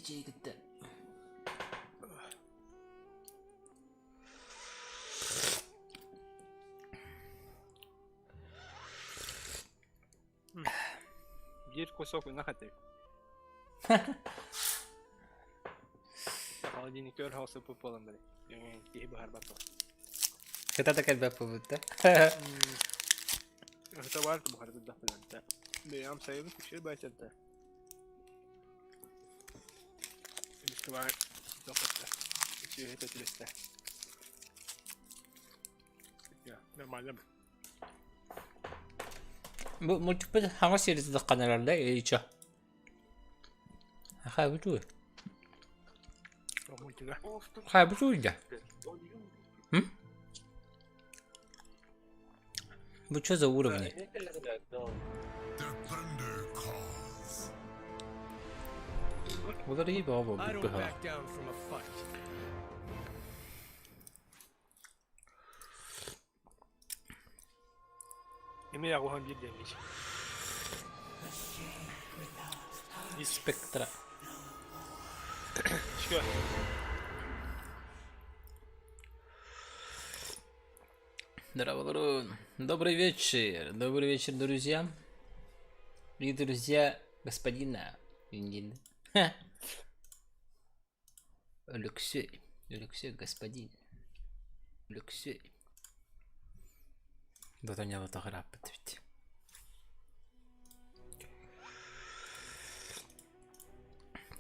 Ити кытта. Биир кусок ынах этэ. Холодильник көр хаусыппыт буолан били. Киһи быһарбат буол. Кыта да кэлбэт буолбут да. Ыһыта баар быһарбыт да билэнтэ. Бэйэм сайыбыт үчүгэй байтарда. Эмискэ баар тохотта. Үчүгэй түбэстэ. Нормально. Бу мультикпыт хаҥас сири тутахханарар да или чё? Хаа бу туй? Мультига. Хаа бу туй да? М? Бу что за уровни? Олар iyi баҕа I don't быһа. back down from a fight. Эмиэ аҕуһан биир диэммит. Спектра. Что? Здорово, Добрый вечер. Добрый вечер, друзья. И друзья господина Индин. Алексей. Алексей, господин. Алексей. Дотоня фотографпыт эбит.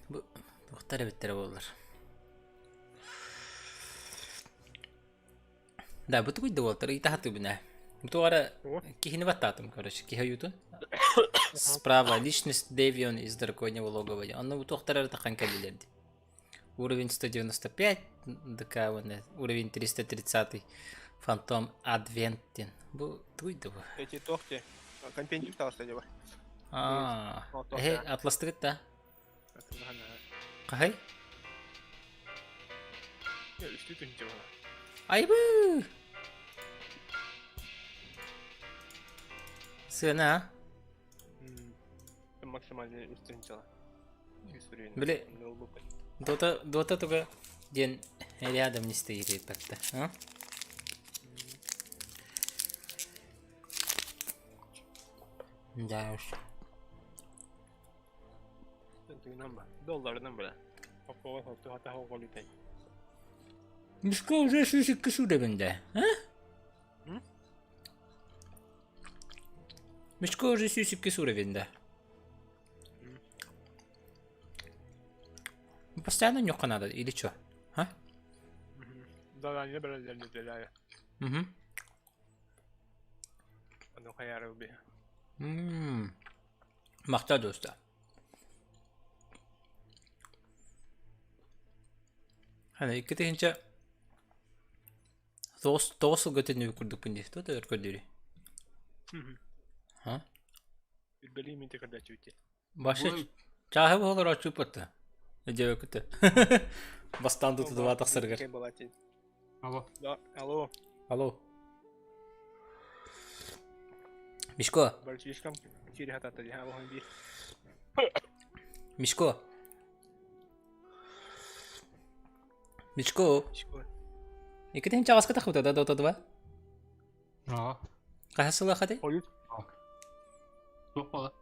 Бу туохтар эбиттэрэ буоллар. Да, бу тугуй да буолтар ыйытаһатыбын ээ. Бу туох эрэ киһини баттаатым, короче, киһи ойуутун. Справа личность Дэвион из драконьего логова. Онно бу туохтар эрэ тахан кэллилэр дии. Уровень 195, ДК уонна уровень 330 Фантом Адвент диэн. Бу тугуй да бу? Эти туох дии? Компендиум таҕыста дии Аа, эһи атластыгыт да? Хаһай? Үстүү түнчэ бала. Айбы! Сыана, а? Максимальный үс тыһыынчала. Били Дота Дота туга диэн рядом не стоит так-то, а? Да уж. Долларынан бля. Оккоҕо хоту хата хоголутай. Мишка уже сүүс сүүрэбин да, а? Мишка уже сүүс уровень да. Постоянно нюхка надо или что? А? Да, не брали, не брали. Угу. Ону хайары уби. Махта доста. Hani икки тыһыынча тоҕус тоҕус сылга төннүбүт курдукпун дии. Туох да өр көрдүүрүй? Ха? Үрбэлии мин көрдөчүбүт. Башы чааһы буолар оччуппатта. Дьэбэкүтэ. Бастаан тутутуба тахсарыгар. Алло. Да, алло. Алло. Мишко. Бальчишкам кири хатата дии, алло бир. Мишко. Мишко. Мишко. Иккитин чаҕаска тахбыта да дота два? Аа. Хаһыс сыллааххытый? Хойут. Туох буола?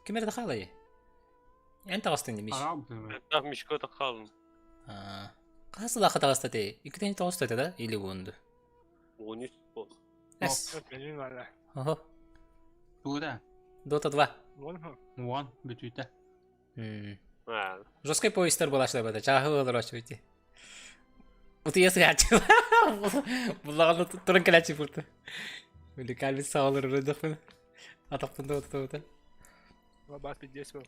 Ким эрэ хаалай? Эн таҕыстыҥ дии, Миш. Араабытым. Мишко хаалын. Аа. Хаһыс сыллаахха таҕыста ти? Иккитин тоҕуста этэ да? Или уонду? 13 бол. Эс. Билин бара. Охо. Тугута? Дота 2. Уон хо. Уон бүтүүтэ. Аа. Жесткий поезтар буолааччылар бата. Чааһы олорооччу ити. Утуйа сыһааччы. Буллаҕына туран кэлээччи бурта. Били кальвин саҕалар ырыдахпын. Атахпын да отутабыта. Бас пиздец был.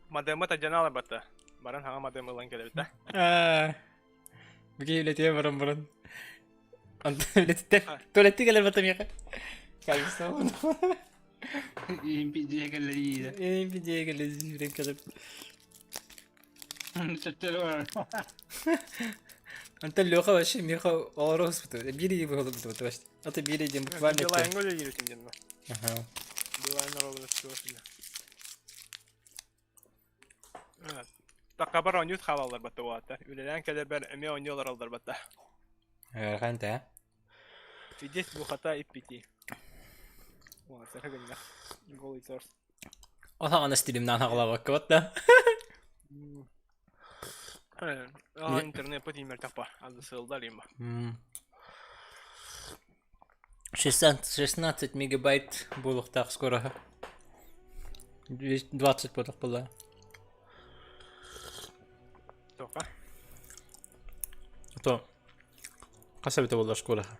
Мадема тажанала бата. Баран хаҥа мадема ылан кэлэбит да. Аа. Бики үлэтиэ баран баран. Антон үлэтиттэн туалетти кэлэр бата миэхэ. Кальвин саҕалар. Импидиэ кэллэрииде. Импидиэ кэллэрииде кэлэр. Сөттөрөр. Антон Леха вообще миэхэ олоро успуту. Биир ыйы быһалыбыт вообще. А то биир ыйден буквально. Билайнга үлэлиир диэн. Ага. Билайн народу чего себе. Сыттаххабар оонньуут хаалаллар батта уолаттар. Үлэлээн кэлэрбэр эмиэ оонньуу олороллор батта. Ыарахан да. Здесь глухота и пяти. Уолаттар гыннах. Голый торс. Ол аҕана стилимнаан аҕалаабакка батта. Аа, интернет пытимер тапа. Азы сылдар има. 16 мегабайт буолуохтаах скороһа. 20 буолуох буолла. Тоха. То хас эбитэ буолла школаха?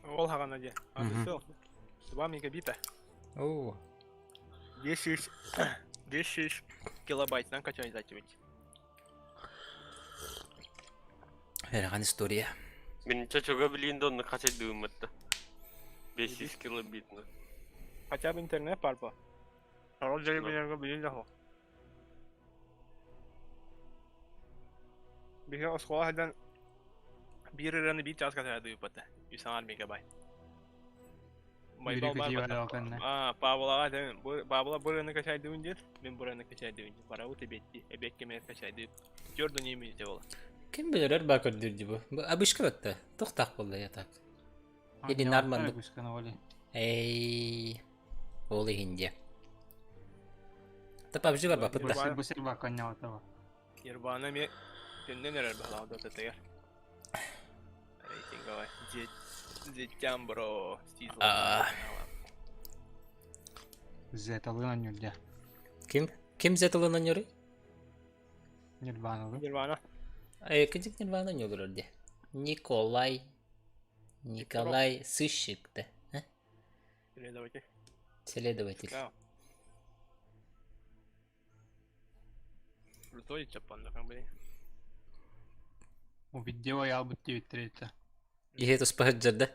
Ол хаҕана дии. Азы сыл. 2 мегабита. Оо. 10 10 килобайтынан качать ведь. Ыарахан история. Мин чочуга билиин да онно хачайдыыммытта. 500 килобитно. Хотя бы интернет бар бу. Сорох дьарыгы билин да суох. Биһиги оскуола сылдьан биир ырыаны биир чааска саадыыппыт. Үс аҥаар мегабайт. Байбал бар Аа, Павлаҕа этэн, Павла бу ырыаны качайдыбын диир, мин бу ырыаны качайдыбын диир. Барабыт эбиэттии, эбиэккэ мээр качайдыып. Твердо не имеете было. Ким билэр баа көрдүүр дии бу. Бу обычка батта. Тохтаах буолла я так. Или нормально. Эй, ол иһин диэ. Та PUBG бар бапыт да. Бу сир баканньаҕата Нирвана эмиэ төннөн эрэр баһылаах дотатыгар. Рейтинговай. Зеттян бро. Зеталын анньурдя. Ким? Ким Зеталын анньурый? Нирваналын. Нирвана. Э, кидик Нирвана ньулурар де. Николай. Николай сыщик да. Следователь. Следователь. Крутой чаппаннахан били. Увидела ялбыт диэбиттэр Иһэ туспа сылдьар да?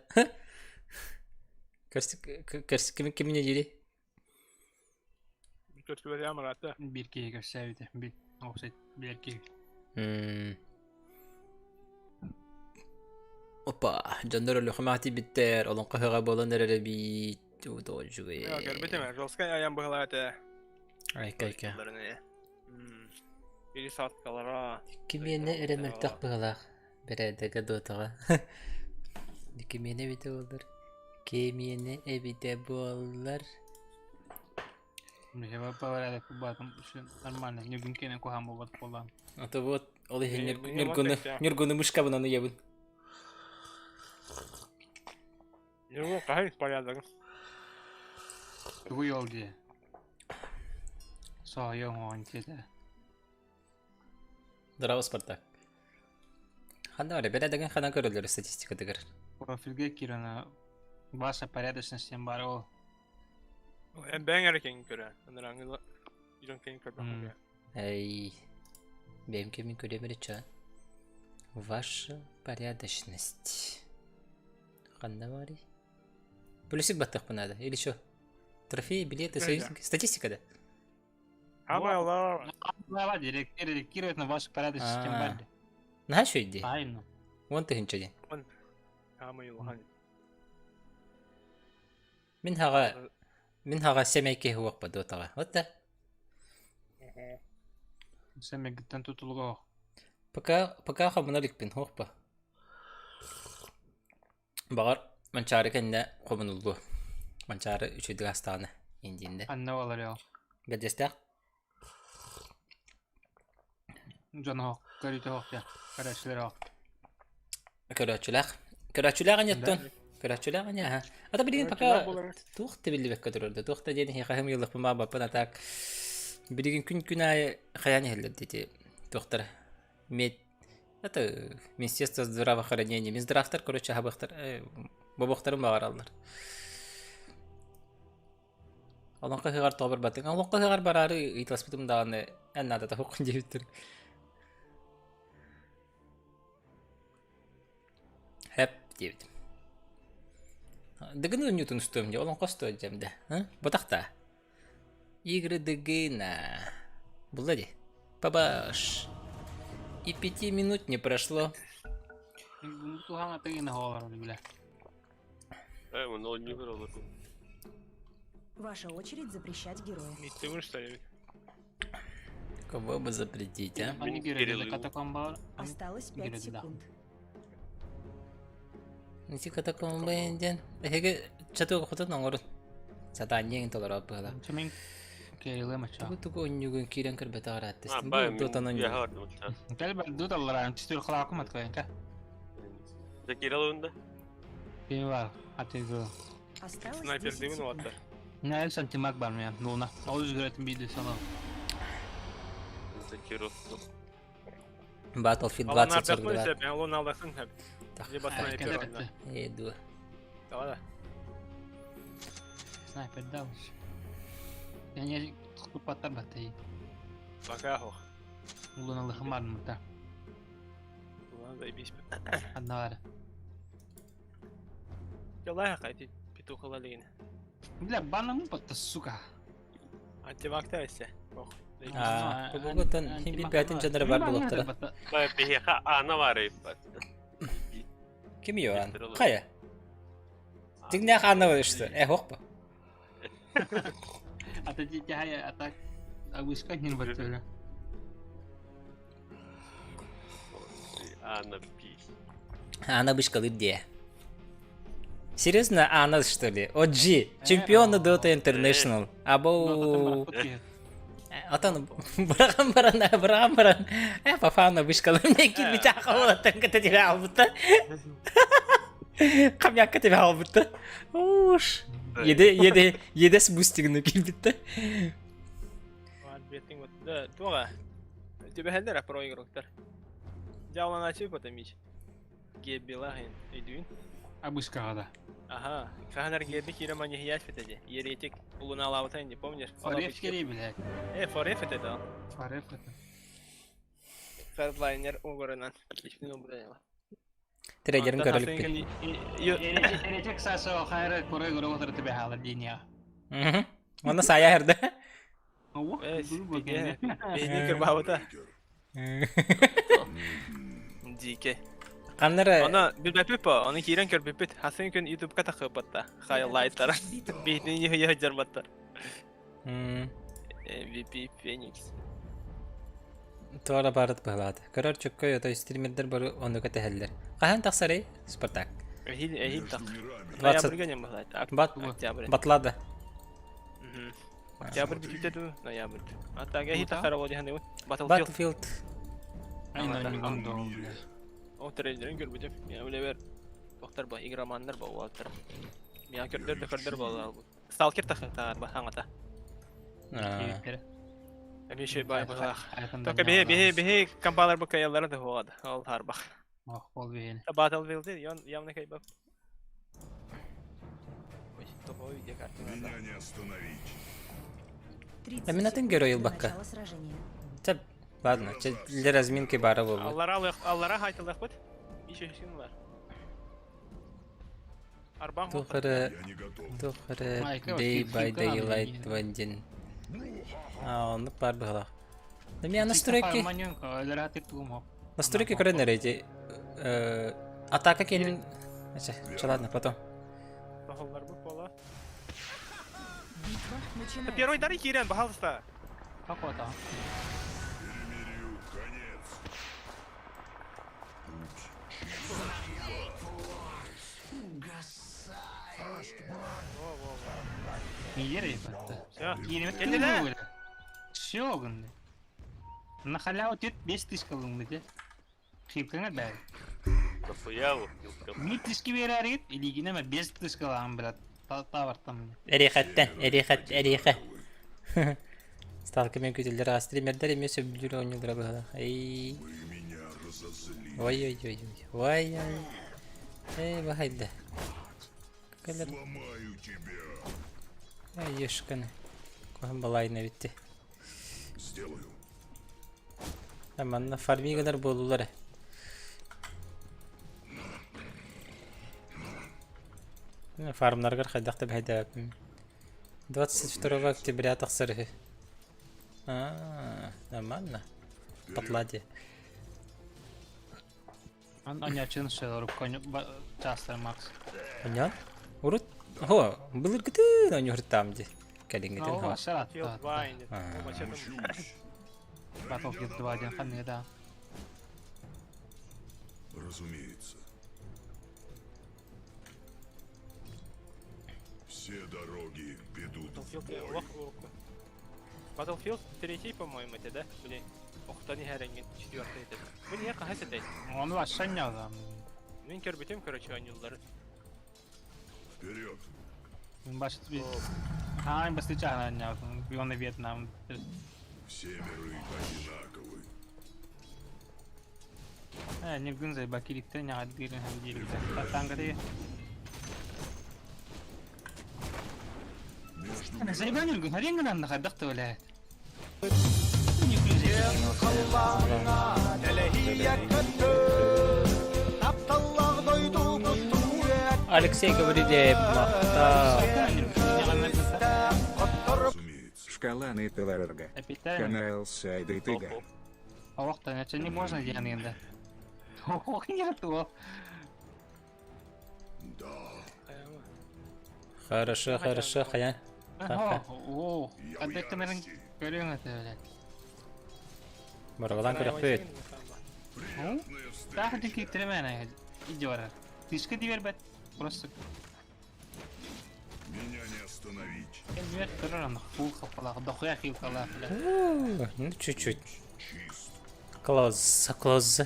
Ким кимне дири? Көрсүбэтэ амараата. Биир киһи көрсөөбүтэ. Бил офсет биир киһи. Опа, дьоннор өлөхөмө тиийбиттэр, олоҥхо ыһыаҕа буолан эрэр эбит. Удоочугэй. Көрбүтүм, жесткай айан быһылаата. Айка айка. Пересадкалара. Кимиэнэ эрэ мөлтөх быһылаах. Бэрээдэгэ дуотаҕа. Кимиэнэ эбитэ буоллар. Кимиэнэ эбитэ буоллар. Михаил порядок баатым нормально. Ньургун кэнэ куһаан буолбат буоллаан. А то вот ол иһин Ньургуну Ньургуну мышкабынан ыйабын. Ньургун хаһый порядогын. Тугу ол дии? Соһуйа оҥоон диэтэ. Здорово, Спартак. Ханна бар, бэрээдэгин ханан көрөллөр статистикатыгар? Профильге киирэн ваша порядочность диэн баар ол. Бэйэҥ эрэ киҥ көрө. Анарааҥы дьон киҥ көрбөх. Эй, бэйэм кэмин көрүөм эрэ ча. Ваша порядочность. Ханна барый? Плюсик баттахпын надо. Или что? Трофеи, билеты, союзники. Статистика, да? Лава редактирует на вашу порядочность тем более. Наһаа үчүгэй дии. Правильно. Уон тыһыынча диэн. Хаамай улахан. Мин хаҕа мин хаҕа сэмэй киһи уохпа дуотаҕа. Вот да. Сэмэгиттэн тутулуга ох. Пока пока хомуна иликпин хуохпа. Баҕар Манчаары кэннэ хомунуллуо. Манчаары үчүгэйдик астаҕына индииннэ. Анна олорор. Бэрдиэстээх. Дьон оһох, көрүүтэ оһох диэн. Көрөөччүлэр оһох. Көрөөччүлээх. Көрөөччүлээх аньыттан. Көрөөччүлээх аньа аха. Ата билигин пока туох да биллибэккэ турар да туох да диэн эһиэхэ хымыйыллахпын баабаппын а так билигин күн-күн аайы хайаан иһэллэр дии туохтара мед Это Министерство здравоохранения. Минздравтар, короче, аһабыахтар, бобуохтарын баҕараллар. Олоҥхо ыһыаҕар тоҕо барбатыҥ? Олоҥхо ыһыаҕар бараары ыйыталаспытым даҕаны эн наадата суоххун диэбиттэр. Хэп диэбитим. Дыгын оонньуутун устуом дии, олоҥхо устуо дьэм да. Ботахта. Игры Дыгына. Булла дии. Пабаш. И 5 минут не прошло. Туһаҥа тыгын оһоҕор билэ. Э, он не выбрал. Ваша очередь запрещать героя. Миттигин что ли? Кого бы запретить, а? Они Кирилл. катакомба. Осталось 5 Грязь, да. секунд. Ити катакомба диэн эһиги чатыга хотон оҥорун. Сатаанньыҥ толоро быһыла. Чумин Кирилл мача. Тугу тугу онньугун киирэн көрбөтө А, арааттыстым. бай, Бу дотан мин онньугун. үөһэ бардым утаа. Кэл бар дуталлар, түстүр халаакым аткайынка. Дьэ Кирилл уунда. Ким бар? Атыгы. Осталось Снайпер 10 дивин секунд. уоттар. Не сантимак бар мен, луна. Ол үзгөрөтүн биирди сала. Дьэ Кирилл. Battlefield Алан 2042. ардахпын сөп, мен луна алдахсын хөп. Либо снайпер онна. Еду. Давай да. Снайпер дал. Я не купаттар батай. Пока хох. Луна лыхмар мыта. Луна заебись. Одна Ялай хакайти петух лалин. Бля, банаму батта, сука. Антивакта эссе. Ох. Аа, бүгүн хим бит бәтин жанра бар булуктара. Бай, биһиэхэ аана баар эбит. Ким Йоан? Кая? Дигнях ана что? Э, хоппа. Ата дитя ата агуска не батта. Аана би. Ана бышкалыр де. Серьезно, Анна, что ли? OG, чемпион Dota International. Або... Атан быраган баран, быраган баран. Э, папа бышкалыр. Не кир бит акылы таңга тебе албыта. Камякка тебе албыта. Уш. Еде, еде, едес бустигini кирбитте. Бар беттин вот. Да, туга. Тебе хәлдер про игроктар. Жаулан ачып потом ич. Геббилахин. Идүн. Агуска да. Ага. Каханар гебби кире мани хияш фетеде. Еретик луна лавта не помнишь? Фареф керей, блядь. Э, фореф это да. Фареф это. Фердлайнер угорынан. Ичмин убрала. Трейдерин көрөлүк. Еретик сасо хайра корой горой отыры тебе хала диния. Оны сая херде. Э, Бейникер бабыта. Дике. Каннары Аны билбеппит по, аны кирен көрбеппит. Хасын күн ютубка тахыппатта. Хайлайттар. Бейтни я жарбатта. MVP Phoenix. Туара барыт быһылаат. Көрөр чөккө ото стримердер бары онука тэһэллэр. Хаһан тахсарый? Спартак. Эхил эхил так. 20 Ноябрьга не быһылаат. Бат Октябрь. батлады. Октябрь бүтүтэ ду, ноябрь. А так эхил тахсара болду ханы. Battlefield. Battlefield. О трейлерин көрбүтүм. Я билебер. Доктор ба, игроманнар ба, уаттар. Я көрдөр да көрдөр ба. Сталкер тахын таар ба хаңата. Эми шей бай быһылаах. Только бихи бихи бихи компалар бу каяллары да хуады. Ол харбах. Ох, ол бейін. Battlefield ян явно кайбап. Ой, топовый видео карта. Меня не остановить. 30 А мен атын секунд герой до бакка. начала сражения. Чап, ладно, чэ для разминки бара болду. Аллара алых, аллара хайтылах бит. Иши хин бар. Арбан Тухары Я не готов. тухары Майка, Day вот by хилка надо Daylight не- вандин. А, он пар быһылаах. Да меня настройки настройки көрөн эти атака кенин Ача, ча, ладно, потом. Бахаллар бу пола. Битва начинается. Первый дар кирен, пожалуйста. Какой-то. Перемирию конец. Путь Неделя это. Все. Кенделе. Все, гынды. На халяву тет 5 тысяч кылыңды те. Хилкаңа бәр. Нахуя его хилка? Ми тыски берәрит, или гинеме 5 тысяч кылам, брат. Тавартам. Эрихаттен, эрихат, эриха. Сталка мен күтелер а стримердер эмес сөбүлүр ойнулар быһылаах. Эй. Вы меня разозлили. Ой ой ой ой. Ой ой. Эй, бахайда. Калер Сломаю тебя. ай ешканы. Кохан балайна битти. Сделаю. Аманна фармигалар болулар. Фармнаргар хайдахта бахайда. 22 октября тахсыры. А, нормально. Батлади. Аня чын шелор конь частер макс. Понятно? Урут? Хо, былыр кытын они там де. Кәлиңгитен Ну, ха. ашарат. Field Wine. А. Мчусь. Battlefield 2 диэн ханныга да. Разумеется. Все дороги ведут в Battlefield бой. олох урукку. Battlefield третий, по-моему, это, да? Блин. Охтан иһэрэҥҥин четвертый это. Бу не хаһыс этэй? Ону ашшанньаҕа. Мин көрбүтүм, короче, оонньууллары. Вперед! Башт би. Хаан басты чаанньаҕа. Биона Вьетнам. Все миры одинаковы. Э, ньыргын зайба киликтен ньаҕаддыырын һэн диирбитэ. Тангары. Между Ана зайба ньыргын харин гынан хайдах да бэлээ. Алексей говорили, махта. Разумеется. Шкала Нытыларга. Канал Сайды Тыга. Олохтон, это не можно диэн да. Ох, нет, о. Да. Хорошо, хорошо, хая. О, Я в Аддектамерин ярости. көрүҥ этэ бэлээ. Барабалан көрөхпүт. Приятная Таах встреча. дикиттиремээнэ иди барар. Тышка дивербет. Просто Меня не остановить. кеммер көрөр аны фул хапалаах, дохуя хилкалаах бля. Ну, чуть-чуть. Чист. Клоз, клоз.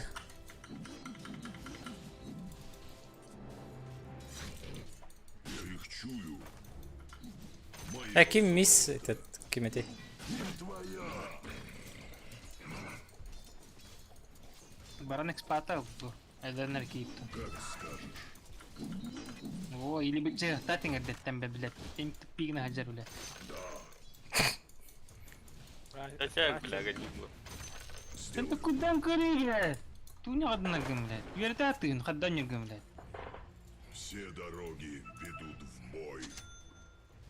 Я их чую. Моя А ким мисс этот, ким эти? не твоя. Баран экспата бу. Эденнер кииптен. Как скажешь. О, или б же татингер деттен бе билет. Тем тупигна хаджар билет. Хотя, бля, годин Сен да кудан көрүй билет. Туня одна гым билет. Юрта тын хаддан юргым билет. Все дороги ведут в бой.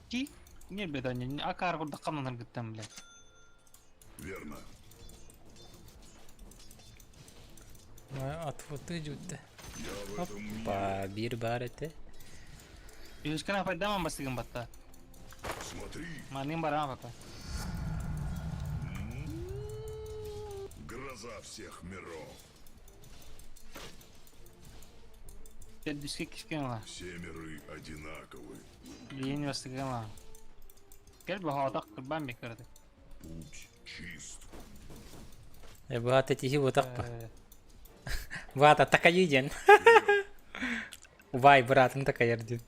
Ки? Не беданя, акар курда камнан гыттан билет. Верно. Отвоты жутты. Я в этом мире. Опа, бир бар эти. Юшкана пайдаман басыгын батта. Смотри, Манын барама бата. гроза всех миров. Дедүске кишкен ла. Все миры одинаковы. Лиен басыгын ла. Кел бахадак курбан бекерди. Путь чист. Бата тихи вот так па. Вата такая ден. Вай, брат, ну такая ден.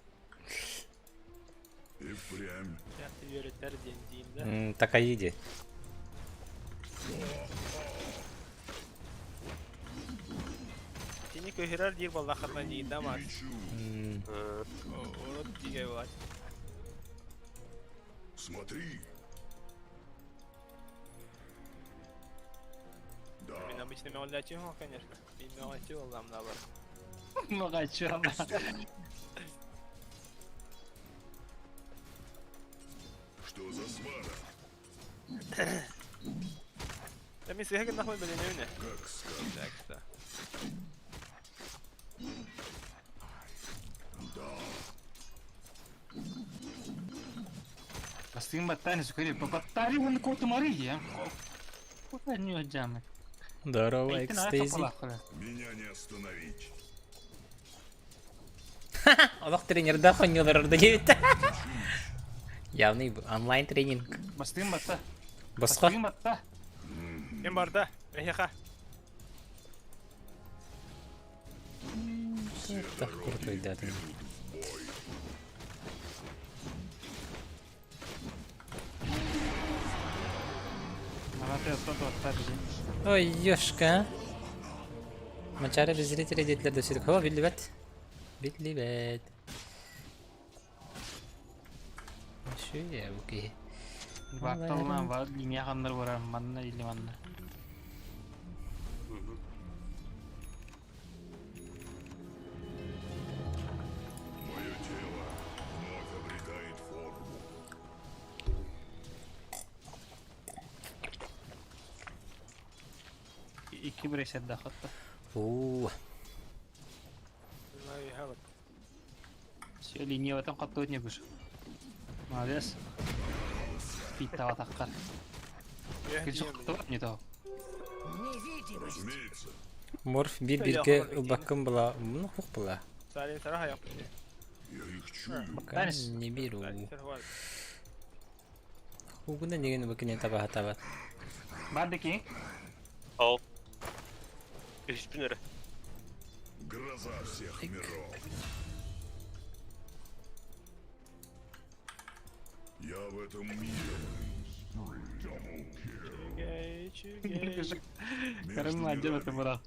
И впрямь Үөрэтэр диэн диим да. Такая ден. Сини көһөрөр диир буоллаххына диир да маас. лечу. Урут дигэ буолар. Смотри. Да, Мин обычно мөҕүллээччим конечно. Мин мөҕүллээччи буоллам да бар. Магачу. что за свара? Да мин сыһа гыннахпын билинэбин. Как скажешь. Так что. Да, Бастыгын баттан сүкөри. Баттари оны коту мари я. Куда не жамы. Здорово, экстези. меня не остановить. Олох тренерда хоньолар да келет. Явный онлайн тренинг. Бастыгын батта. Босқа. Бастыгын батта. Ким барда? Эһиэхэ. Все Так дороги крутой, да, ты. ведут в бой. Манаты отто отта бизи. Ой, ёшка. Мачары без зрителей детлер да сөйтік. О, биллибет. Биллибет. Şu ya bu ki. Батталман бар, линия ханнар барар, манна или манна. Мое тело вновь обретает форму. Икки биресет да хатта. Уу. Все линия в этом хатту не буш. Молодец. Питта атаккар. Кылчык не то. Разумеется. Морф биир бииргэ ылбаккын была, ну хух была. Сарин сара Я их чую. Пока не беру. Хугуна неген бакыне таба табат. Бардыки. Ол. Үспүн эрэ. Гроза всех миров. Я в этом мире. Карым надел это брат.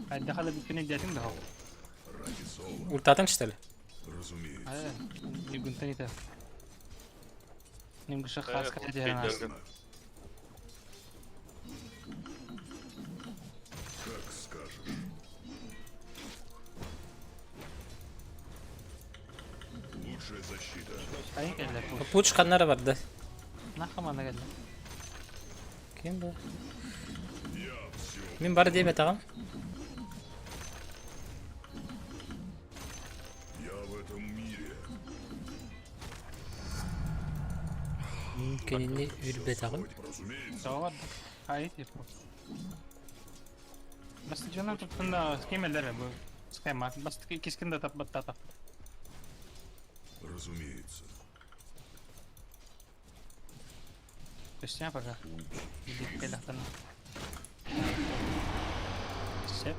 Дахала бүткүнэ дятин да. Ради золота. Ультатын что ли? Разумеется. Нигунтан ите. Нимгыша хас кадя. Как скажешь. Лучшая защита. Айын келді. Пуч ханнара бар да. Нахамана келді. Ким бу? Я все. Мин бар диэбэ таҕам. Я в этом мире. Кинини үрбэтэҕим. Разумеется. Сауат. Ай типа. Бас жана туттунда кемелер бу. Схема. Бас кискин да тап баттата. Разумеется. Көстен пока. Келахтан. Сеп.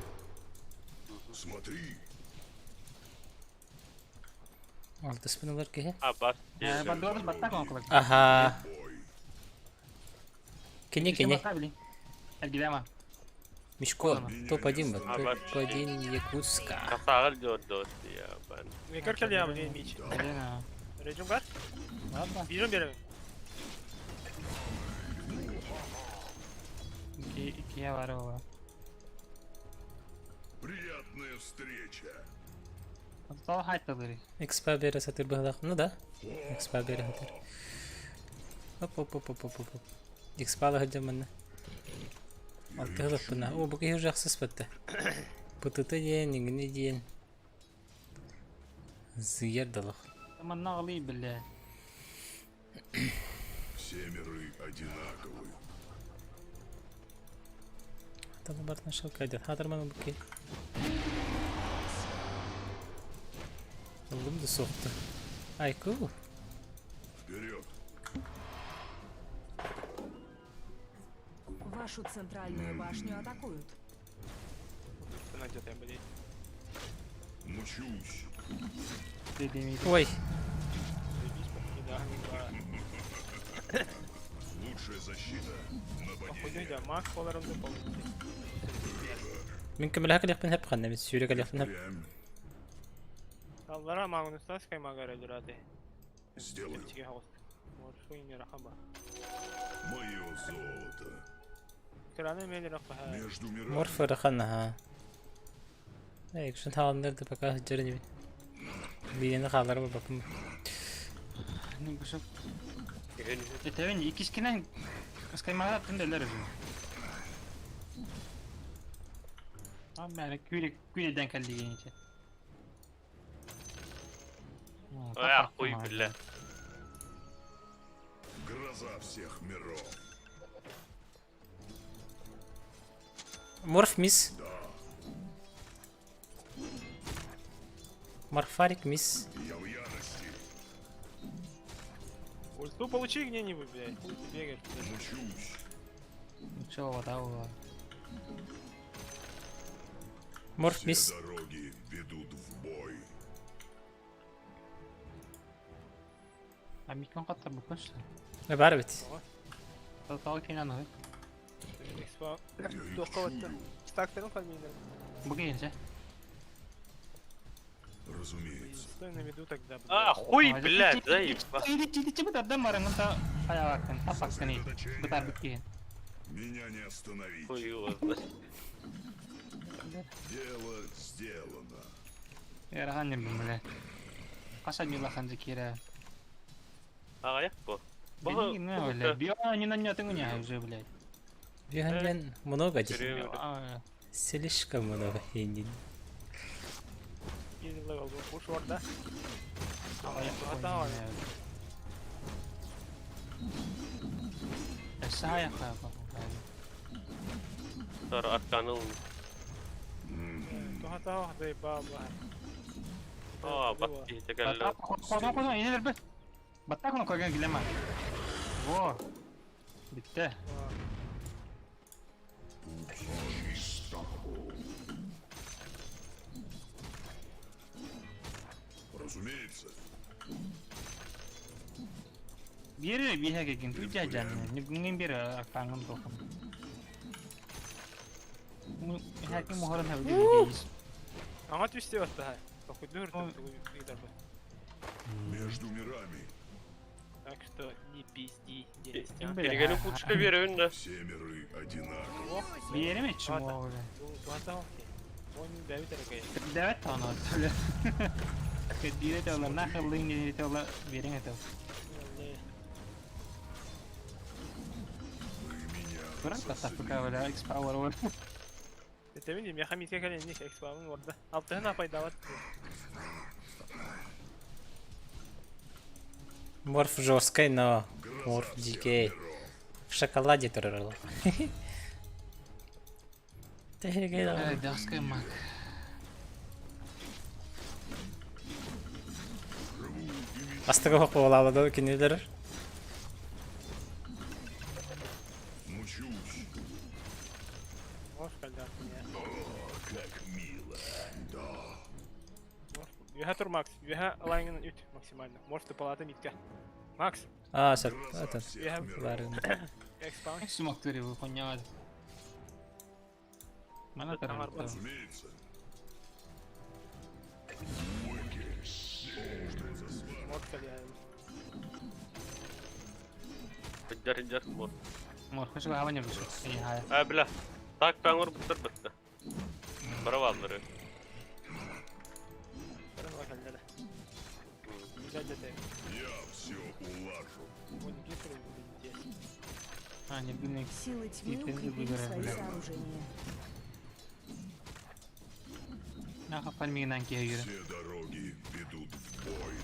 Смотри. Алтыспын ылар киһи. А бас. Бандуар баттак онкулак. Аха. Бой. Кини кини. Әлгилема. Мишко топ-1 бар. Топ-1 Якутска. Хасагыл дьордот я бан. Елена. Ладно. Икия бар ола. Приятная встреча. Тал хайталары. Экспа бере сатыр быһалаах. Ну да. Экспа бере сатыр. Оп оп оп оп оп оп. Экспа лаһы манна. Алтыһылыппына. О, бу киһи уже ахсыс батта. Пытыты диэн, иҥини диэн. Зыйар далах. Манна гали биле. Все миры одинаковы. Тала бартын шалкайдыр. Хатырман бу киһи. Ыллым да соқты. Айку. Вперед. Вашу центральную башню атакуют. Мучусь. Ой, Лучшая защита. Нападение. мин көмөлөһө кэлиэхпин хэп ханна, мин сүүрэ кэлиэхпин хэп. Прям сделаю. Мое золото. Между мирами. Морф ырахан аха. Эй, кышын хаалыннар да пока сылдьар инибин. Биэни хааллара барбаппын. Нигушок. Этевен икискинен скаймага түнделер өзү. А мен күрек күреден келдигенче. А хуй бля. Гроза всех миров. Морф мисс. Да. Морфарик мисс. Я в ярости. Ульту получи где-нибудь, блядь. Хуй ты бегаешь, блядь. Мучусь. Чего вода была? Морф Все мисс. дороги ведут в бой. А микон катта бу көчлө. Бар бит. Тал кинан ой. Экспа. Я их Тоққа чую. Стактерін фарминер. Бу кейинче. Разумеется. Стой на виду тогда, блядь. А хуй блядь, заебал. Иди бутардан барыңын хаялакын, тапакын. Бутар биткен. Меня не остановить. Хуй его знает. Дело сделано. Ярахан нем биле. Каша милахан зикира. Ага, бу. Бу не бля. Био не на не ты уже, блядь. Биһанген много ди. А, Слишком много хинин. Easy level, bu push var da. Хатаҕа. Сая хаба. Тар арканы ылын. Туһатаҕа дай баба. Аа, бат киһитэ кэллэ. Хоно хоно ине бербет. Баттак ону койгон килема. Во. Битте. Разумеется. Биэри биһэ кегин тujа жан. Нигин бир аркаңын тохун. Хаким мохорон хабы. Аңа түстэ баттаха. Токуйдур тугу Между мирами. Так что не пизди, не Кинигени пучка беребин да. Все миры одинаковы. Биэри ми чмо. Туһатаҕа. Оны бэбит эрэ Девет тонна. Кедире телла нахаллин гени телла берин этел. Вы меня Kurang tasaffuka wala X power wala. Этебин меха митке кэлэн экспамын орда. Алтыһын апайдават. Морф жесткий, но Гроза морф всех дикий. миров. В шоколаде турарыл. Дерзкая маг. Астыга хоқуолаалада кинилер. Мучусь. Морф калдар. О, как мило. Да. Юха тур Макс. Юха лайнын үт максимально. Морф ты палата митке. Макс, А, сәт, Гроза это. всех Я- миров. экспаун. Сумактыри bu konya. Mana Тамар tarafta. Разумеется. Что за сварка? Морф калдар. Хыджар хыджар мор. Mor hoş hava ne bu? İyi hay. А, бля. Так паңыр буттар бітті. Бара аллары. Баран калдар. Güzel de. Я все улажу. Вот гифры здесь. Ha ne bileyim. Силы тьмы И ты укрепили выбирай, свои бля. сооружения. Ne kapar mı ki yürü. Все дороги ведут в бой.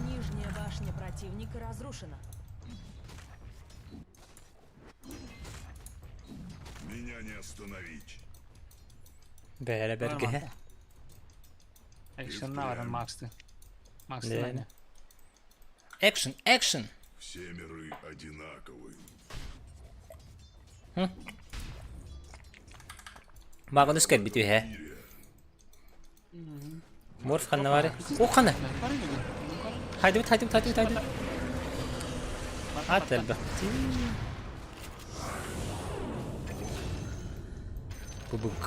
Нижняя башня противника разрушена. Меня не остановить. Бәрі берге. Action'ına var Max'tı. Max'tı Ne? aynı. Экшен, экшен. Все миры одинаковы. Мағын үскер біту хә. Морф ханна бары. О ханна. Хайды бит, хайды бит, хайды бит, хайды. Ат әлбі. Бубук.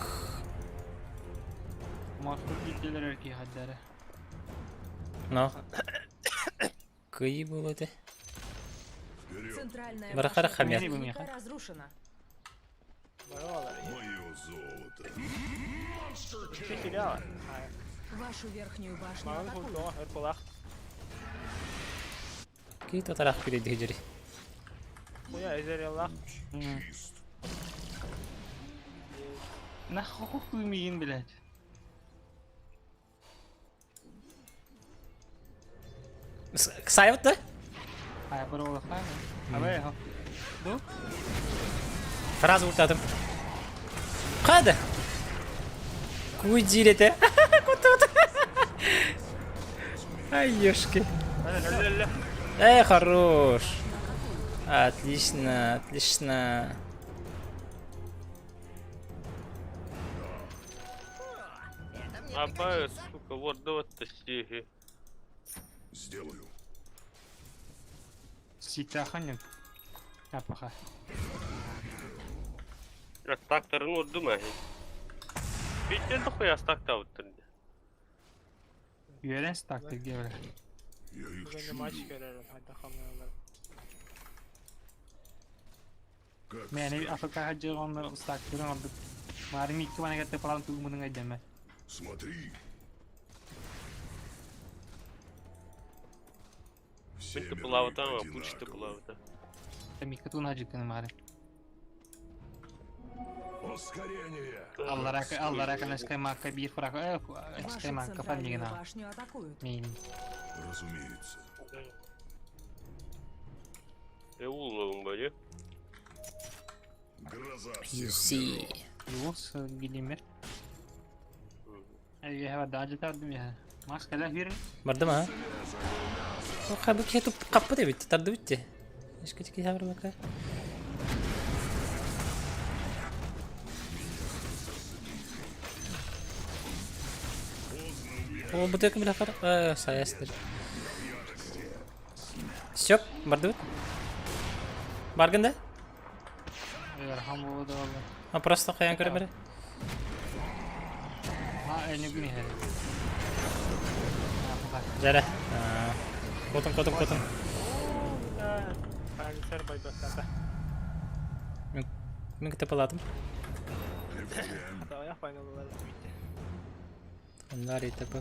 Morfur gittiler erkeği haddere. Но. Кый болады. Вперед! Центральная Барахара башня хамят. противника разрушена. Баралар. Мое золото. Чекиляла. Вашу верхнюю башню Маған атакуют. хулдоға ырпылақ. Кей тотарақ күледі жүри. Хуя эзереллах. Чист. Ne hukuk duymayın bile. Сайып да? Hay bir oğlu hay. Abi ha. Bu? Фраза уртадым. Қады? Кудирете. Кутут. Ай, ёшки. Эй, хорош. Отлично, отлично. Абай, сука, вот давай стихи. Сделаю. Sitahan yok. Yapaha. Тракторын урду ма? Биттен хуя стакта уттыр. Yören taktik diye böyle. Я их Бүгін матч чую. көрерім. Хайда хамналар. Как Yani скажешь. Afrika hacı onları ıslak aldık. Marim ilk bana getirdi falan tuğumunun edeme. Смотри. Все Мин миры тыпылаута, пуч одинаковы. тыпылаута. Мика tuğun hacı kını marim. Ускорение! Allah raka Allah raka neskay makka bir frak Вашу neskay makka fan центральную yigina. башню атакуют. Min. Разумеется. Э уулуҥ бары. Гроза You всех see. миров. Юлс Гилимер. Эйэһэ даажы тардым яһа. Макс кэлэ бир. Бардым а? Хабы киһи туп каппыт эбит, тардыбыт ти. Ишкити киһи барбака. О, бутылка билахар, саястыр. Сөп, бардыбыт. Баргын да? Ыарахан буолуо да буолла. А просто хайан көрө А энигин иһэр. Жаре. Котун, котун, котун. Палицер байбастата. Мин кытта палатым. Давай файналлар бүйтте. Оннар итп.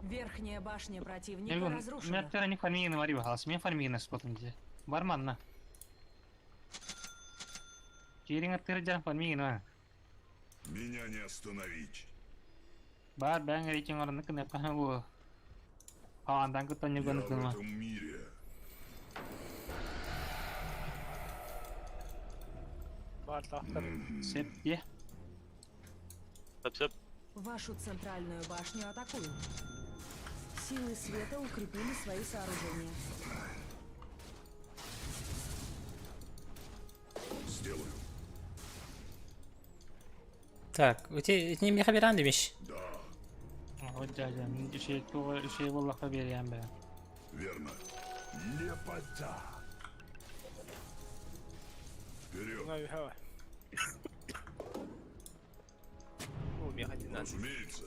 Верхняя башня противника разрушена. Меттер они фармигин вари бахалас. Мен фармигин спотым дии. Бар манна. Киириҥ аттыгар дьаан фармигин ва. Меня не остановить. Бар бэҥ рейтинг орны кынаппаһа бу. Хаандан кытта Я ньуганы в кыма. этом мире. Бар тахтар. Сеп дии. Сөп сөп. Вашу центральную башню атакуют. Силы света укрепили свои сооружения. Сделаю. Так, ити миэхэ биэрэн димиш. Да, Дьэ, мин үчүгэй үчүгэй буоллахха биэриэм бээ. верно. Лепота. Вперед. Мына үһэ. О, меха 12. Разумеется.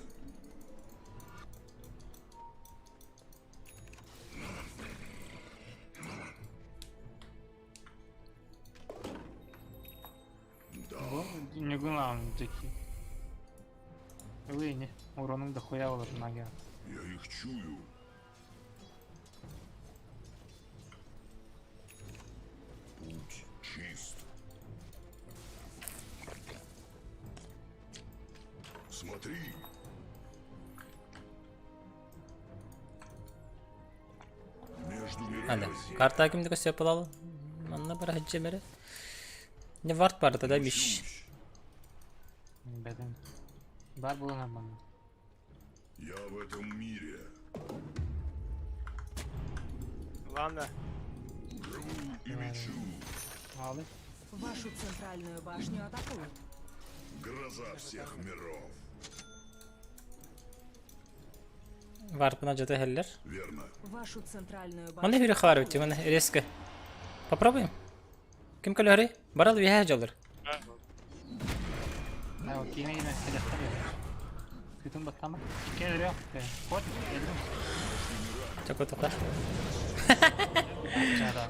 Да, Бу ньугун дьэки. Ылы ини. Уронуҥ дохуя болар магия. я их чую. Путь чист. Смотри, Между Ада. мирами Карта кимди көстө палал. Манна бара хаджемере. Не варт барда да миш. Мчусь. Бэдэн. Бар буолан манна. Я в этом мире. Ладно. Рву и мечу. Аалы. Вашу центральную башню атакуют. Гроза всех миров. Варпына жата хеллер. Верно. Вашу центральную башню. Манна хүрі хаар өтті, манна резко. Попробуем. Ким көлөрі? Барал виһэ жалыр. Да, вот киинэ киинэ кэлэхтэр эбит. Күтүн баттама. Икки өрө. Кот, кэллим. Чако тока. Чаадаа.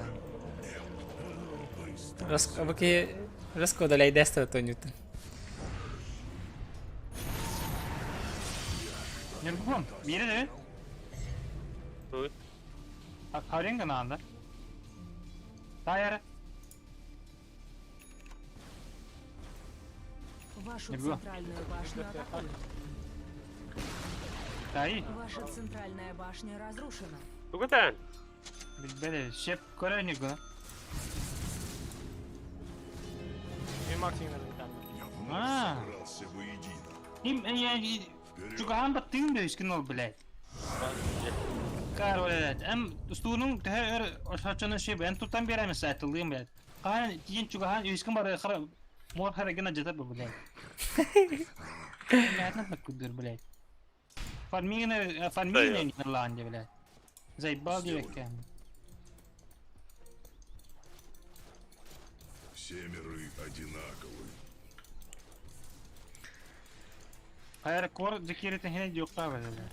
Рас абыки раско далай дэстэ тонютун. Ньургун, биирэ да Ой. Харин гынаанда. Таайара. Вашу Нельзя. центральную башню атакуют. Таай. Ваша центральная башня разрушена. Тугутан. Билбэт шеп көрө Ньургуна. Мен максимум там. Я вновь А. собрался воедино. Им я Вперед. чугаһан баттыгын бөйүскүн ол блядь. Кар блядь. Эм устуунуң төһө өр ошочону шеп эн тутан биэрэмин сайтылыым блядь. Хаан тиен чугаһан үскүн бары хара мор хара гына жатар бу блядь. Мэтнэ баккудур блядь. Фармигин фармигин лаанде блядь. Заебал диэккэн. Все миры одинаковы. Хайар кор декиритен хине жокка блядь.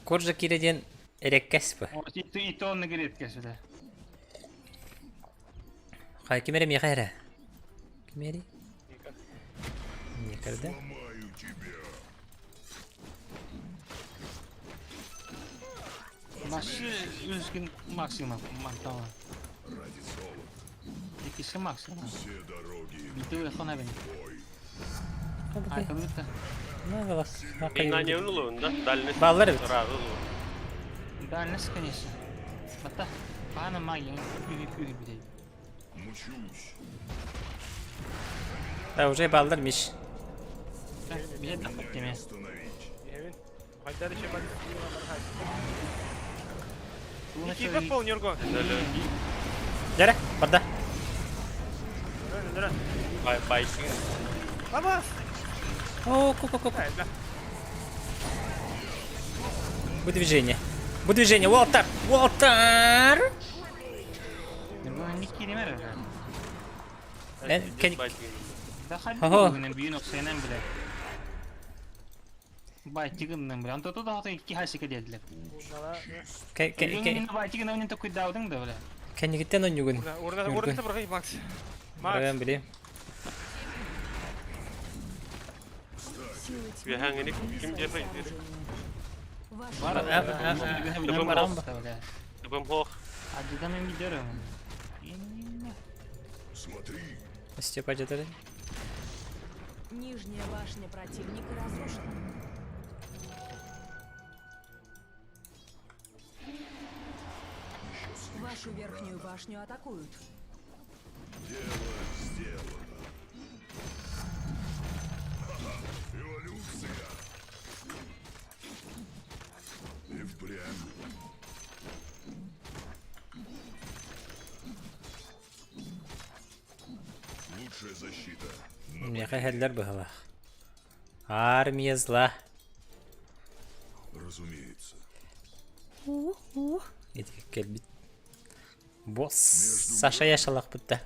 Коржа киреден эреккес бу. О, ито ито онны кирет кесиле. Хай кимере миэхэ Кимери? Никогда. Сломаю тебя. Машы үскүн максимум мантала. Ради золота. Икиси максимум. Все дороги Битү хона бен. в бой. Айтылыта. Минаневын улуун да, дальность. Баллар эбит. Ырааҕы улуун. Дальность, конечно. Бата, паана магия, күүһү күүһү бүтей. Мучусь. Да, уже баллар миш. Билет Меня не теме. остановить. Иһэбин. Хайдары чеман. Киипэт пол Нюрго. Дәрі, барда. Бай бай. Абас! О, ку ку ку. Бу движение. Бу движение. Уолтер! Уолтер! Ого. Кэннигиттэн онньугун. Урна бырҕай Макс. Макс. Билим. Үөһээҥҥини ким диэхэй диир. Тыбым хоох. Смотри. Степа дьадары. Нижняя башня противника разрушена. Вашу верхнюю башню атакуют. Дело сделано. Ха-ха, эволюция. И впрямь. Лучшая защита. Миэхэ иһэллэр быһалаах. Армия зла. Разумеется. Ити кэлбит. Босс. Саша Яшалахпыт да.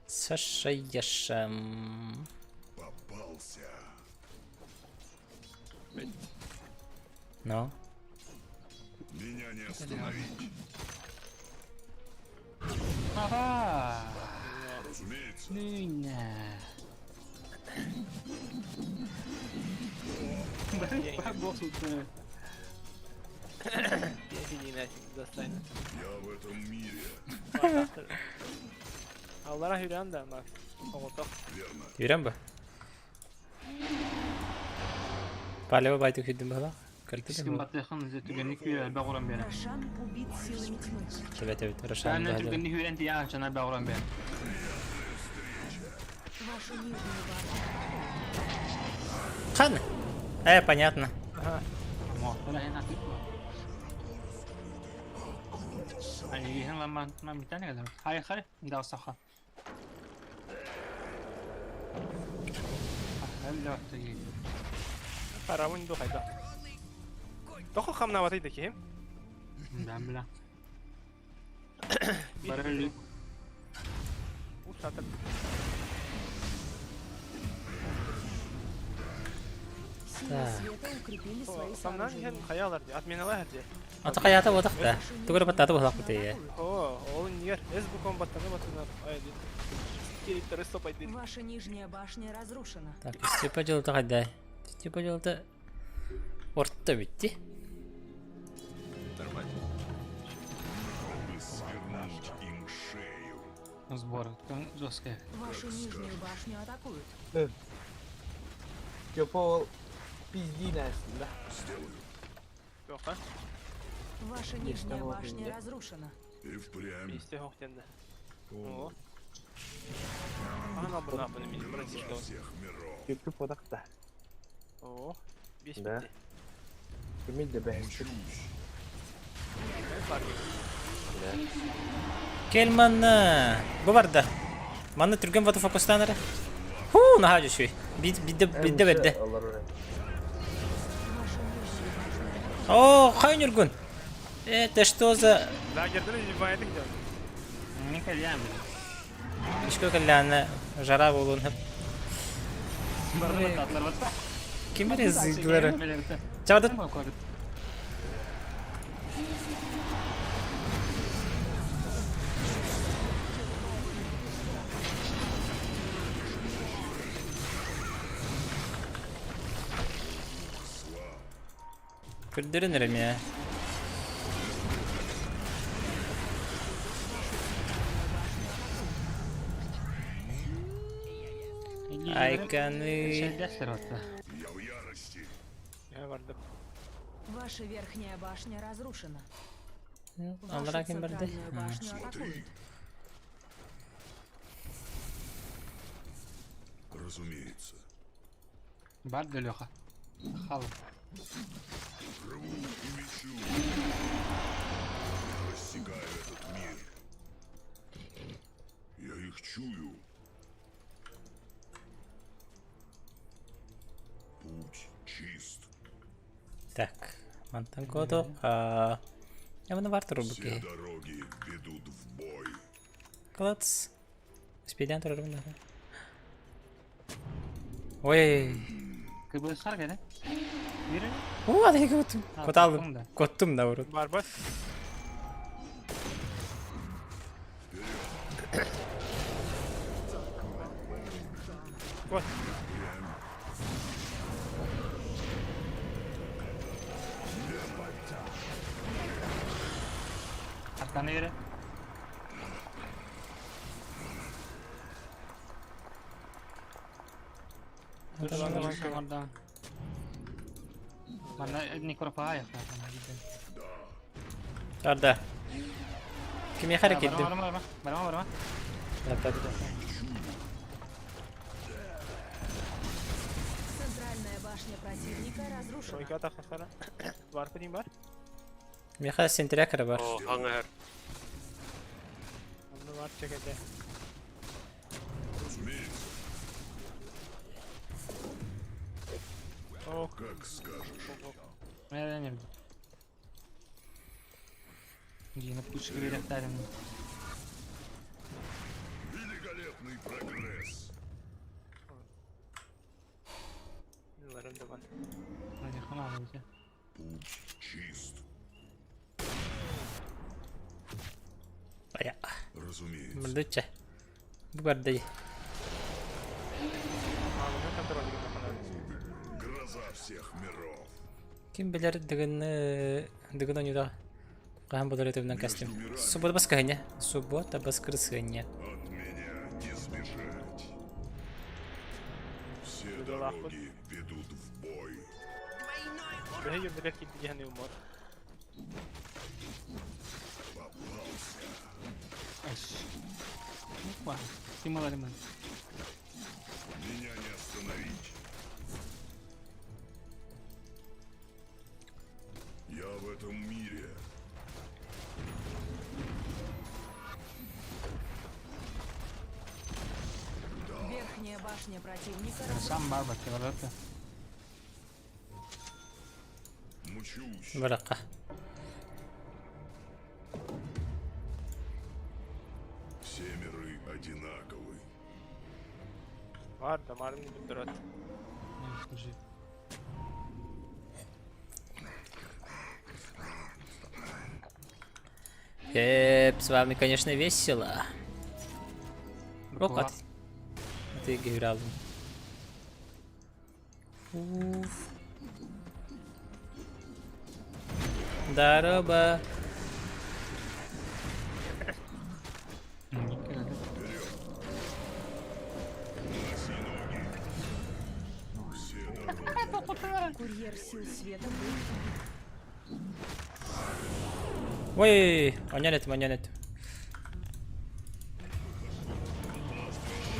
Саша Яша. Попался. Но. Меня не остановить. Ага. Разумеется. Я в этом мире. Аллара хүрэн да, Макс. Оҕотох. Верно. Үрэн ба? Палево байтык хүддүм баһалаах. Кэлтэ Рошан убит силами тьмы. Тэбэ тэбит Рошан баһалаах. Вашу нижнюю башню Хан! Э, понятно. Парабын ду хайда. Тохо хамнаватай да киһим. Усатыр. Силы света укрепили свои Самнан иһэн сооружения. хайалар ди, отменалар ди. Ата хайата бодах да. Тугура баттата баһалаах бутые. О, ол нигер, эс букон баттаны баттаны. Ай ди. Керектер стопай ди. Ваша нижняя башня разрушена. Так, Степа дьылта хайда. Степа дьылта орто битти. Нормально. Бы свернуть им шею. Сбор. Жесткая. Вашу нижнюю башню атакуют. Тёпа пизди нас, да? Сделаю. Тоха. Ваша нижняя того башня пизде. разрушена. И впрямь. Исте хохтенде. О. Ана бына бына мин братишка. Всех миров. Тёпа подахта. О. Бес Да. битти. Кимит да бэс. Мучусь. Кельман бу барда. Манна түргэн вату фокустанара. Ху, наһаа үчүгэй. Бидде бидде берде. Вашу нижнюю башню О, хай Нюргун. Это что за... Лагерден избайдык дьон. Не кальян, Ишко калляна жара болуун. Ким резиглere? Чавда Көрдөрөн эрем я. Айканы. Шәйдәслер отта. Я в ярости. Я бардым. Ваша верхняя башня разрушена. Вашу Аллара ким барды? центральную башню атакуют. Разумеется. Бар да Леха. Хал. Рву и мечу. Я рассекаю этот мир. Я их чую. Путь чист. Так, мантан кото. Я маны бар турбу Все ки. дороги ведут в бой. Клац. Спиден турарым да. Ой. Кыбысар гene. Yürü. О, ады куттум. А, Кот алдым. куттум да. Коттум наоборот. Барбас. Вот. Arkana yürü. Oradan. Bana некрофага yaklaşın. Арда. Кимиэхэ эрэ киирдим. Барма барма барма барма. Центральная башня противника разрушена. Тройка тахсара. Бар путин бар. Миэхэ сентряк эрэ бар. О, хаҥар. Онно бар чекете. Разумеется. Ох, Как скажешь. Nereden yürüdü? Yine push gibi rehberim. Великолепный прогресс. Ыларым да бар. Hadi abi. Путь чист. Бая. Разумеется. Мындыча. Бу барды. Маны контроль гына. Гроза всех миров. Ким билэр дыгынны дыгын ойнуда. Хаһан буолар этибинэн кастым. Суббота баскаһыня. Суббота баскырсыня. От меня не сбежать. Все дороги ведут в бой. Бэйэ билэр кидди дьэни умор. Попался. Eş. Var. Kim alırım ben? Меня не остановить. Я в этом мире. Верхняя башня противника разрушена. Sen var bak ya da. Мчусь. Баракка. Все миры одинаковы. Бар да марын бүтүрөт. Эп, с вами, конечно, весело. Ок, а ты играл. Уф. Здорово. Курьер сил света был Ой, онян этим, онян этим.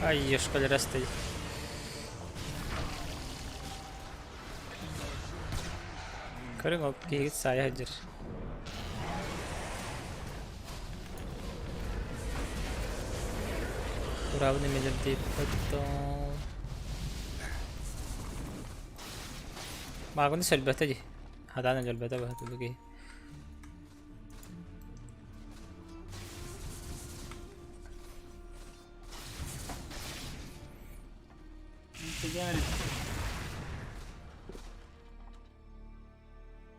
Ай, ешкаль растай. Көрүң ол киһигит саайа сылдьар. Тураабын эмэлэрдии потом. Маагыны сөлбөтө дии. Хадаан өлбөтө баһаты бу киһи.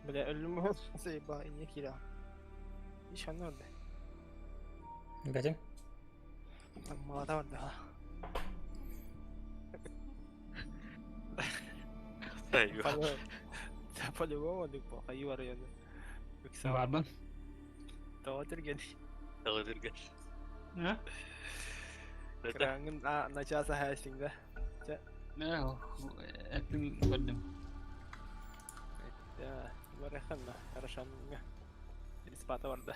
Бля, өлүм сейба инне кира. Иш ханна орда. Бэтим. Там малата барда. Айва. По-любому дык по хайва району. Var mı? Тоотырген. Тагыдырга. Ha? Это Крангын а начаса хайсиңда. Эппим көрдүм. Бараханна, Хорошанга. Спата барда.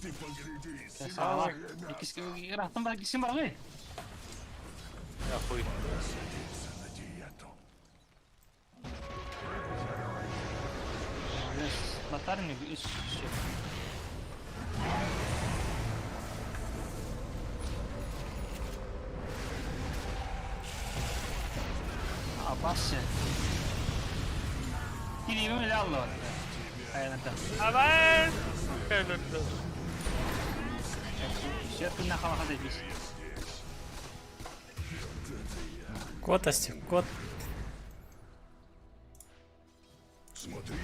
Ты погляди, Саала. Иккис рахтан бар кисин баргы. Ахуй. садиться на диету. Батарник үс все. Абасы. Килибим эле алла. Аяната. Абай! Кэлэрдэ. Все күннә халаха дейбиз. Кот, Астик, кот. Смотри,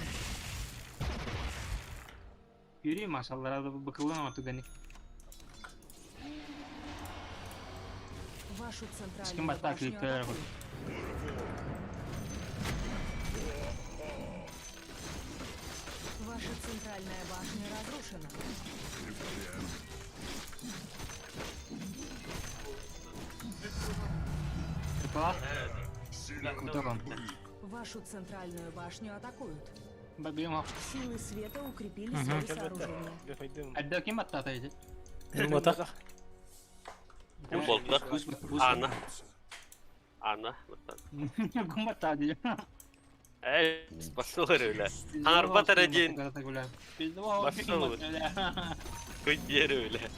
Yürüyeyim maşallah быкылын ama түгәни. Вашу Ким центральную батак башню клиптер атакуют. Ваша центральная башня разрушена. Типа, силен Куда бык. Вашу центральную башню атакуют. Бабима. Силы света укрепили свои сооружения. Әдді ким баттата еді? Мотах. Ким болду? Ана. Ана. Ким баттата Эй, спасылар өле. Арбатар один. Басылыр. Күндер өле.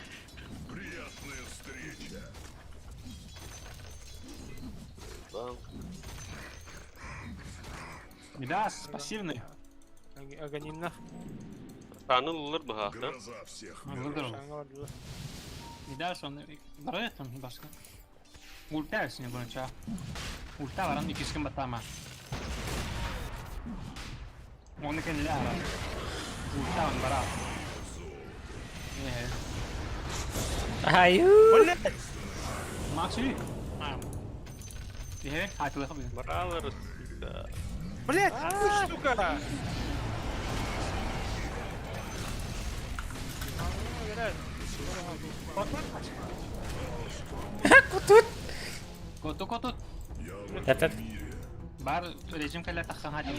Приятная встреча. Мидас, пассивный. Аганимнах. Танылыр бу хакта. Гроза всех Выбрал. миров. Мидас, он барыт он башка. Ульта сине бунача. Ульта баран икис ким баттама. Оны кен ляра. Ульта он бара. Аю. Макси. Е, хатылы хабы. Баралар. Блять, сука! Кутут. Коту коту. Тәп тәп. Бар режим кәлә тақсан хати.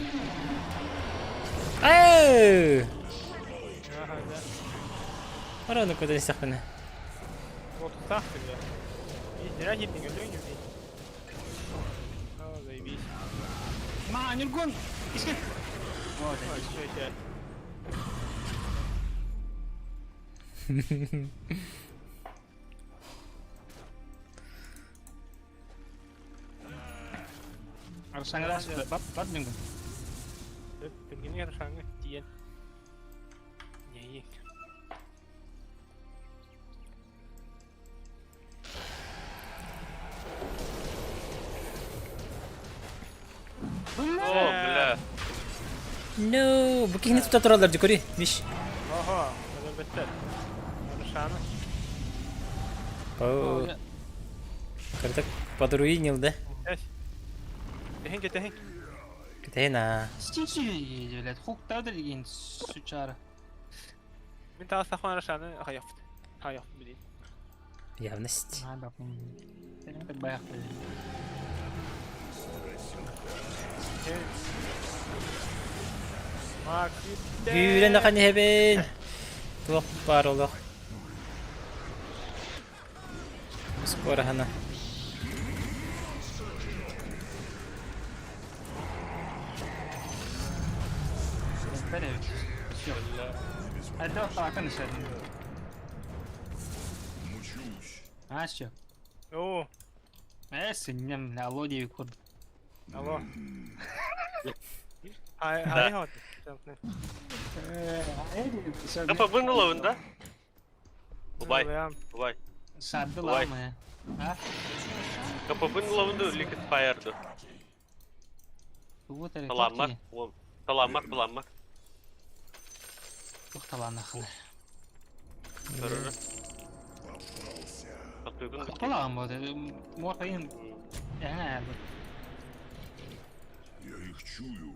Эй! Ара, ну куда не сахна. Вот так бля. И зря не пигалю, О, заебись. Ма, Нюргун! Иске. Вот. Ой, что это? Арсаңрас бат бат Нюргун. Түргене шаңы тиен. Не О, бля. No, бу кихни тута туралар дикори. Миш. Ого, это беттер. Шаны. О. Картак подруинил, да? Техин, техин. Кытайна. Стичи, блядь, хук тадыр деген сучара. Мен тағы сахман шаны хаяфт. Хаяфт блин. Явность. А, да, баяқ Гүрен ахан хебен. Туох бар олох. Скоро хана. Мучусь. А, все. О, Э, синем, алло, деви код. алло. Ай, ай, вот. Капа бынула да? Убай, убай. Сады Ой. ламы. А? Капа бынула ликет фаерду. Вот это. Таламмар. Таламмар, таламмар. Таланахны. Көрөрө. Попался. Катыгын. Талан вот. Морфин. Эҥэ бу. Я их чую.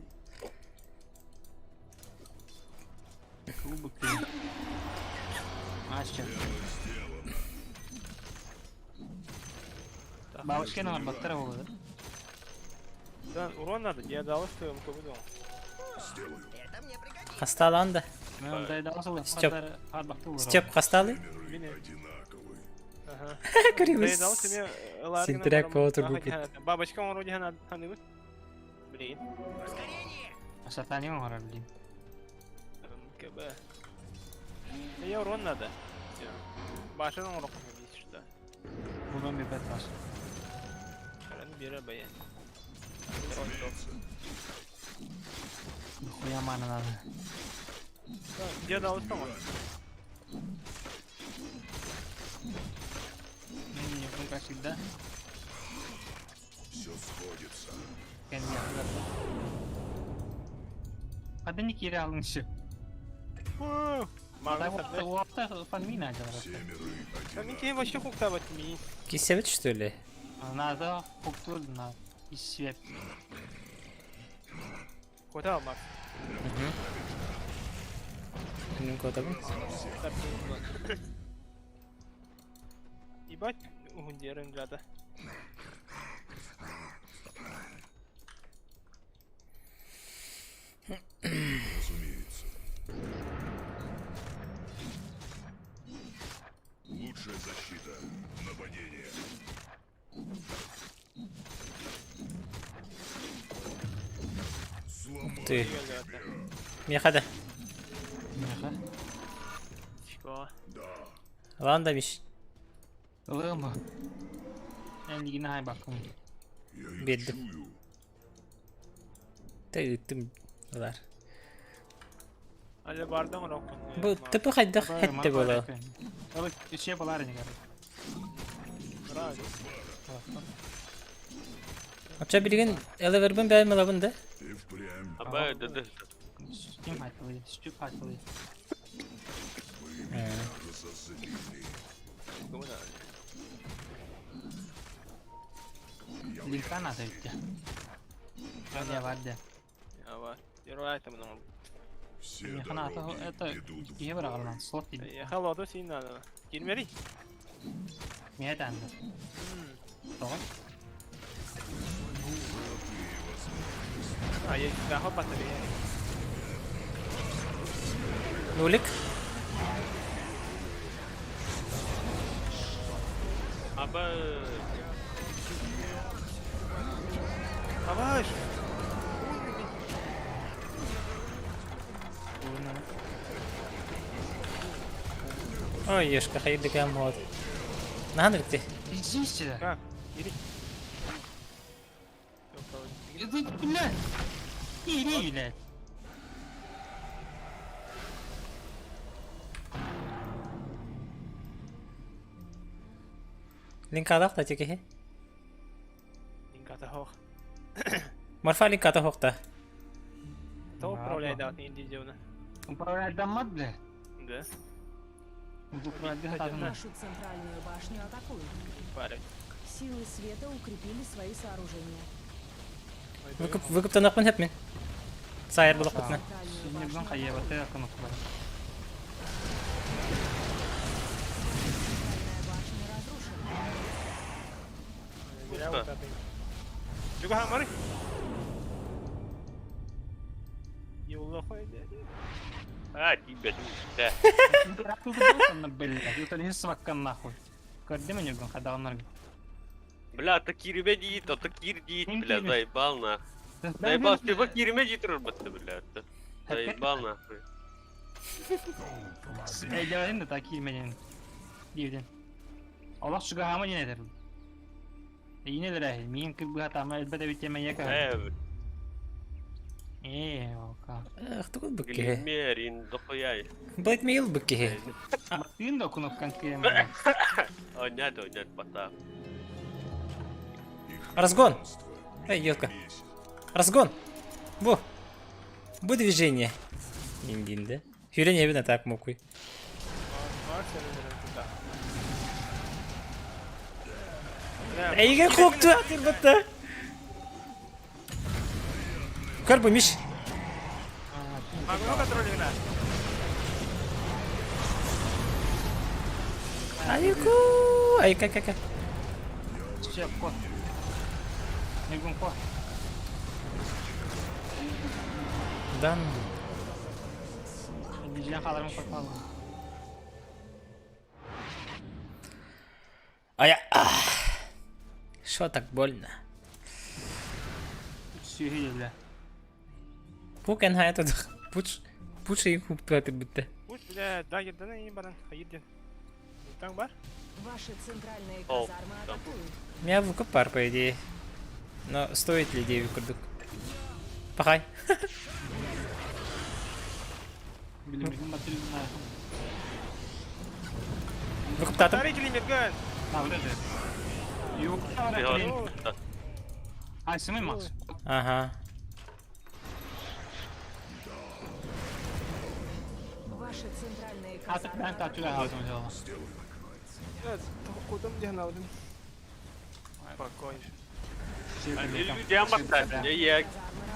Кубок. Мастер. Сделано. Бабушкина баттара буолар. Да, урон надо, я дал, что ему кобыдал. Сделаю. Хасталаан да. Степ. Степ хасталы? Миры одинаковы. Ага. Көрүбүс. Дал себе Синтряк по турбу Бабочка он вроде ханыбыт. Блин. Сатани оҥорор блин. МКБ. Я урон надо. Башын оҥорох что. Булан бипет бас. Каран бира бая. Разумеется. Хуя мана надо. Где дал что? Не, ну как всегда. Все сходится. Хадани кире алын еще. Фанмина Все миры Там одинаковы. не вообще хуктавать ми. Кисебит что ли? Надо хуктур на свет. Куда Макс? Күнүн котабын. Ебать, угундерын жада. Разумеется. Лучшая защита – нападение. Сломай Ты. Мехада. Чего? Да. Ланда миш. Ылыма. Энигин хай бакым. Я их Бедді. чую. Ты ыттым. Улар. Але бардан урок. Бу тыпы хайдах хетте боло. Ылык үче болар не гары. Апча билген элевербин бәйм алабын да. И впрямь Аба да. Ким хайтылы, сүтүп хайтылы. вы меня разозлили. Я Линка надо ведь. Вадя, вадя. Ава. Первая там ну. Все Механа дороги это ведут в евро бой. алан слот. Я холоду сильно надо. Кирмери. Мет анды. Тоҕо? А я да хоп батарея. Нулик. Аба Давай. Ой, ешка хайды кам вот. Нахан ты. Иди сюда. А, иди. Иди, блядь. Иди, блядь. Линкалах та текехе. Линката хох. Марфа линката хохта. То управляй да, индивидуально. Управляет дамат, блядь. Да. Управляет дамат. Нашу центральную башню атакуют. Парень. Силы света укрепили свои сооружения. Выкуп выкуптанахпын хеп мин. Сайыр булак бутна. Центральную Şimdi башню ben kayıya атакуют. batı yakın okula. Центральная башня разрушена. Зря вот это. Чего хамары? Юлла хойде. А, тебя да. Блядь, это не свакка нахуй. Көрдүм мен жүргөн кадагынар. Бля, то кирме дейт, а то кир дейт, Ким бля, кирме? заебал нахуй. Заебал, Степа кирме дейт урбатты, бля. Заебал нахуй. Эйдебедин да та кирмедин. Дивдин. Аллах чуга хама жин этер. Ийне дere, мин кырбы хатама элбете битеме яка. Э, Э, ока. Ах, тугул букке. Глимерин, дохуя. Блэк мейл букке. Баттыын да кнопкан киреме. О, нет, о, нет, потап. Их Разгон. хамство Эй, меня елка. бесит. Разгон. Бу. Бу движение. Индинде. Хүрен ебин так мукуй. Эйигэ хукту атырбатта. Көр бу Миш. Могу контроль Айку! Айка ка ка. Все, ко. Ньургун ко. Дан. Дьиэн хааларым куотпалым. Ая. Что так больно? Сүөһү диэлэ. Пукен хайа тут пуч пуч и хукту атырбытта. Пусть, бля, да, ердана и баран, хайыр Там бар? Ваши центральные О, казармы да. атакуют. Меня в пар, по идее. Но стоит ли девять курдук? Пахай. Билиммин батырына. Выкуптатым. Смотрите, лимит, ган! А, вот это. Юк. А, сымый Макс. Ага. Ваши центральные Атык казармы мен татуя атакуют. хаузым дела. Кудам дихнаудым. Спокойно. Иллюзия маттасın. Я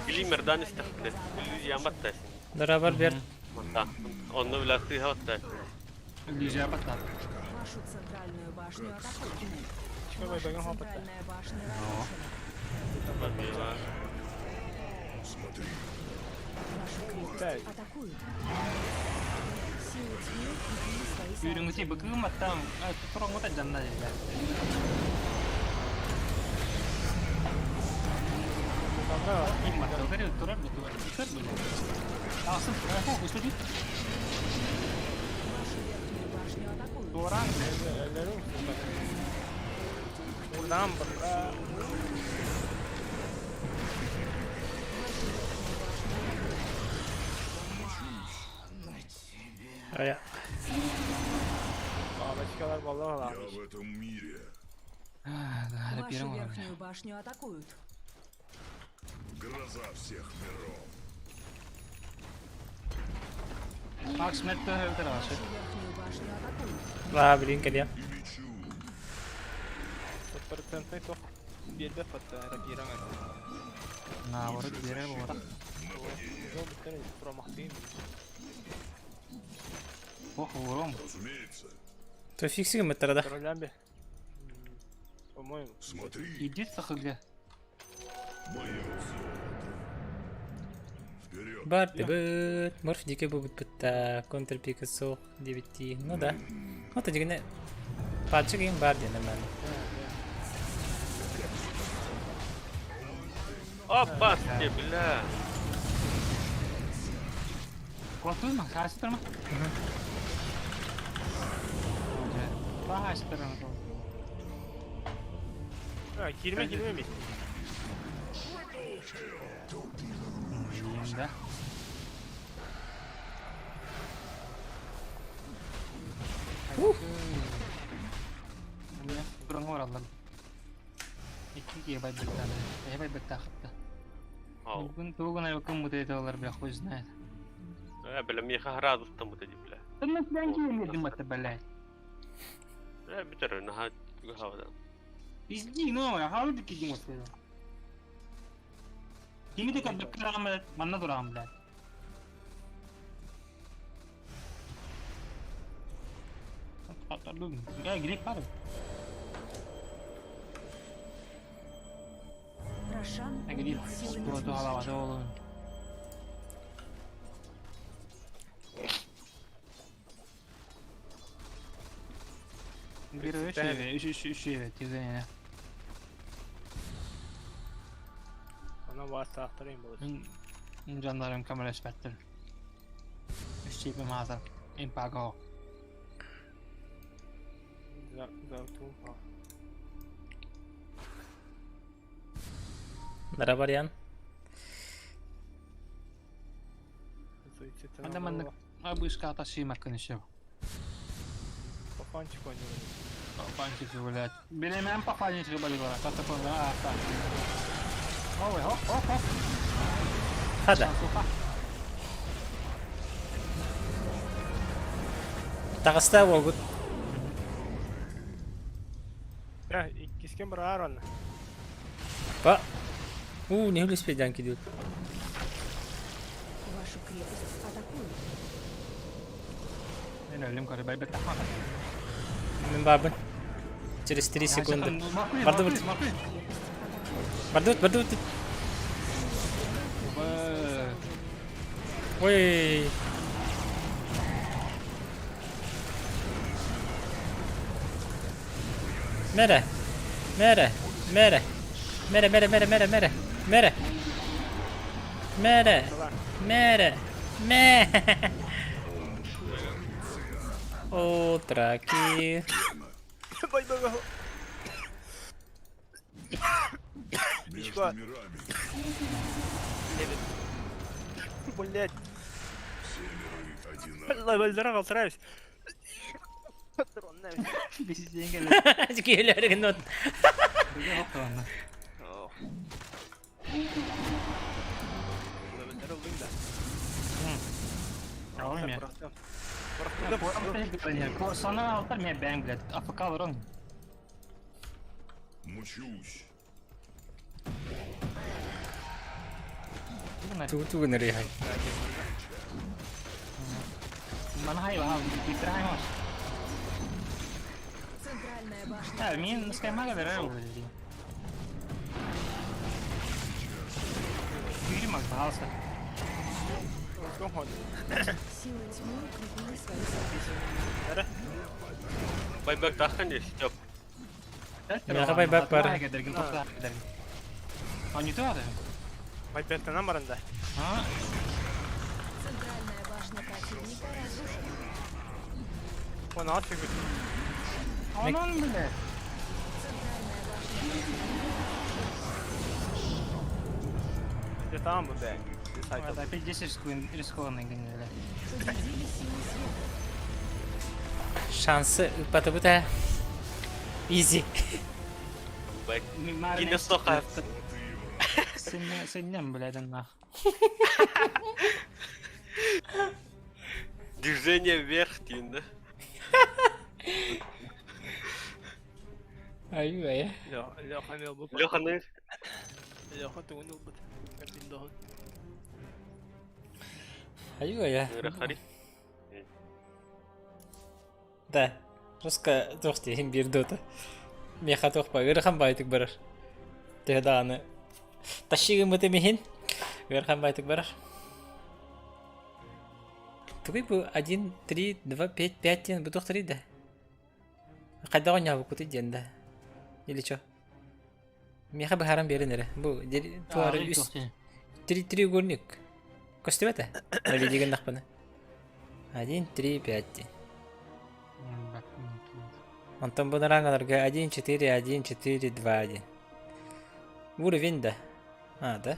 Glimmer'dan istekli. Иллюзия маттасın. Дорабар бер. Мата. Онны биле сыйха маттасın. Иллюзия батат. Вашу центральную башню атакуют. Чего Ваша вы бегом хопата? центральная башня разрушена. Смотри, Вашу крепость Так. атакуют. Силы тьмы укрепили свои Yürüngüti сооружения. быкы маттам. Туроңгута жанна дела. Имматтал турар бу турар. Турар бу. Асыл о, услуги. Вашу верхнюю башню атакуют. Туран. Buradan burada. Ая. Бабочкалар баллар я в этом мире. Вашу верхнюю башню атакуют. Гроза всех миров. Макс метте өтөр Вашу верхнюю башню атакуют. Ла, блин, кадя. И лечу. Процентный тох. Бирде фата рапиран. На, вот бере вот. Промахтин. Ох, уром. Разумеется. То фиксик мы тогда. Троллямби. По-моему. Смотри, Иди сахылга. мое золото. Вперед. Бар бит. Морф дике бу бит Контр пикасо 9. Ну да. Вот дигне. Пачык им бар ден нормально. Опа, тебе, бля. Куатуй ма, хасытыр ма? Хасытыр ма. А, кирме кирме ми. Да. Бұрын оралдым. 2 гигабайт беттады. Гигабайт беттахытты. Ау. Бүгін тугун айбыкын мутейталар бля, хуй знает. Бля, мне градус там вот эти, бля. Ну, блядь, не это, блядь. Битер, наха, хавада. Пизди, ну, я хавы дики димос. Кими де кадып кырам, блядь, манна турам, блядь. Я грипп пары. Рошан Грипп. убит силами Вот, тьмы. голова, голова. Bir üç evi, üç üç üç evi, tizene. Она вас тахтарым будет. Жандарым камера спектр. Üç çipi mağaza. Impago. За за тумпа. Дарабарьян. Адамын абышка ташыйма көнүшү. Пафанчик они. Пафанчик блядь. Билемен пафанчик болигора. Ката по а так. Ой, хоп, хоп, хоп. Хада. Тағыста могут. Э, иккискин быраар онно. Па. У, не успеть кидут. Вашу крепость атакуют. Мен өлүм көрө байбет тахма. Мен бабын. Через 3 секунды. Барды барды. Барды барды. Ой. Мере. Мере. Мере. Мере, мере, мере, мере, мере. Мере. Мере. Мере. Ме. Утраки. Между мирами. Блять, Все миры одинаковы. левелдера калтырайбыз. Киһилэрин от. Левелдер ылдың да. Sana altar mı ben блядь? АФК алырың. Мучусь. Тугу тугу нырыйхай. Мана хай ва, битер хай маш. Центральная башня. Да, мин скаймага берер блядь. Yürü пожалуйста. Силы тьмы укрепили свои сооружения. Байбек таххан дии, Степ. Меха байбак бар. А не то, да? Байбектен барында. А? Центральная башня противника разрушена. 16 секунд. Анан блядь. Центральная башня Где там, блядь? Это опять 10 рискованный блядь. победили силы света. Шансы ыппатыбыта. Изи. Гиннес тоха. Сеннем, блядь, нах. Движение вверх диин да. Ай-ай. Леха не ылбыт. Леханы Леха тугун ылбыт. Картин Ай-ай. Рахари. Да. Руска туох диэн биир дуота. Миэхэ туох ба ыарахан баайытык барар. Төһө даҕаны тащи гыммытым иһин ыарахан баайытык барар. Тугуй бу 1, 3, 2, 5, 5 диэн бу туох да? Хайдах оонньообуккутуй диэн да? Или чё? Миэхэ быһааран биэрин эрэ. Бу туары үс три треугольник. Көстүбэтэ? Наведи гыннахпына. 1, 3, 5 диэн. Онтон бу нарангаларга 1, 4, 1, 4, 2, 1. Уровень да. А, да?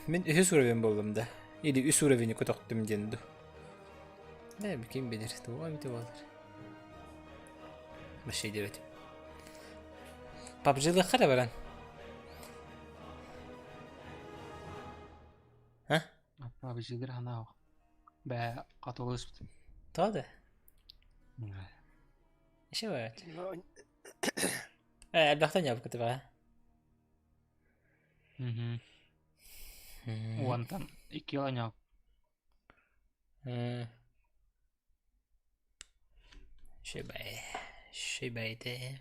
Мин үһүс уровень буоллум да. Или үс уровени көтөхтүм диэн ду. Э, ким билэр, туга эбитэ буолар. Вообще диэбит. PUBG-лыахха эрэ баран. А? PUBG-лыр ханаа. Бә катылыспыт. Тоҕо да? Еще баҕат. Э, элбэхтэн ньаабыккыт баҕа. Мгм. Уонтан икки оонньоо. Шибай. Шибайте.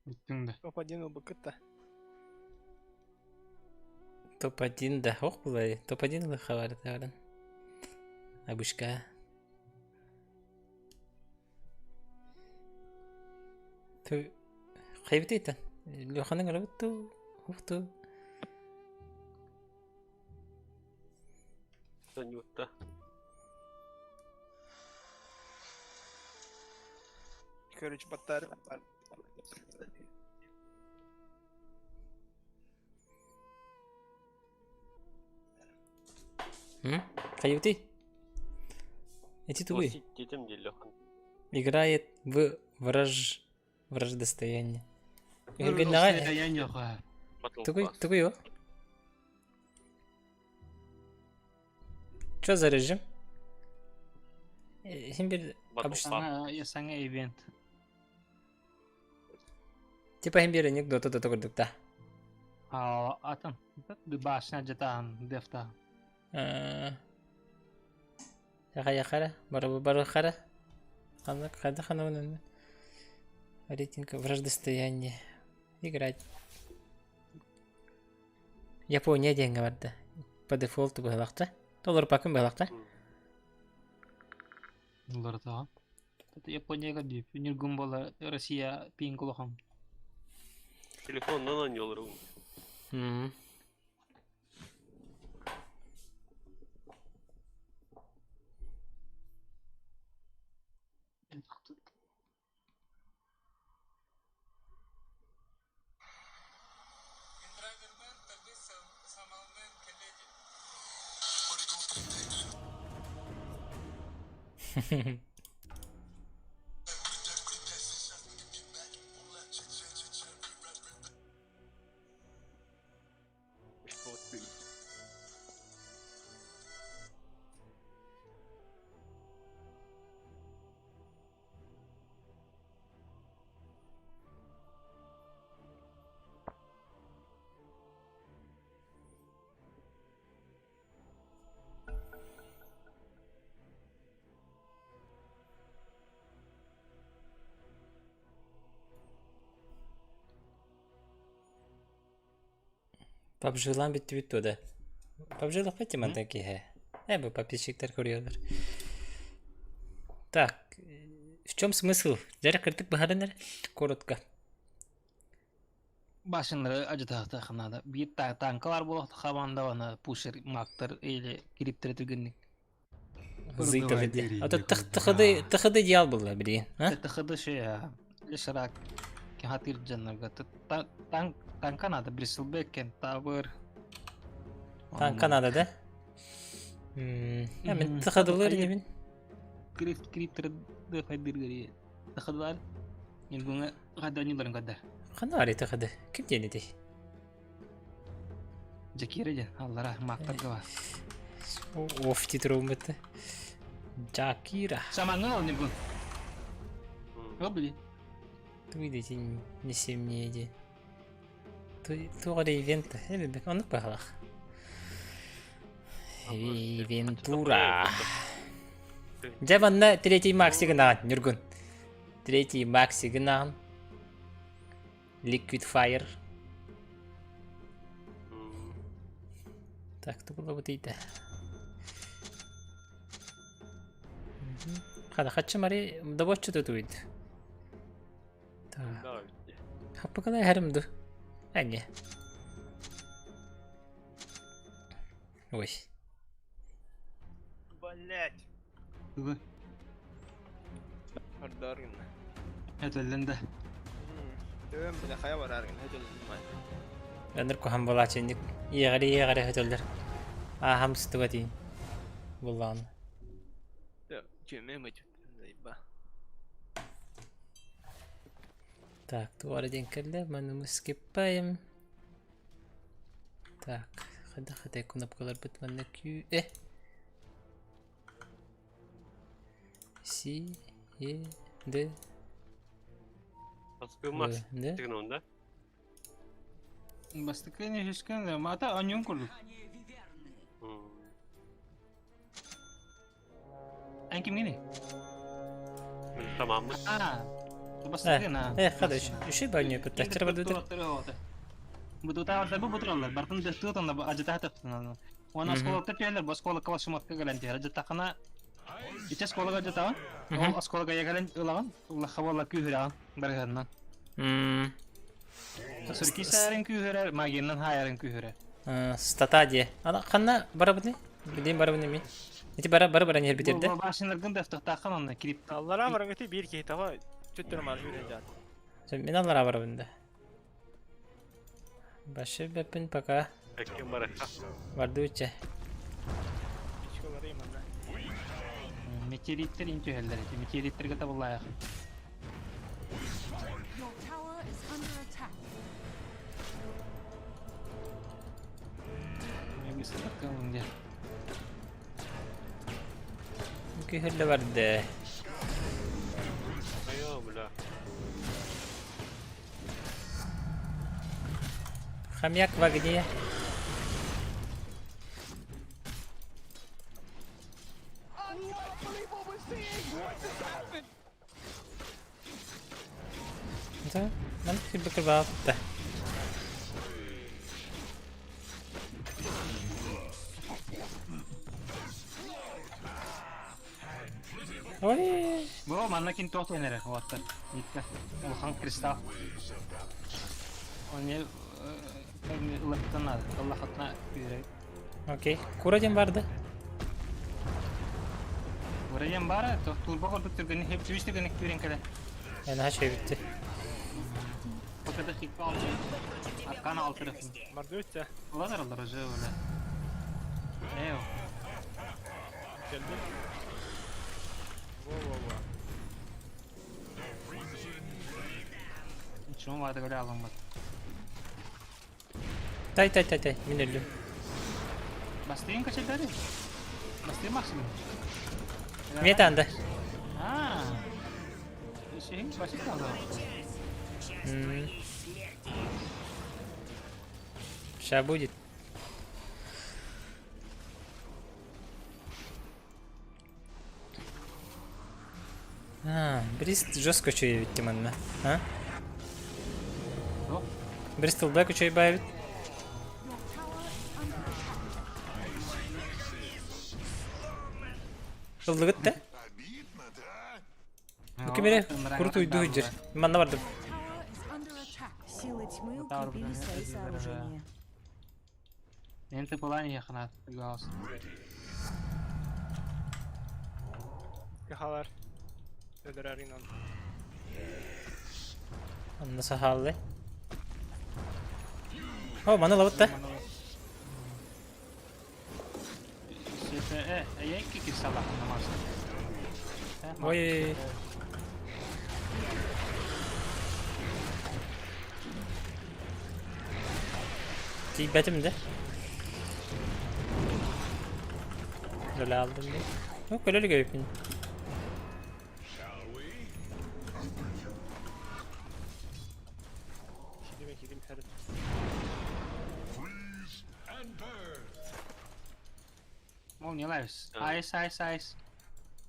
Бүттүҥ да. Топ-1 ылбыккыт да. Топ-1 да. Ох булай. Топ-1 ылыхха Абышка. Ту хайбытыйтан. Леханың ырыбытту. Ухту. Сонньуутта. Короче, баттар. М? Хайбытый? Эти тугуй. Детем дии Лехан. Играет в враж... Враждостояние. Өһүргэннэҕэ Battle тугуй Pass. тугуй о? Чё за режим? Син бир Battle обычно Pass. Саҥа саҥа ивент. Типа иһин биэр анекдота да курдук да. А атын башня дьатаан дефта. Яха-яхара, барыбы барыхара. Ханнык хайда ханабын Рейтинг враждостояние. Играть. Япония диэҥҥэ барда. По дефолту быһалахта. Толорпакын быһалахта. Уларытаҕа. Японияга дүү. Ньургун буола Россия пинг улахан. Телефоннан оонньуулар. PUBG'лаан бүттүбүт дуо да? PUBG'лахпыт дии мантан киэһэ. Э, бу подписчиктар көрүөллэр. Так, в чем смысл? Дьэ, кырдык быһарын эрэ, коротко. Башынлары ажытаахтаах наада. Биир танкалар буолуохта хамаанда пушер мактар или кириптер түргэнник. Зыйталы дии. А то тхд тхд идеал булла билигин. ТХД шея. Лишрак хатыр дьоннорго танк танка надо Брисселбек Кентавр. Танка надо да? Мен ТХДлар инибин. Криптер дэфайдыр ТХДлар. Ньургуҥа хадданиларын каддар. Ханна ари ТХД? Ким диэн этэй? Жакира дьэ, аллара маактарга бар. Оф титроммыты. Жакира. Самаңы ол Ньургун. Ол били. Туй не семнее ди. Туох эрэ ивент. Оннук баһалах. Ивентура. Дьэ манна третий макси гынаҕын, Ньургун. Третий макси гынаҕын. Liquid Fire. Так, тугула бутыйда. Хада хаччы мари добоччу тутуйд. Так. Хаппыкала хэрим ду. Әне. Ой. Блять. Тугу? Хардаргын. Этэллэн да. Төбөм бile хайа бараргын хөтөллүм. Өнөр куһан буолааччы иэҕэри иэҕэри хөтөллөр. Аахам сытыба тиин. Буллаҕына. Чүмэ мычыт. Заеба. Так, туора диэн кэллэ. Маны мы скиппаем. Так, хада хата кнопкаларбыт манна Q, э. С, Е, Д, Макс, Д. да? Бастакы үһүскэн мата оньон курдук. Эн кимҥиний? Тамаммыт. Аа. Бастакы на. Э, хада үчүй баанньа кыттаччыра бардыбытыр. Бутутаа бу бутураллар. Бартын дөстү отонна ажытаа тахтана. Уонна осколокта түһэллэр, бу осколокка басымакка кэлэн түһэр. Ажытахына ити осколок ажытаҕын. Ол осколок айа кэлэн ылаҕын. Улаха буолла күүһүрэҕин барыһыннан. Сырки саарын күүһүрэр, магиянан хаайарын күүһүрэр. Стата дии. Ана ханна барабыны? Билиим барабыны мин. Ити бара бара баран иһэрбитирдэ. Бу башынларгын да автохтааххан онно кирип. Аллара барыҥыты биир киһи таба түттүрү маар сүүрэн дьаат. Мин аллара барабын да. Башы бэппин пока. Эккин барыха. Бардыбычча. Ичкалары манна. Метеориттер ин түһэллэр эти. Метеориттерге табыллаах. Your tower is under attack. Мен быстыркалым дия. Күһүрлэ барды. Айо, бля. Хомяк в огне. Да, маннык сирбэ кырбаабыт да. Ой! Бу манна кин туох диэн эрэ уоттар. Икки улахан кристалл. Оны ылаттан наада. Ыллахатына күүрэ. Окей. Кура диэн барды. Кура диэн баара, турбо курдук түргэнник хеп түс түргэнник күүрэн кэлэ. Эн хаша бүттү. Пока хикка алты. Аркана алты. Мардуйся. Лазер алар уже öyle. Эйо. Geldi. Во-во-во. Чуң барды көрө алынбат. Тай тай тай тай. Мин өлдүм. Бастыйын качайдары. Бастыйын максимум. Метанды. А. Şeyin başı kaldı. Сейчас будет. А, Брист жестко чует манна. А? Бристол Блэк учуй бавит. Ыллыгыт да? Бу кимере курут уйду жер. Манна бардым. Силы тьмы укрепили свои сооружения. Энте плане яхнат, галс. Кахалар. Ödürер инан. Анна сахаллы. О, маны лабыт да. Ой. Тиийбэтим да? Роль алдым дии. Ну, көрө илик эбиппин. Киирдим киирдим сэрит. Молния lives. Ice, ice, ice.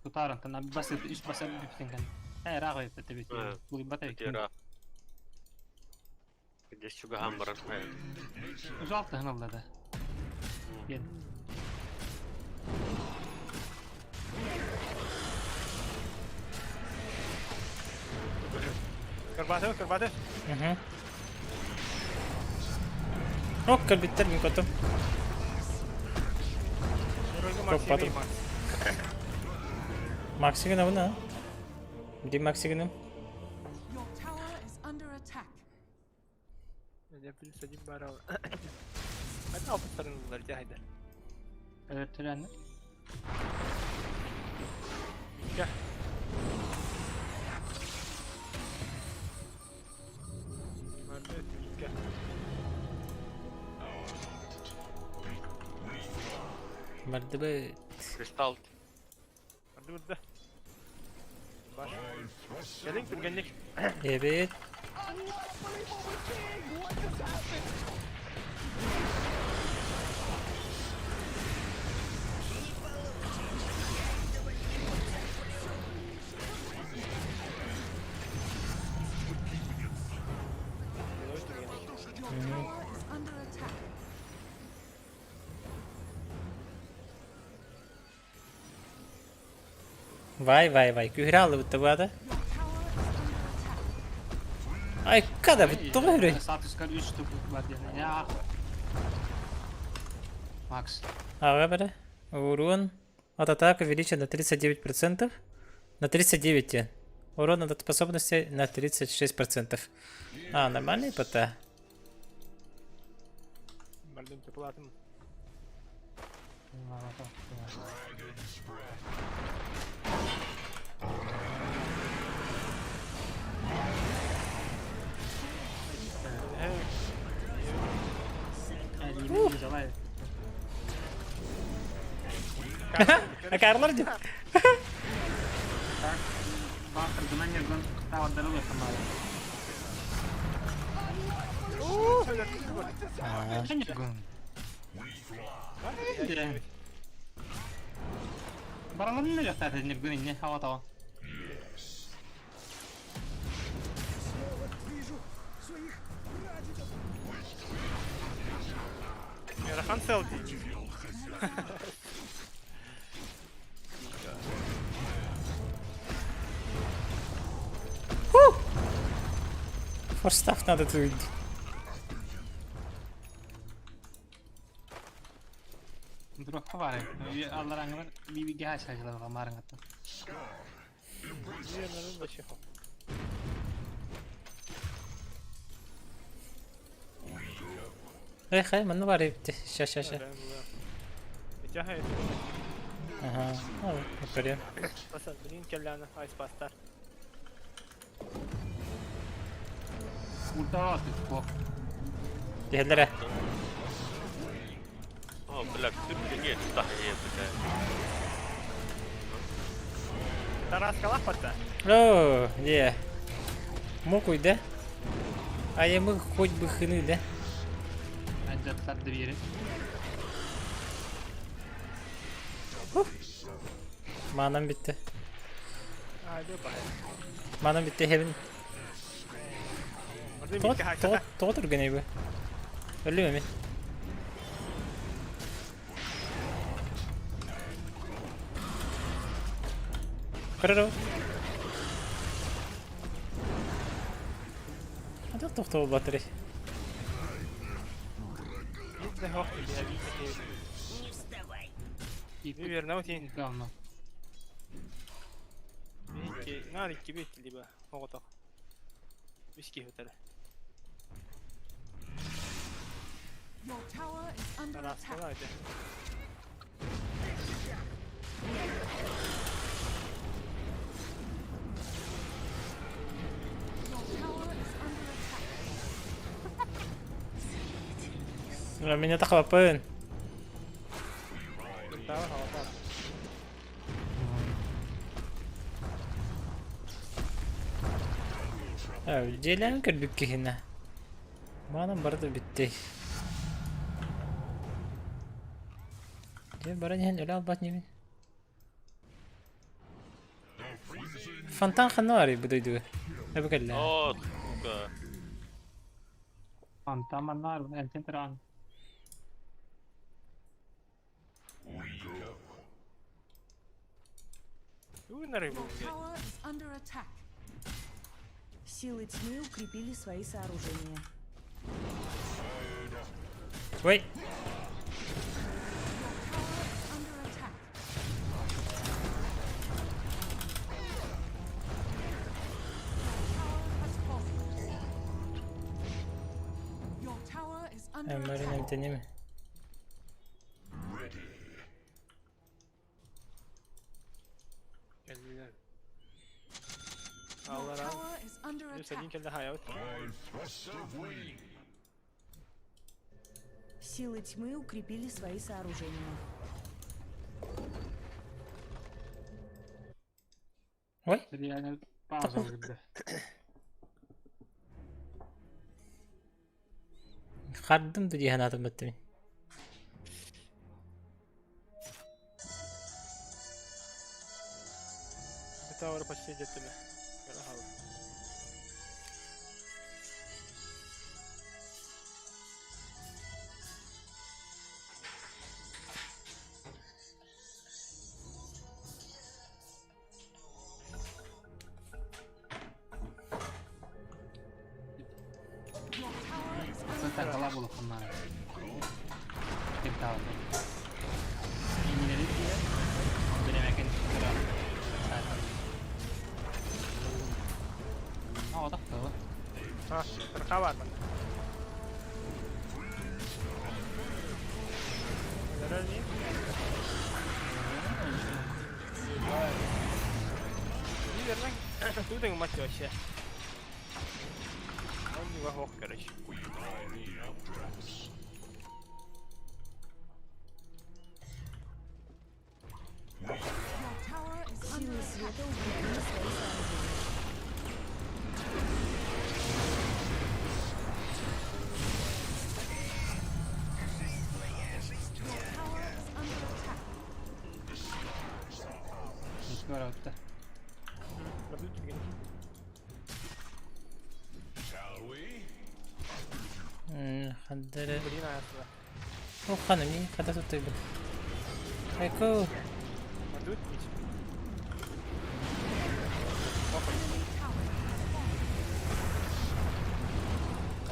Тутаран, тана басып, үс басып бүптен кән. Ә, рағы өтті бит. Бұл бата бит. Здесь чугахан барар. Uzaltı hınıldadı. Gel. Кырбаты, кырбаты. Угу. Ок, кэлбиттэр мин котум. Коппатым. Максигын абына. Где Максигыным? Плюс один барал. Это опыттарынылар дьэ Өлөртүләнне. Gel. Gel. Бардыбыт. Кристалл. Барды Баш. Кэлиҥ түргэнник. Эбит. Your tower is under attack. Вай, вай, вай. Күһүрэ аллыбыт баата. Your tower is under attack. Ай, када бит тоҕо үрүй. Статус кар 3 штук бар диэн. Я. Макс. Ага, бара. Урон от атак увеличен на 39%. На 39 те. Урон от способности на 36%. А, нормальный ПТ. Бардым теплатым. Акарлар деп. Баахырдынан нергон тавардары Аа. Бараларын өлүөхтаах ньургун инньэ аҕа-тоҕо. Ыарахан сыл дии. Force staff надо тут. Дуракка баар алларааҥҥылар биибигэ хааччылар маарыҥаттан. Эх, э, манна баар эбит. Ща, ща, ща. Ага, көрүөм. Блин, кэллээнэ айспастар. Ультаҕа туох. Түһэллэрэ. О, бля, ты нет, тахе, бля. Тараскалах батта. О, не. Мокуй, да? А я мы хоть бы хыны, да? Адьаттар да биэри. Манам бүттэ. А, Манам бүттэ хебин. Тоҕо түргэнэй бу? Өллүм эми. Көрөр. Ата тохтоо батарей. Верно, Говно. Наар икки бит либо оҕотох. Үс киһи утары. Your tower is under attack. Тараскалаа этэ. Your tower is under attack. Меня тахлапын. Tower хаалар. Дьиэлээн көрбүт киһинэ. Манан барыта бүттэй. Дьэ баран иһэн өлө албат ньимин. Фонтан ханна барый бу дойдуга? Эбэ кэллэ. О, сука. Фонтан маннаар энтин туран. Your tower is under attack. Силы тьмы укрепили свои сооружения. Ой, Your tower is under attack. Your tower has fallen. Your tower is under Марина attack. эмтэним. Кэллилэр. Your Аллараа. tower is under Үс один attack. кэллэ хаябыт. Силы тьмы укрепили свои сооружения. Ой, Реально пауза выгодда. хардым да дии санаатым баттым. Tower почти деттими. Көрө хаалар. Your tower is under Zaten kala bulup bunlar. Bir tavır. İndileri diye. Bilemekin kıra. Aa, o da Ha, кырка бар мында. Көрөр ни? Лидерның тудың мать вообще. Он не вахох, короче. Your tower is under attack. Силы света укрепили свои сооружения. Хандары. Блин, аасла. О, хана ми хата туттайбын. Айко. Мадут мич.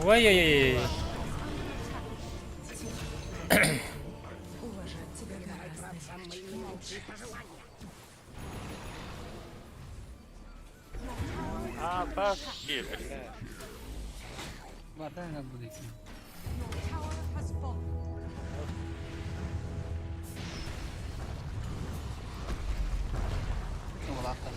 Ой-ой-ой. Уважать тебя гораздо легче. А, так, бля. Бардан да будет. Your tower has fallen. Улахан.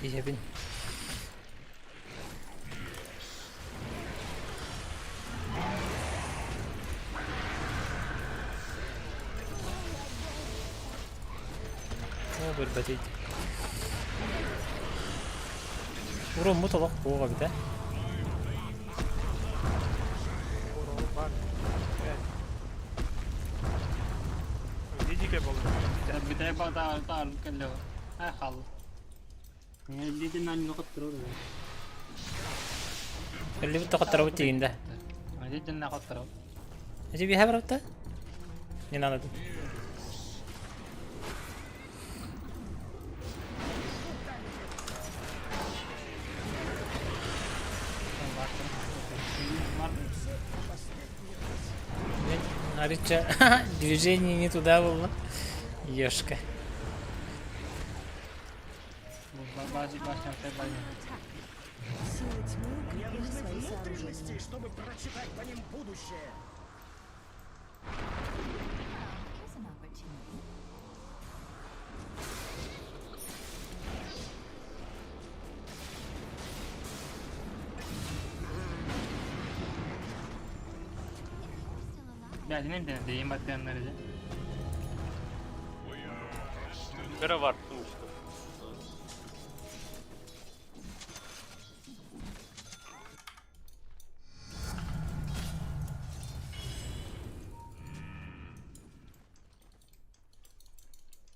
Иһэбин. О, бырбатый. Урон мут олох буоҕа эбит ээ. Бар. Дидике болду. Битай ба та та кэллэ. Ай хал. Лидин нан нохотторор. Элли тоқоттарабыт тиигинде. Лидин нохотторор. Эти биһэ барабыта? Не надо. Арича движение не туда было. Ёшка. Силы тьмы укрепили свои сооружения. Чтобы прочитать по ним будущее. Бәдинен ден дейм баттыаннары. Бера варптым işte.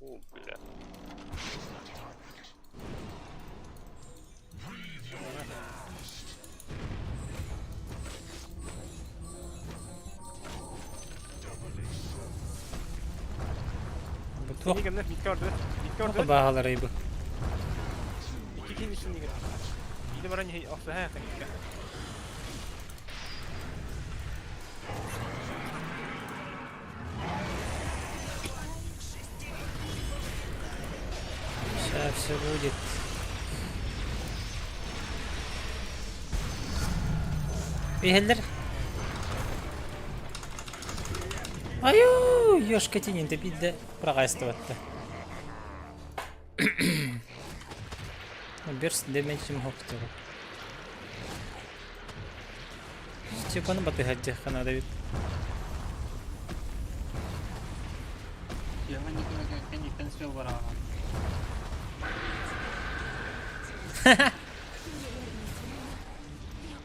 О, бля. Бу туох Нигемне митке орду. Митке орду. бааһаларай бу. Икки кин ишин нигер. Иди баран хей окса ха таңка. Сейчас все будет. Иһэллэр. Аю, ёшка тинин бидде проҕаастыбатта. Берс деменчим хоктугу. Степан батыхаджа хана Давид.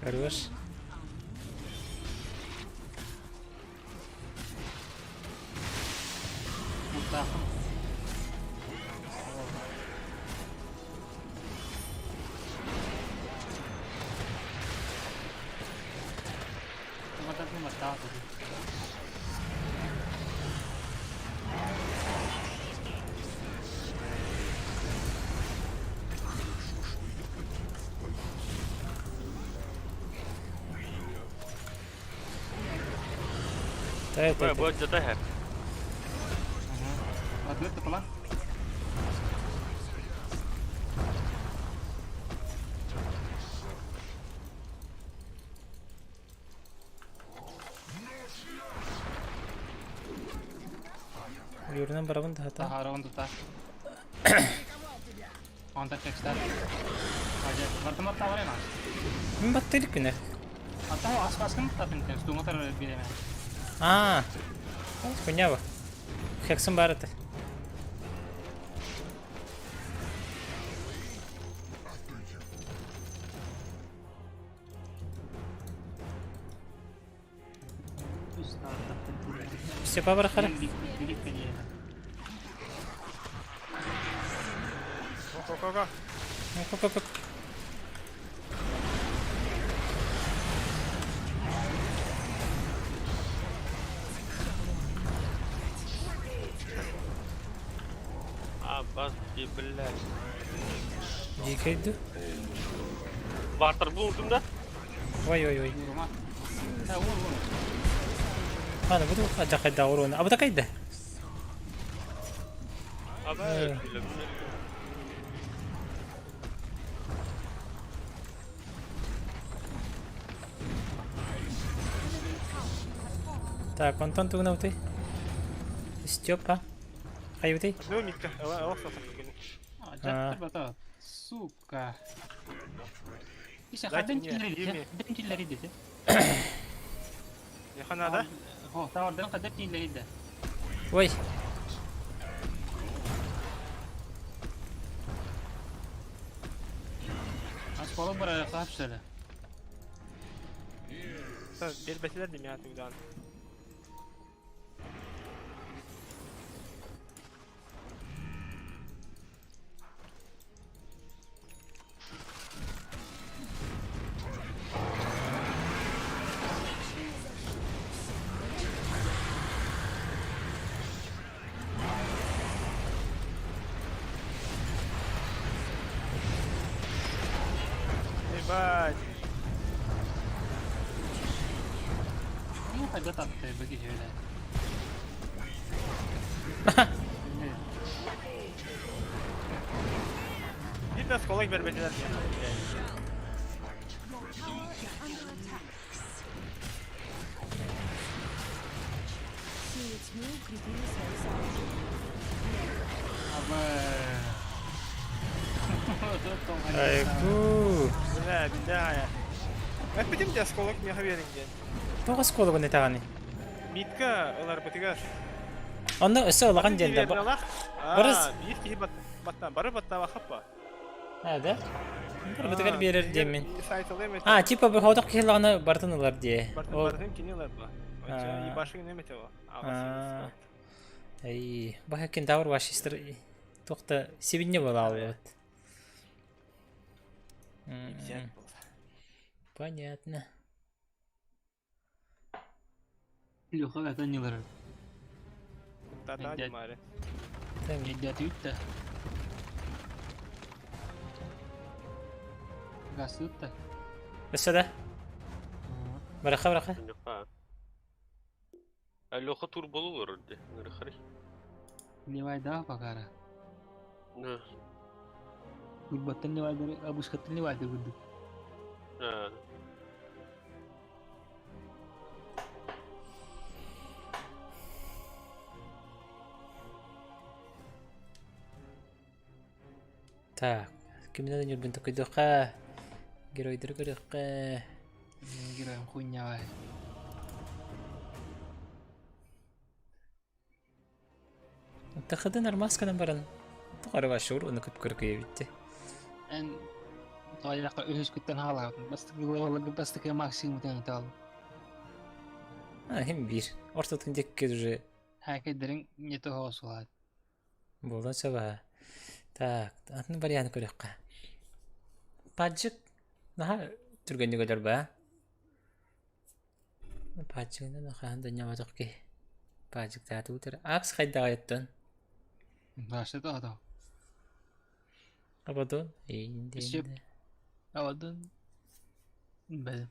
Хорош. Мутахым. Тай тай. Бля, будет зата хэп. Адыр тыпла. Юрынан барабын да хата. Тахарон тута. Онта текстар. Ажа, бартыма таврена. Мин баттырык күнэ. Ата аспаскын татын тен стумотор биреме. Аа. Хуйня Хексон барыты. Степа барахара. Ко-ко-ко. Ко-ко-ко. Абас, блядь. Дикий ду. Бартер булдум да? Ой ой ой. Аны буду адьакайда уруна. Абытакайда. Аба, Так, онтон тугунабытый? Степа. Хайбытый? Ну, Митка, ала сатар А, Сука. Дайте мне, Яха надо? Ой. Бербетилер дим я тугдан. Ебать. Биир да осколок бэрбэтилэр Your tower is under attack. Силы тьмы укрепили свои сооружения. Айгу. Бля, бля. Эппитим дии осколок миэхэ биэриҥ диэн. Тоҕо оскуолагын этэҕиний? Митка ыларбытыгар. Онно өссө улахан диэн да. Барыс. Биир киһи баттаан, бары баттаабахаппа. А, да? Барбытыгар биэрэр диэммин. А, типа бу хотох киһи ылаҕына барытын ылар дии. Барытын кини ылар ба. Ебашың немете о. Эй, баха кентавр вашистер туохта сибинне буолаалбыт. Понятно. Леха это не ларар. Да-да, Маре. Едят Гасытта. Өссө да? Бараха, бараха. Леха турболу олорор дии. Нырыхарый. Левайда покара. Да. Турбаттан левайда, абушкаттан левайда курдук. Да. Так, киминэн Ньургун токуйдуохха, геройдары көрүөххэ. Героем хуйня. Тахыды нормасканан баран тоҕо вашур уну кып көркөйөбүттэ. Эн тойлаққа үһүс күттен хаалаабытым. Бастакы бастакы максимум тен тал. А, хим бир. Ортотун декке уже Хакедерин не того сулат. Буолан сөп Так, атын вариант көрүөххэ. Паджык наһаа түргэнник өлөр ба. Паджыгынан хаһан да ньаматох киһи. Паджыктаатыбыт Акс хайдаҕайыттан. Башта то Абадон. Сөп. Абадон. Бэл.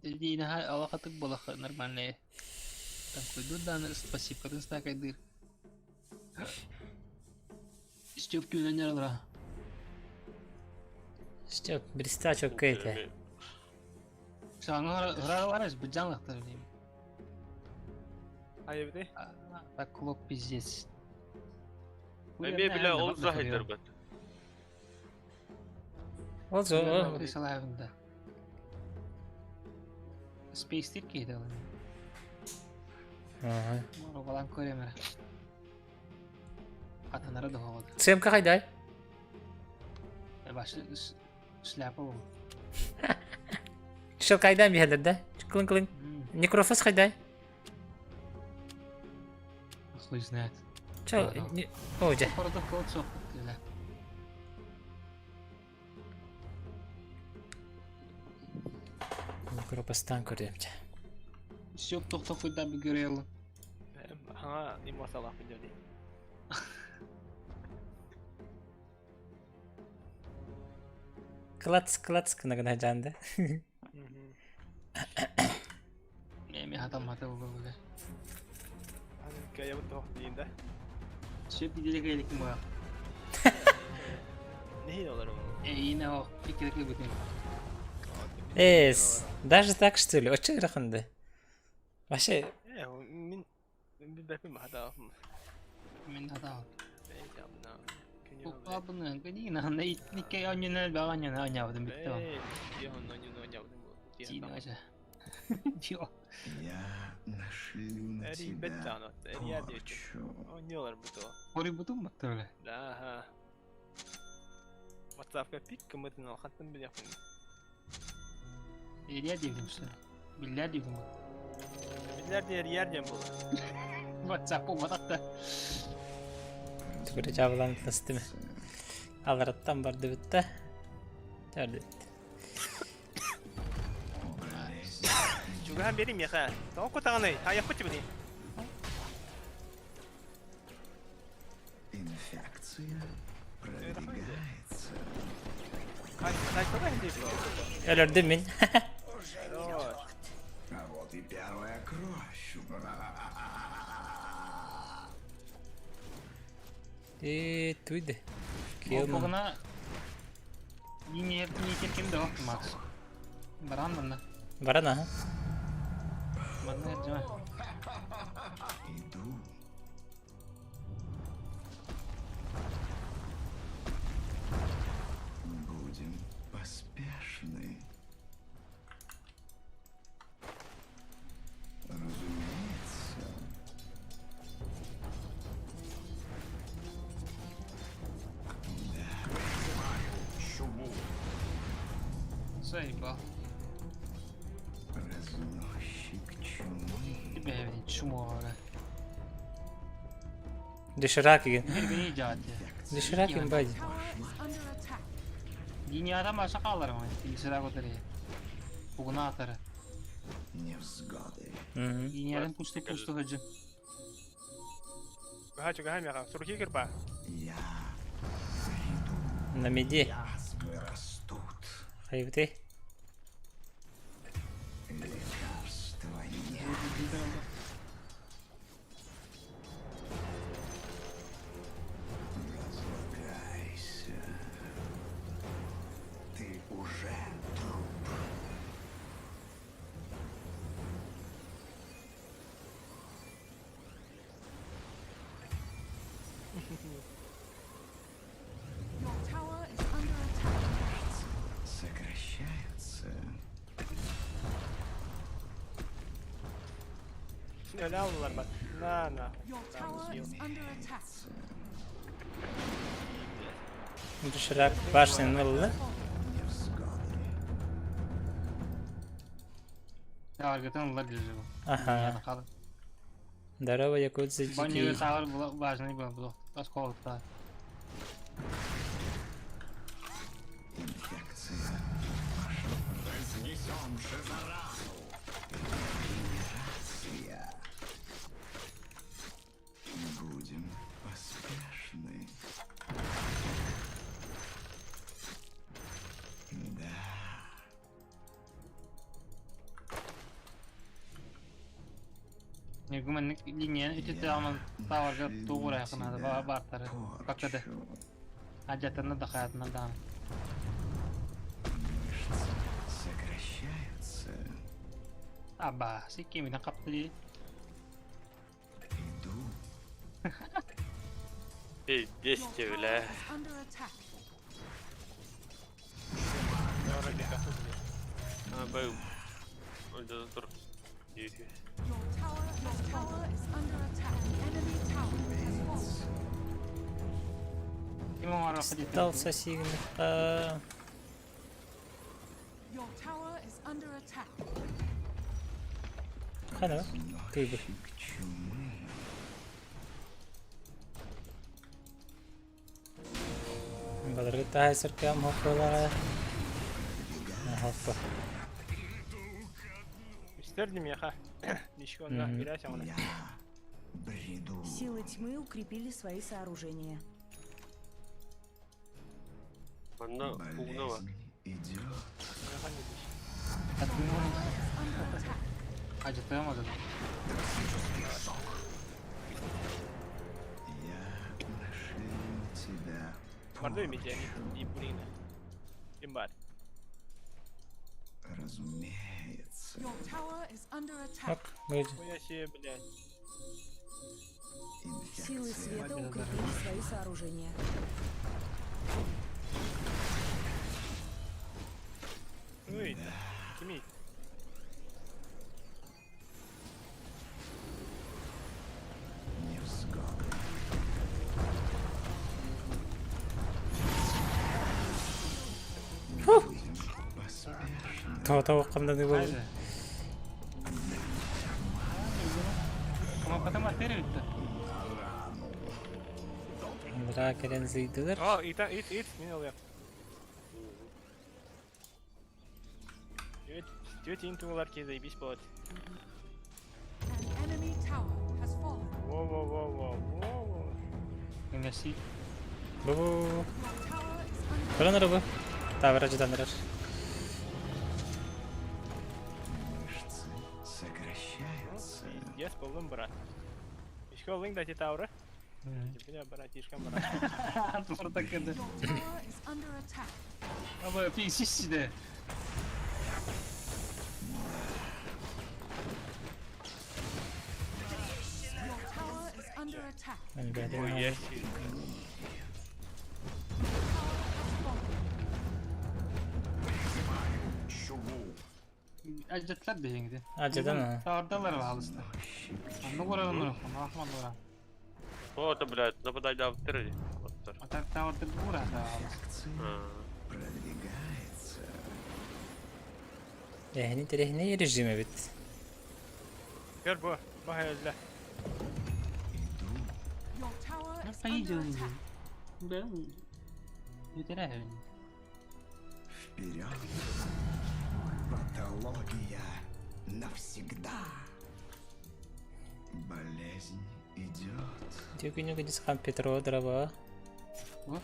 Дии наһаа алахатык буолахха нормальная. Там дааны спасибо стакайдыр. Степ күүнэн Степ, бристач окей те. Саңа ыраларыз быжаңлактар дейм. Айыбыты? Так клок пиздец. Эме биле ол захайдар бат. Ол жо. Салайбында. Space тир кейде ал. Ага. Огалан көрөмөр. Атанара да хоғод. ЦМК хайдай? Башы шляпа бу. Шыл кайдан биһэлэр да? Клын клын. Некрофос хайдай? Хуй знает. Чо, о, дьэ. Некропостан көрүөм чэ. Сөп тохтохуйда бүгүрел. Ха, имморталах билер Клац, клац гына гына жанды. Эми хатаммата буолла. Кайабыт тоох диин да. Сөп идея келик буа. Нехин олар Эйне о, икки бүтүн. Эс, даже так что ли? Очень рахынды. Вообще... Э, мин билбэппин хата. Мин хата. Уккабын гынина на икки аньына баганьына аньябытын битте. Тио. Я нашлю на тебя порчу. Ори бутум баттыры. Да. WhatsAppка пик кымытын алхаттын билеппин. Эрия дедим сен. Биллер дедим. Биллер диэр ер диэн буолар. WhatsApp буолбатах да. Түгүрэ жабылан тастым. Алараттан барды битте. Тәрді. Чугахан берим яха. Тоҕо кутаҕаный? Айахпыт тибини. Инфекция продвигается. Өлөрдүм мин. А вот и первая кровь. Э, туйды. Бугуна линия кимде о, Макс. Баран манна. Баран аха. Манна жама. Иду. Будем поспешны. Разумеется. Чуму. Заебал. Разносчик чумы. Тебе чумо. Доширак еген. Бир жаат. Доширак им бади. Диньяда маша калар ма. Тисера котары. Бугуна атары. Невзгоды. Диньядан пусты пусты хыджы. Ха чугахан яха. Сурхи кирпа. Я приду. На меди. Язвы растут. Хайбты. Лекарства нет. Разлагайся. Ты уже труп. Your tower is under attack. Сокращаются. Öyle aldılar bak. На на. Your tower is under attack. Доширак башнын ыллы. Невзгоды. Аргытын ылар дежи. Аха. Здорово, якутцы Баню дикие. тагыр важный был. Осколок-то. Инфекция. Разнесем же заразу. Генерация. Будем поспешны. Да. Гүмәнник линия үтүтэ аман таварга тугура якынады бартары. Бакады. Ажатына да хаятына да. Мышцы сокращаются. Аба, сикки капты. Иду. Пиздец Your тебе, tower бля. is under attack. А, был. Ой, да, тур. Your tower is under attack. Enemy tower has fallen. Ким оңар вакыт Стал сигныкка. Your tower is under attack. Хана кыйбы. Баларга таһай сыркам хоппалара. Хоппа. Мистер Демеха. Мишка онна гирясь она. Силы тьмы укрепили свои сооружения. Манна угна бар. Ажытыам адын. Барды мидя и бурина. Имбар. Разумеется. Your tower is under attack. Ок, мы Хуя себе, блядь. Силы света укрепили свои сооружения. Ой, кими. Невзгоды. Поспешно. То-то қамдан бол. Хайда. Кнопката ма теребитте. Мыра керен зыйдылар. О, ит, ит, ит, мен алып. Тетя интулар ке заебись болады. An enemy tower has fallen. Во-во-во-во-во. Эмеси. Бу. Your tower is under Кыран бу. Тавра жыданырар. Мышцы сокращаются. Пиздец, болдым, брат. Еще лынг дайте тауры. Бля, братишка, брат. Турда кеди. Your tower is under attack. Аба писисиде. Your tower is under attack. Мен бәдем. Хуя себе. Tower has fallen. Чуму. Ажытлар дегенде. Ажыдан а. Тавардалар алыста. Анны көрөм Ахман ора. О, это, блядь, нападай да втырли. Атак таварды бура да алыста. Продвигается. Эхни терехни режиме бит. Көр бу, бахайла. Иду. Your tower is under Пойдем. attack. Бен. Yeter Вперед. Патология навсегда. Болезнь идет. Тюкүнү күдүс хан Петро драба. Бу?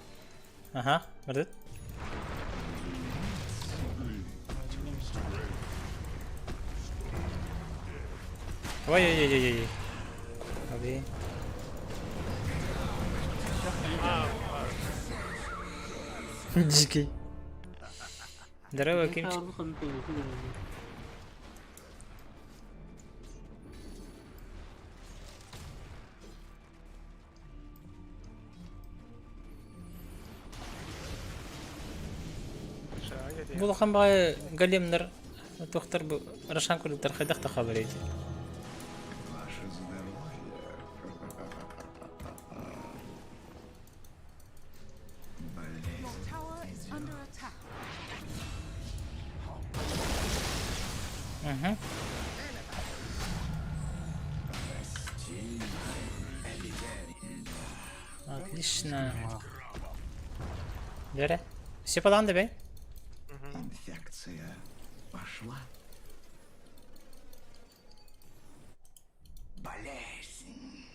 Аха, бардыт. Ой ой ой ой ой. Аби. Дикий. Здорово, Кимчик. Бу хан бай големнер тохтар бу Рошан кулуктар хайдах та хабар эти. Ваше здоровье. Your Болезнь tower is under attack. Угу. Прости. Отлично. Вере. Все паланды бей. Инфекция пошла. Болезнь.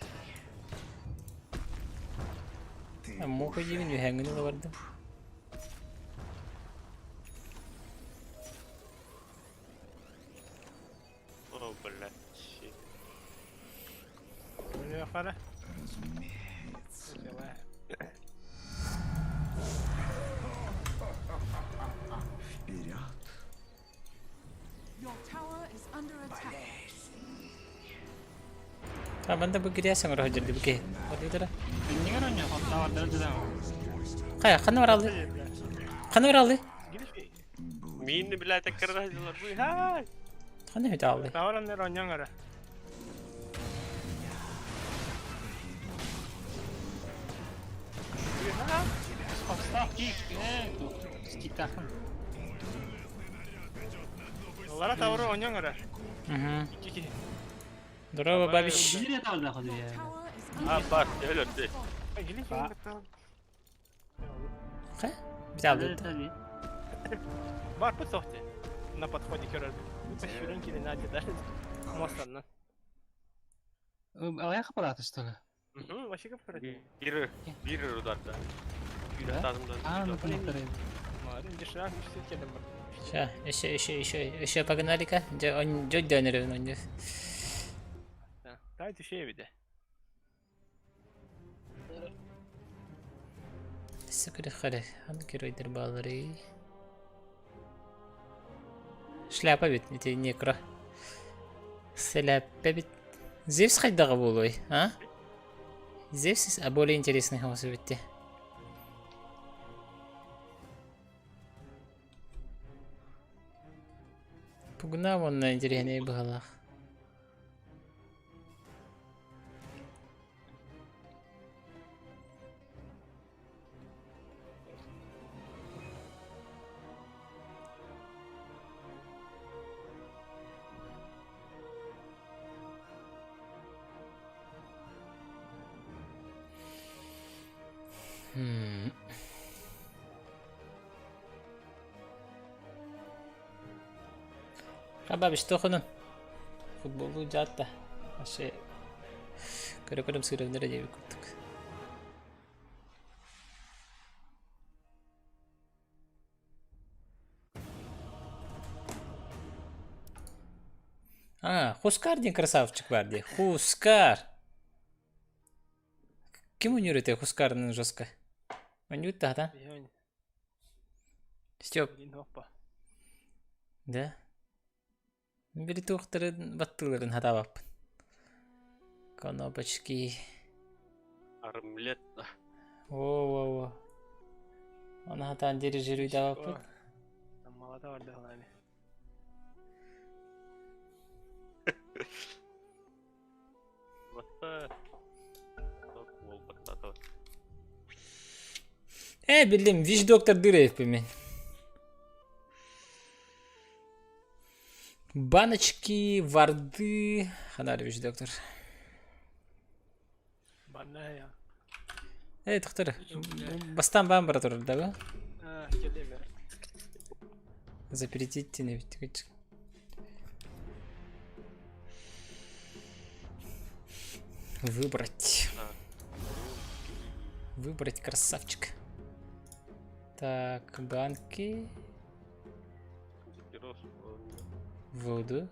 Ты Муха дивин юхәңгүнү да барды. О, блядь. щит. Бля, хара. Разумеется. Вперед. Your tower is under attack. А банда бу кирясың ора жерди бу ке. Барды Кая, каны бар алды? Каны бар алды? Мин, блядь, аккарадылар. Буй, хай. Каны бит алды? Тавар оньян ара. Став кик. Лара тавар оньян ара. Угу. Кики. Здорово, бабич. Биир эталда ходу Your я. tower is А, under бар, attack. өлөрдү. Ха? Взял это. Бар по сохте. На подходе к Пощуринки или Надя, да? Мост одна. Алая хапалаты что ли? Угу, вообще как пройти. Биир биир ударда. Да? А, ну понятно. Ща, еще, еще, еще, еще погнали-ка. Он дёдь донер, он не. Да, это еще виде. Сыкыры хары, ан геройдер баллары. Шляпа бит, ити некро. Шляпа бит. Зевс хайдаға болой, а? Зевс а более интересный хаос битте. Пугна вон на интересный быгалах. Хм. Хабабиш тохунун. Футболу жатта. Аше. Көрө-көрөм сырывнара диэби курдук. А, Хускар диэн красавчик бар дии. Хускар! Ким ойнуур этэй Хускарынан жестко? Ойнуут да, Степ. Да? Били туохтарын баттыыларын хатаабаппын. Кнопочки. Армлет. Во-во-во. Аны хатаан дирижируйдаабаппыт. Малата бар дыһалаами. Батта. Ол баттата. Э, биллим, Вич доктор Дыраев мен. Баночки, варды. Ханар Вич доктор. Банная. Э, доктор, бастан бан бара турар да? А, келеме. Запретить не ведь. Выбрать. Выбрать красавчик. Так, банки. Воду.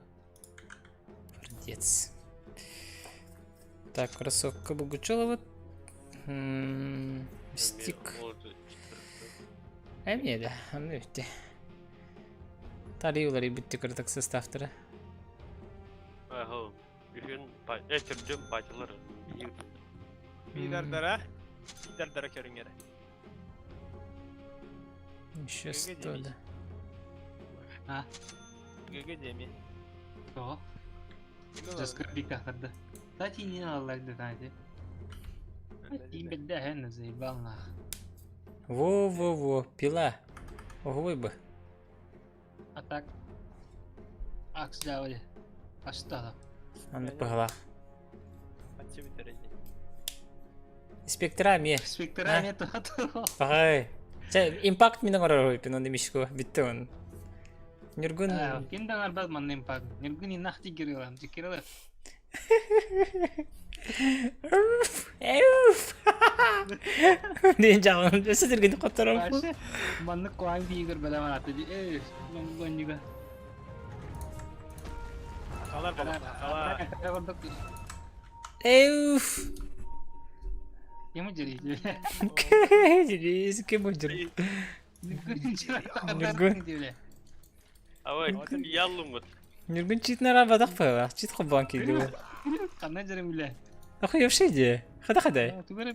Молодец. Так, кроссовка Богучелова. Стик. Эмне да, аны өтте. Тари улары бүтті кырдык составтары. Ахо. Үһүн түрдүм пачылар. Бидардара. Бидардара көрүңер. Еще сто, да. А? ГГ деми. Тоҕо? Жаскыр бик ахтарды. Та тиинин аллар да знаете. Тиин бедде хэн заебал нах. Во-во-во, пила. Ого бы. А так Акс давали. Аштала. Аны пыгла. Ачы битереди. Спектра ме. Спектра нету. Ағай. Ча, импакт мине горор пин онды мишко битте он. Нюргун. Ким да арбат манны импакт. Нюргун и нахти кирилла. Кирилла. Эуф. Ден жағын өсөдөргөн котором. Манны куан бигер белем аты. Э, мон Халар бала. Халар. Эуф. Кем жери? Жери, кем жери? Нюргун. Авай, яллумут. Нюргун чит нара бадак па. Чит хобан киди. Канна жери биле. Ахы ёвши ди. Хада хада. Тугары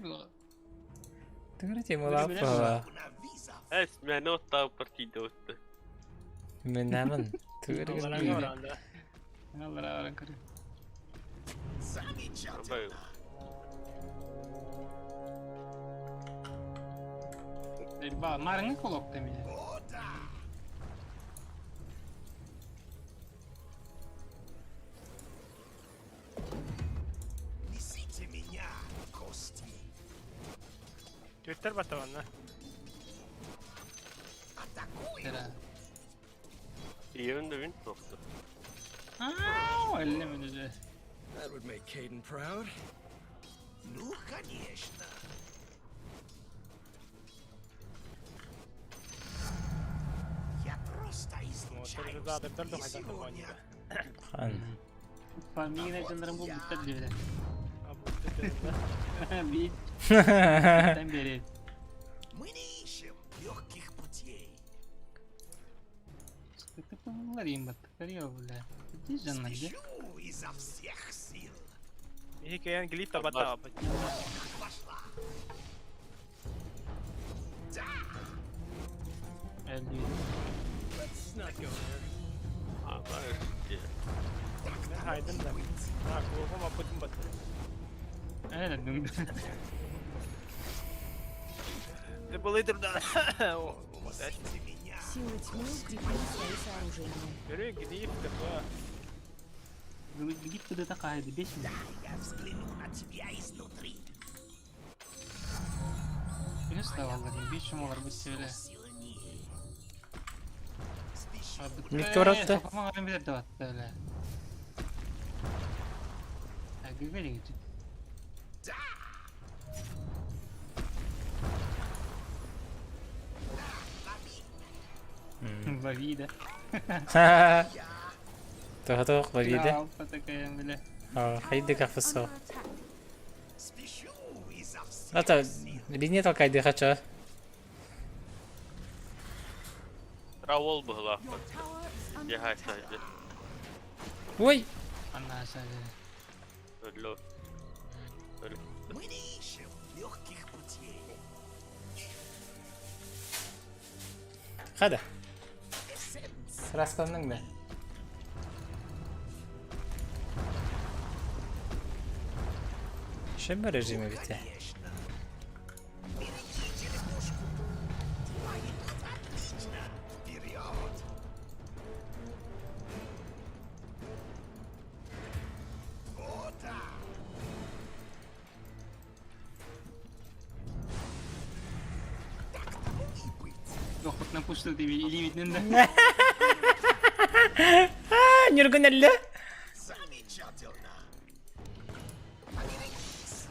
Тугары темала па. Эс, мен оттау партида отты. Мен намын. Тугары. Алла көрө. Абай. Ба, марыңы колок демиле. Түөттэр баттабанна. Ийэбин да мин туохту. Аа, эллэ мүнүзэ. That would make Caden proud. Ну, конечно. Я просто излучаю Мотор сны сегодня. Хан. Фамилия дьоннорун булбуттар диэбитэ. А Биир биэрэр. Мы не ищем легких путей. Спешу изо всех сил. Иһи глип табата Пошла. Let's not go there. А, Хайдым да. А, кулгум апытын бат. Ты был да. Силы тьмы укрепили свои сооружения. Бери глип такое. Да, я взгляну на тебя изнутри. Сильнее. Спешу. Микторатта. Лови, да. Тоһотоох ловиде. Алфа такая, бля. Хайды кафысо. Спешу изо всех Ата, сил. линия толкайды хача. Равол быһылаах. Your tower is under Дьэ, attack. сайды. Ой! Она сзади. Өллө. Мы не ищем легких путей. Хада. Раскалның да. Шебе режиме бите. Конечно. Береги черепушку. Дела идут отлично. Вперед. О, да. Так тому и быть. Охотно пустил тебе или видно, да? А, нюргунелле. Замечательно. Поберегись.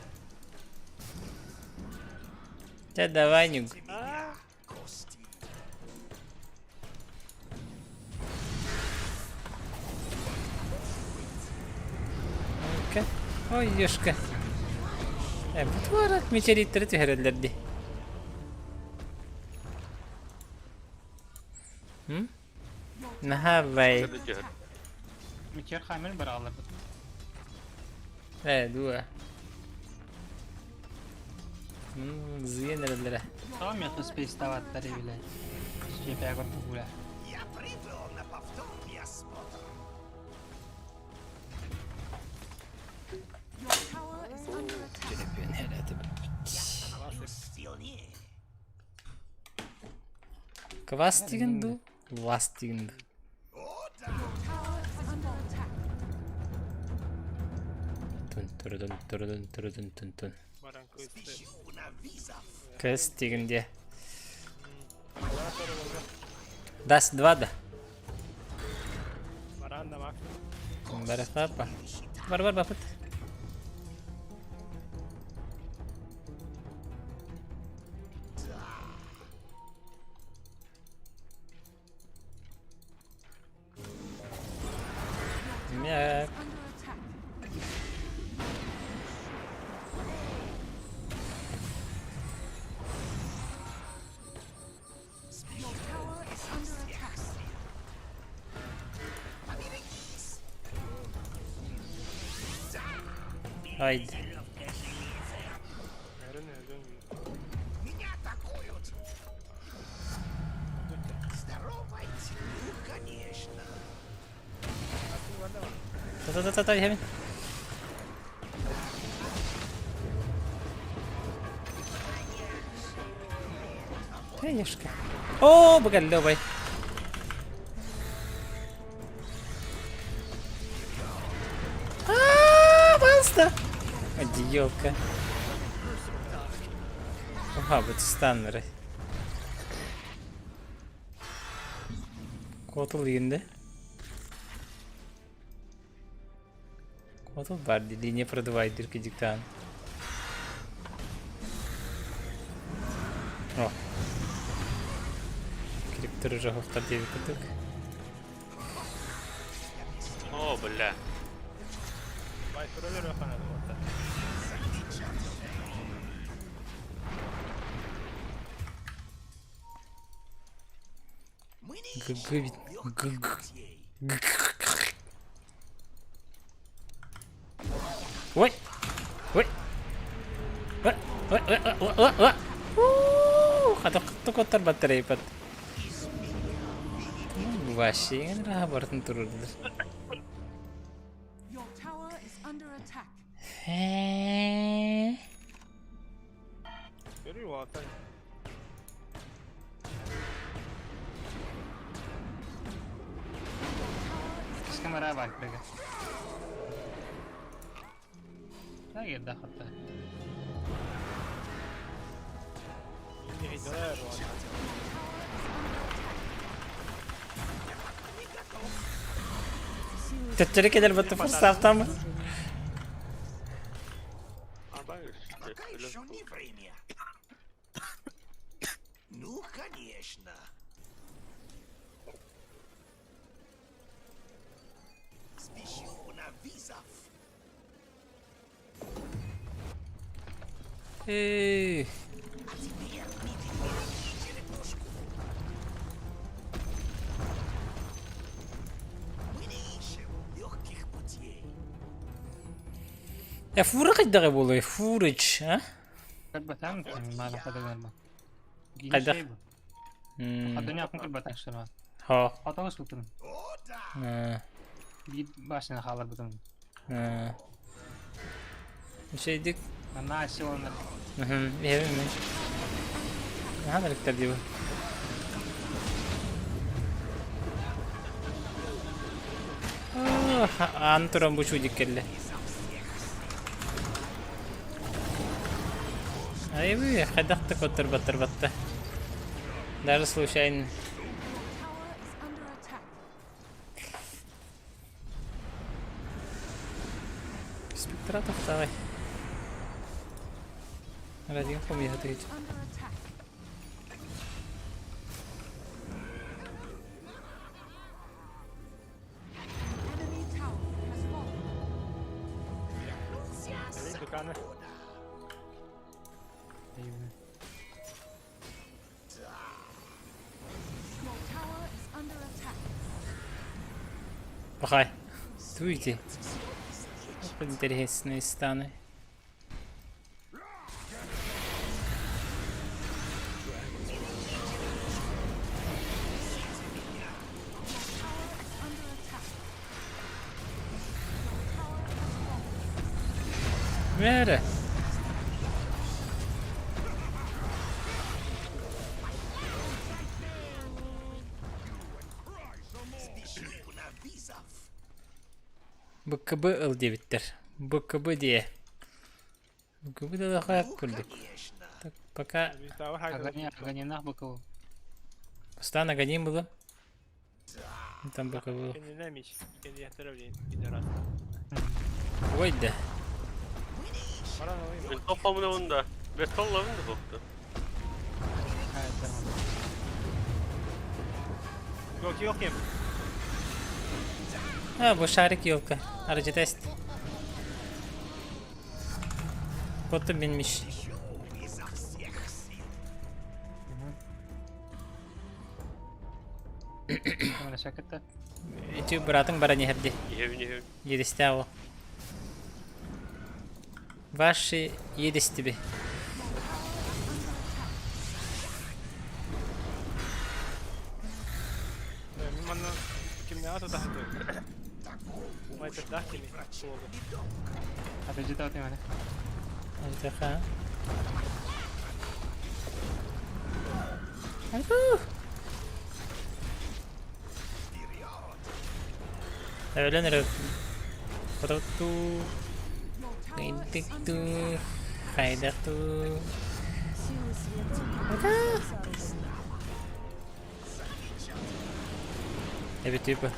Да давай нюг. Меня, кости. Ой, ёшка. Бу туарат метеориттері түһэрэллэр М? Наһаа Метеор хамер баралар. Э, дуа. Зыян эрэллэрэ. Там я тут спейс таваттары бile. Чепя көрдүк бile. Я прибыл на повторный осмотр. Your tower is under attack. Сильнее. Квас деген ду, власть деген ду. О, да. Tower is under attack. Тун турудун турудун турудун тун тун. Баран кысты. Спешу на вызов. Кыз дегенде. Дас два да. Баран да мак. Бар папа. Бар бар бапыт. Мяк. Under attack. Your tower is under attack. Поберегись. Haydi. Өрін өрін. Меня атакуют. Здоровайте. Ну, конечно. Та та та та hemen. Конечно. О, бу А, пожалуйста. Одеялка. Уһаабыт станнары. Куотул игинде. Куотул бар ди линия продувайдыр кидиктаан. О. Криптер уже хохтар диэбит курдук. О, бля. ГГ ГГ Ой! Ой! Ой! Ой! Ой! Ой! Ой! Ой! Хата куттар батарейпат. Вообще барытын турурдулар. Your tower is under attack. Көрүү уолаттар. Иккис камера баар кырга. Да, хатта. Төттөрү кэлэр батта форсафтамы? Пока еще не время. Ну, конечно. Спешу на вызов. Эй. А теперь видим черепушку. Мы не ищем легких путей. Я фура хайдаҕа буолуой? Фурыч, а? Кырбатаҥ маана хадыгар Хайдах? Хадыня акын кырбатаҥ сыра. Хо. Хатаҕы сылтын. Биир башня хаалар бутун. Şeydik. Манна силанар. Иһэбин Наһаа барыктар дии бу. Аан туран бу чудик кэллэ. Айбы, хайдах да көттөрбөттөр батта. Даже случайно. Your tower is under attack. Спектратов давай. Радио помехатыгыт. Under attack. An enemy tower has fallen. Дуканы. Your tower is under attack. Пахай. Туйте. Интересные станы. Your tower is under attack. Your tower has fallen. Мээрэ. Спешу на вызов. БКБ ыл диэбиттэр. БКБ диэ. БКБ да дахаят курдук. Конечно. Так, пока Аганинах быкыл. Постоянно гоним было. Там БКБ. Ой, да. Мен тоқамын онда. Бес толлабын да тоқты. Yok yok yem. А, бу шарик елка. Арджи тест. Коту бинмиш. Изо всех сил. Камера шакытта. Ити братың бара нехерди. Иһэбин иһэбин. Едесте ол. Ваши едестиби. Манна кимне ата тахты. Майтер дахтими. Атажыта отыманы. Альтаха. Айбу. Өлөн Хототу. Your tower is under Интикту. attack. Хайдахту. Силы света укрепили свои сооружения. Эбит типа.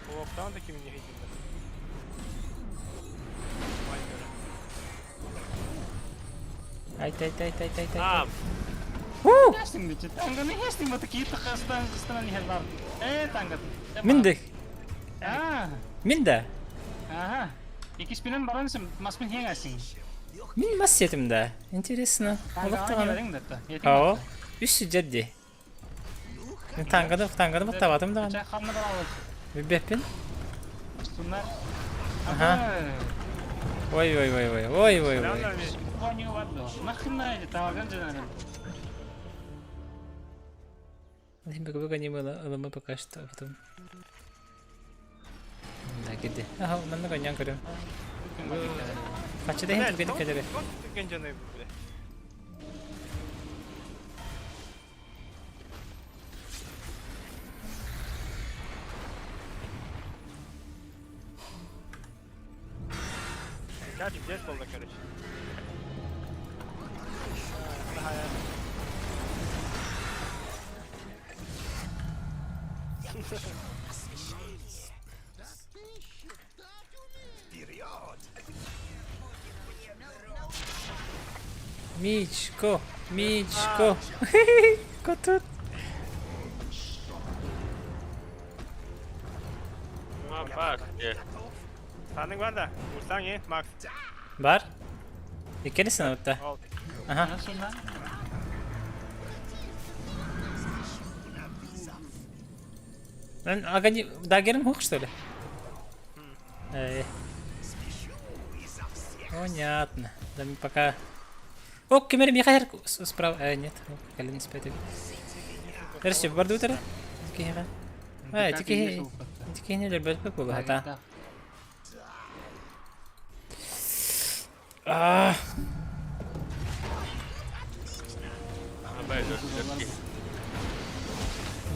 Олохтоон да кимин иһитиннэр. Ай тай тай тай тай тай. А, Мин да. Мин да. Мин мас сиэтим да. Интересно. Олох даҕаны. Оо. Үс сылдьар дии. Мин танганы танганы баттаабатым даҕаны. Билбэппин. Аха. Ой ой ой ой ой ой ой. Ылыма пока что, а потом. Да, киди. Аха, манна коньян көрөм. Хаччы да иһин түргэнник кэлэрэ. Түргэн дьоной бу бile. Короче, здесь был, короче. Мичко, Мичко. Котут. баар. Саның бар да, урсаң е, Макс. Бар. Иккини сынабытта. Ол. Аха. Эн дагерин хух что ли? Эй. Понятно. Да мы пока... О, кемер Михаил справа. Нет, кэлин испэт. Эрси бардыбыт эрэ. Киһиэхэ. Э, ити киһи ити киһини өлөрбөтпөт буолуо А.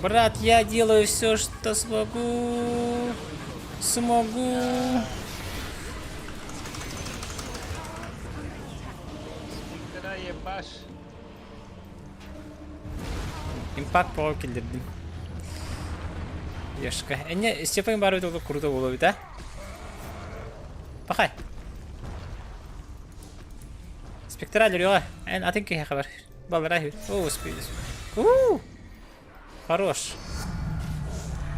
Брат, я делаю все, что смогу. Смогу. Импакт по киллэрдим. Ёшка. Энне Степан бар бит круто боло бит, а? Пахай. Спектраль рёла. Эн атын киһи хабар. Баллара О, успели. У! Хорош.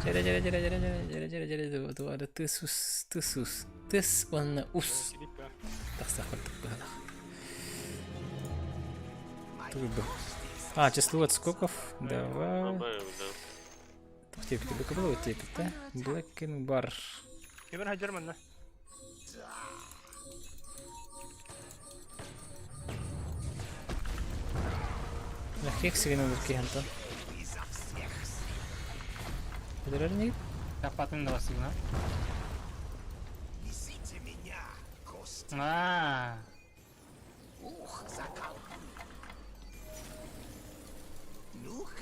Жере жере жере жере жере жере жере жере дуары тыс ус тыс ус тыс уонна ус. Тахса курдук быһалах. Тугу. А, число отскоков. Давай. Теппит, было теппит, да? Black and Bar. Кемер хаджар манна. Легких сигнал киһантан. Билэр не? Капатын да сигнал. А. Ух, закал.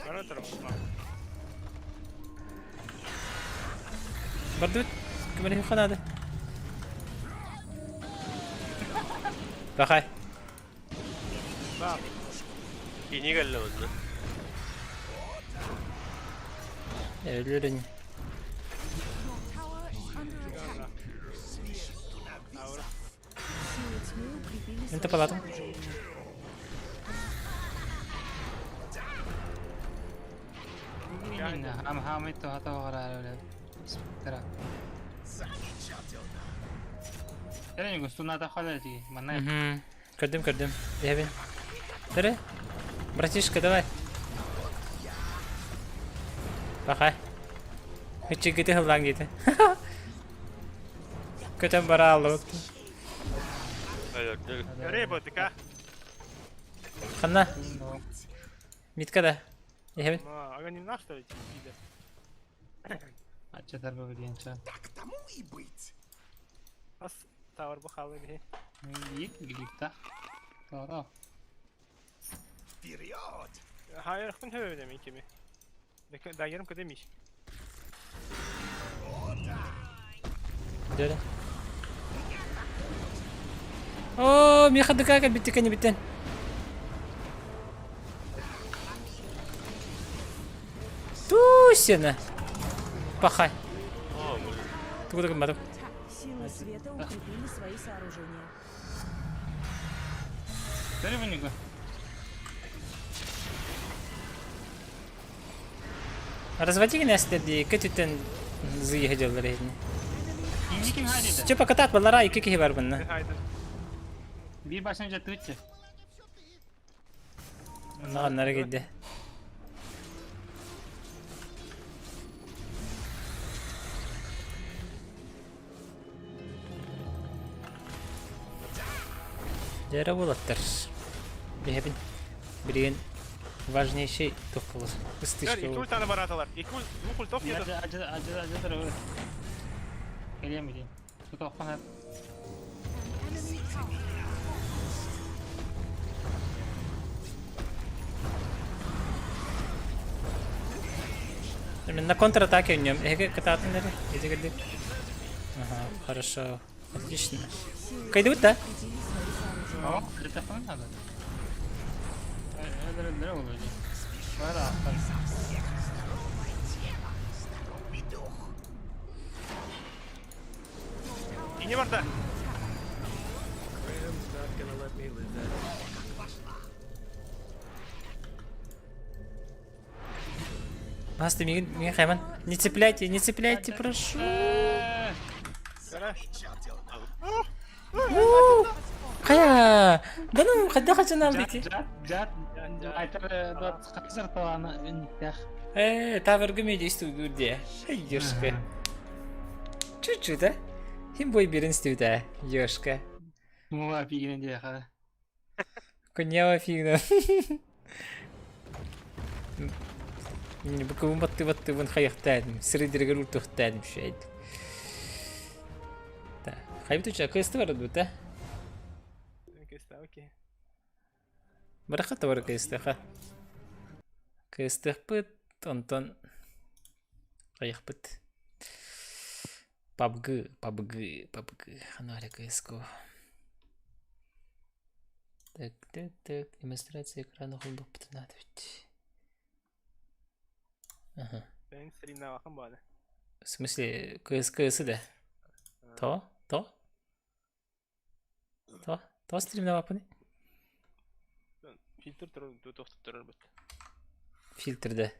Бара турам. Бардыбыт. Кимэрэ ханады. Бахай. Ба. Кини кэллэ онно. Өлөрүн. Your tower is under attack. Силы тьмы укрепили Мин свои тапалатым. сооружения. Угу. Көрдүм, көрдүм. Эбин. Тэре. Братишка, давай. Бахай. Үчүгүтү хыллаан диэтэ. Көтөн бара аллыбыт. Өлөрдү. Өрей ботика. Ханна? Митка да. Эбин. Ага не наш что ли? Так тому и быть. Ас тавар бу халы бе. Вперед! Хайыр хын хөбө деме кими. Дагерим көдемиш. Дөрө. Оо, миэхэ дыкаа кэлбит кэннибиттэн. Тусина. Пахай. Тугу да гымматым. Силы света укрепили свои сооружения. Көрүбүнүгү. Разводи гинэстэр дии, көтүтэн зыйыһы дьаллар иһини. Инникин хайдыда. Чөпө кытаат баллара икки киһи бар bunна. Биир башын жатыыччы. Оннара киирдэ. Дьэ буолаттар. Биһэбин. Билигин важнейший туох буолар. Ыстыышка Икки ультаны бараталар. Икки двух ультов нету. Кэлиэм билиэм. Тутуохпун На контратаке в нем. Эге кататын эрэ. Иди кэлдик. Ага, хорошо. Отлично. Кайдыбыт да? О, это надо. Кини барда. Басты мигин, мигин хайман. Не цепляйте, не цепляйте, прошу. Хайа! Да ну, хайда хачан алдыки. Э, тавыргы медийству де. Ёшка. Чуть-чуть, да? Хим бой берин стюда, ёшка. Муа фигин де ха. Конява фигна. Буквын батты баттыбын хайахтаадым. Сырыдыргар уртухтаадым шайд. Да. Хайбытуча кысты бар да? Кысты, окей. Барахата бар кысты ха. Кыстыхпыт, онтон хайахпыт. PUBG, PUBG, PUBG. Ханаря CSGO. Так, так, так. Демонстрация экрана холбоппутун надо ведь. Ага. В смысле, КС, КС, да? То? То? То? То стримнавапыны? Фильтр турар бут. Фильтр, да.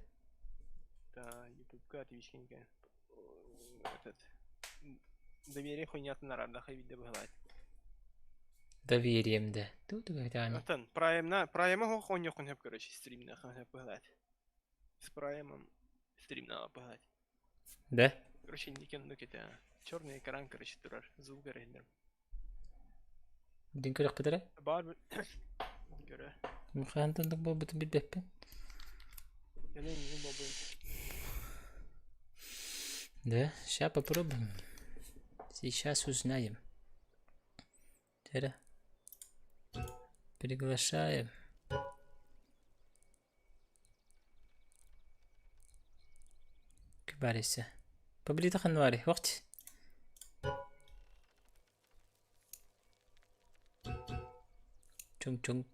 Да, ютубка твичкенька. Этот. Доверие хуйнятын арарда хайбидде быһылаат. Доверием, да. Тут когда Атын, праймна, прайма хо хоньохун хөп, короче, стримна хөп быһылаат. С праймом стримна быһылаат. Да? Короче, никен нукете. Черный экран, короче, турар. Звук көрөһүннэр. Дин көрөх битэрэ? Бар көрө. Мухантан буолбутун билбэппин. Кэлин бобу. Да, сейчас попробуем. Сейчас узнаем. Теперь приглашаем. Кибариса. Паблита ханвари. Вақт. Чунг-чунг.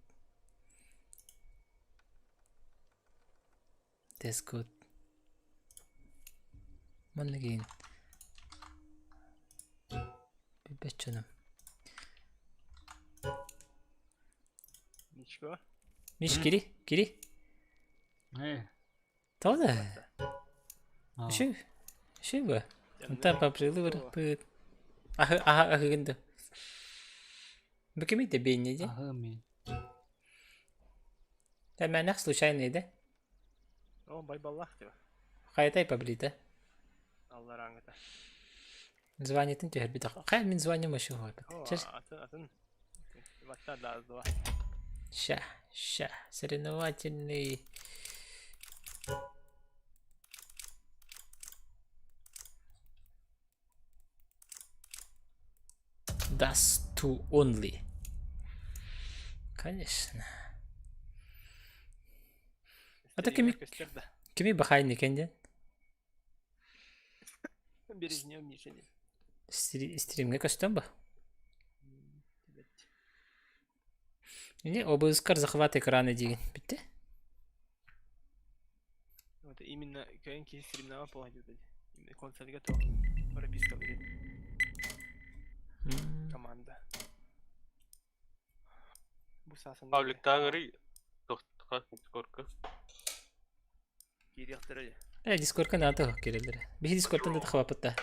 That's good. Манна кийин. Билбэт дьонум. Ничего. Миш, кири, кири. Тоҕо да? Үчүг, үчүг ба? Онтон папрылы барыппыт. Аһы, аһа, аһыгын да. Бу кимий да биэнньэ дии? Аһы мин. Тэмээнэх случайный да? О, байбаллах диба. Хайатай паблита. Аллараңыта. Званиетын түһэрбит. Хайа мин званием вообще хуайбыт. О, атын, атын. Батта да, два. Ща, ща. Соревновательный. Dust to only. Конечно. А то кими кими бахайны кенде? Березнем Мишени. Стримге көстөн ба? Ини обыскар захват экрана диигин бүттэ. Вот именно кэлин киһи стримнаҕа походит Именно консольга то прописка будет. Команда. Бу саасан Павликтаан ырый. Тохтоха Дискордка. Киириэхтэрэ дии. Э, Дискордка наада киирэллэрэ. Биһи Дискордтан да тахабаппыт да.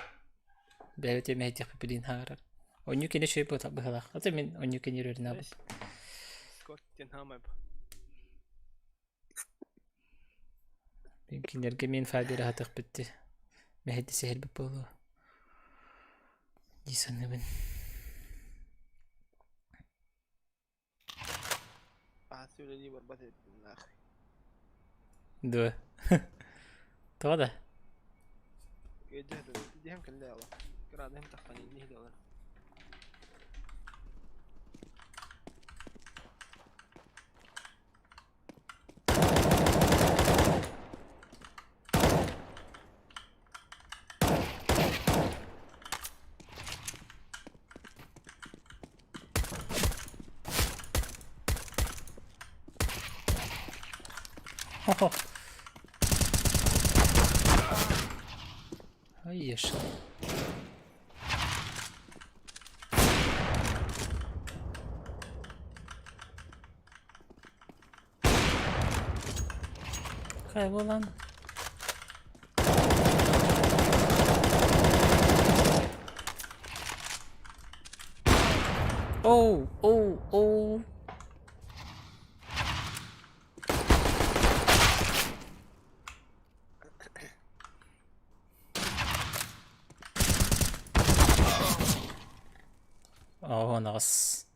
Бэйэбит эмэһитиэхпит билин хаарар. Онньу кини шөй быһалаах. Ата мин онньу кини өрөрүнабыт. Дискорд диэн хаамай Кинилэргэ мин фабер аһатыахпыт дии. Мэһэйди сэһэрбит буолуо. Дии саныыбын. Аһасы үлэлии барбат эбиппин нахуй. Дуо? Тоҕо да? Диһэм кэллэ ала. Кыраадыһым тахсан инни иһилэ Хо-хо. Ай, ешь. Kaybolan. Oh, oh, oh. Oh, аҕыс.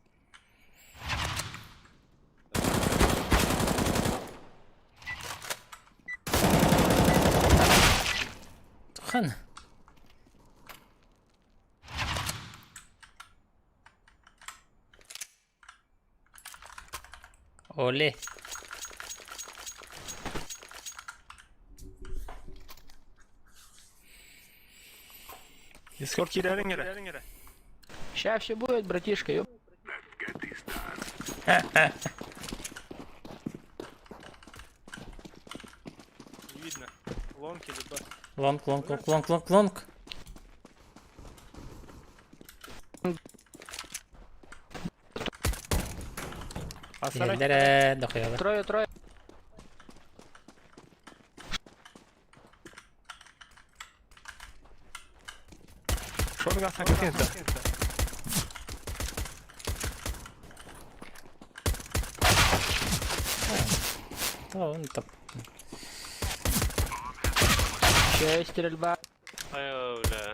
Хан. Оле. Дискорд киирэриҥ эрэ. Сейчас все будет, братишка, ёп. Не видно. Long или Б. Long, long, long, long, long, long. Иһэллэр дохуялар. Трое, трое. Шорга сакытынса. Он топ. Еще стрельба. Ай, бля.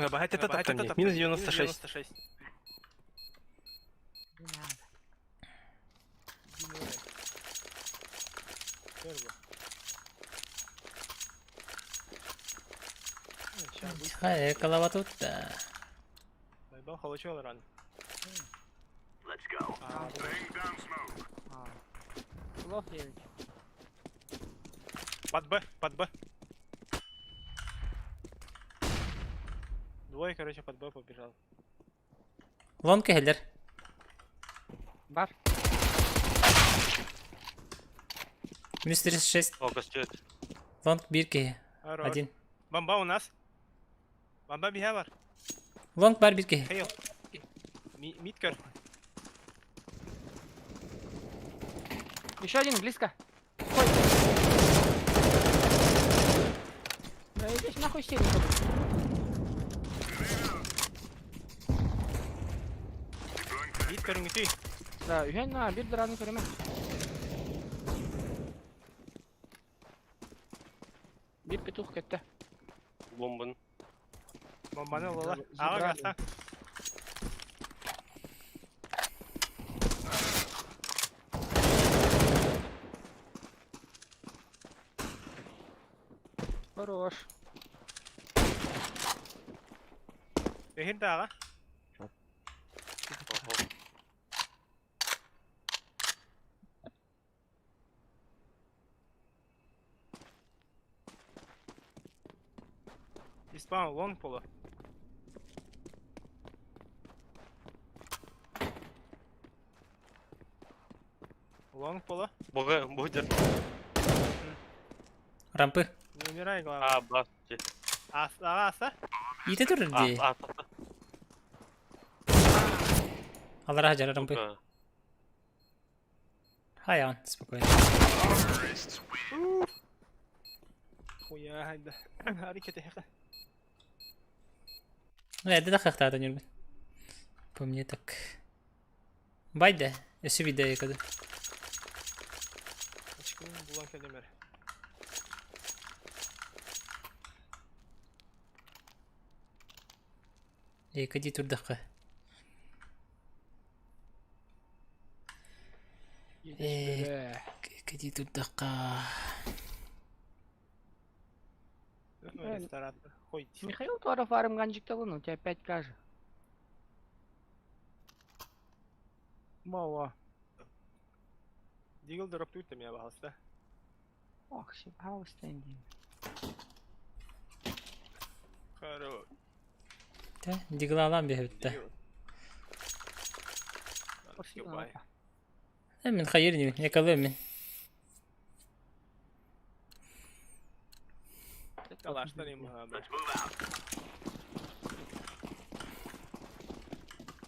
Бахать это топтан Минус 96. Хай, калава тут. Байбал получил ран. Плохо я ведь. Под Б, под Б. Двое, короче, под Б побежал. Long кэһэллэр. Бар. Минус 36. О, костюм. Long биир киһи. Хорош. Один. Бомба у нас. Бомба биһэ бар. Long баар биир киһи. Хейл. Мид көр. Еще один близко. Ой. Да здесь нахуй сели. Мид көрүҥүтүй. Да, үһэн на биир дыраны көрөмө. Биир петух кэтте. Бомбан. Бомбаны ылла. Аҕа гаста. Хорош. Эхин да аҕа. Ого. Испан лонг поло. Лонг поло. Бога, будет. Рампы. Не умирай, главное. А, бас. Аса, аса. Ите турар А, дии. а, Аллара жара рампы. Хайан, спокойно. Хуя, хайда. Харекет эхэ. Эрдэ да хахтаата ньурбун. По мне так. Байда, өссө биирдэ якады. Очкун булан кэлимэр. Якади турдахха. Кади турдахха. Михаил Туаров фарм ганчик талын, у тебя 5к же. Мало. Дигл дроп тут меня, пожалуйста. Ох, пожалуйста, иди. Хорош. Тэ, диглалан биһүттэ. Мин хайыр ним, якалы мин.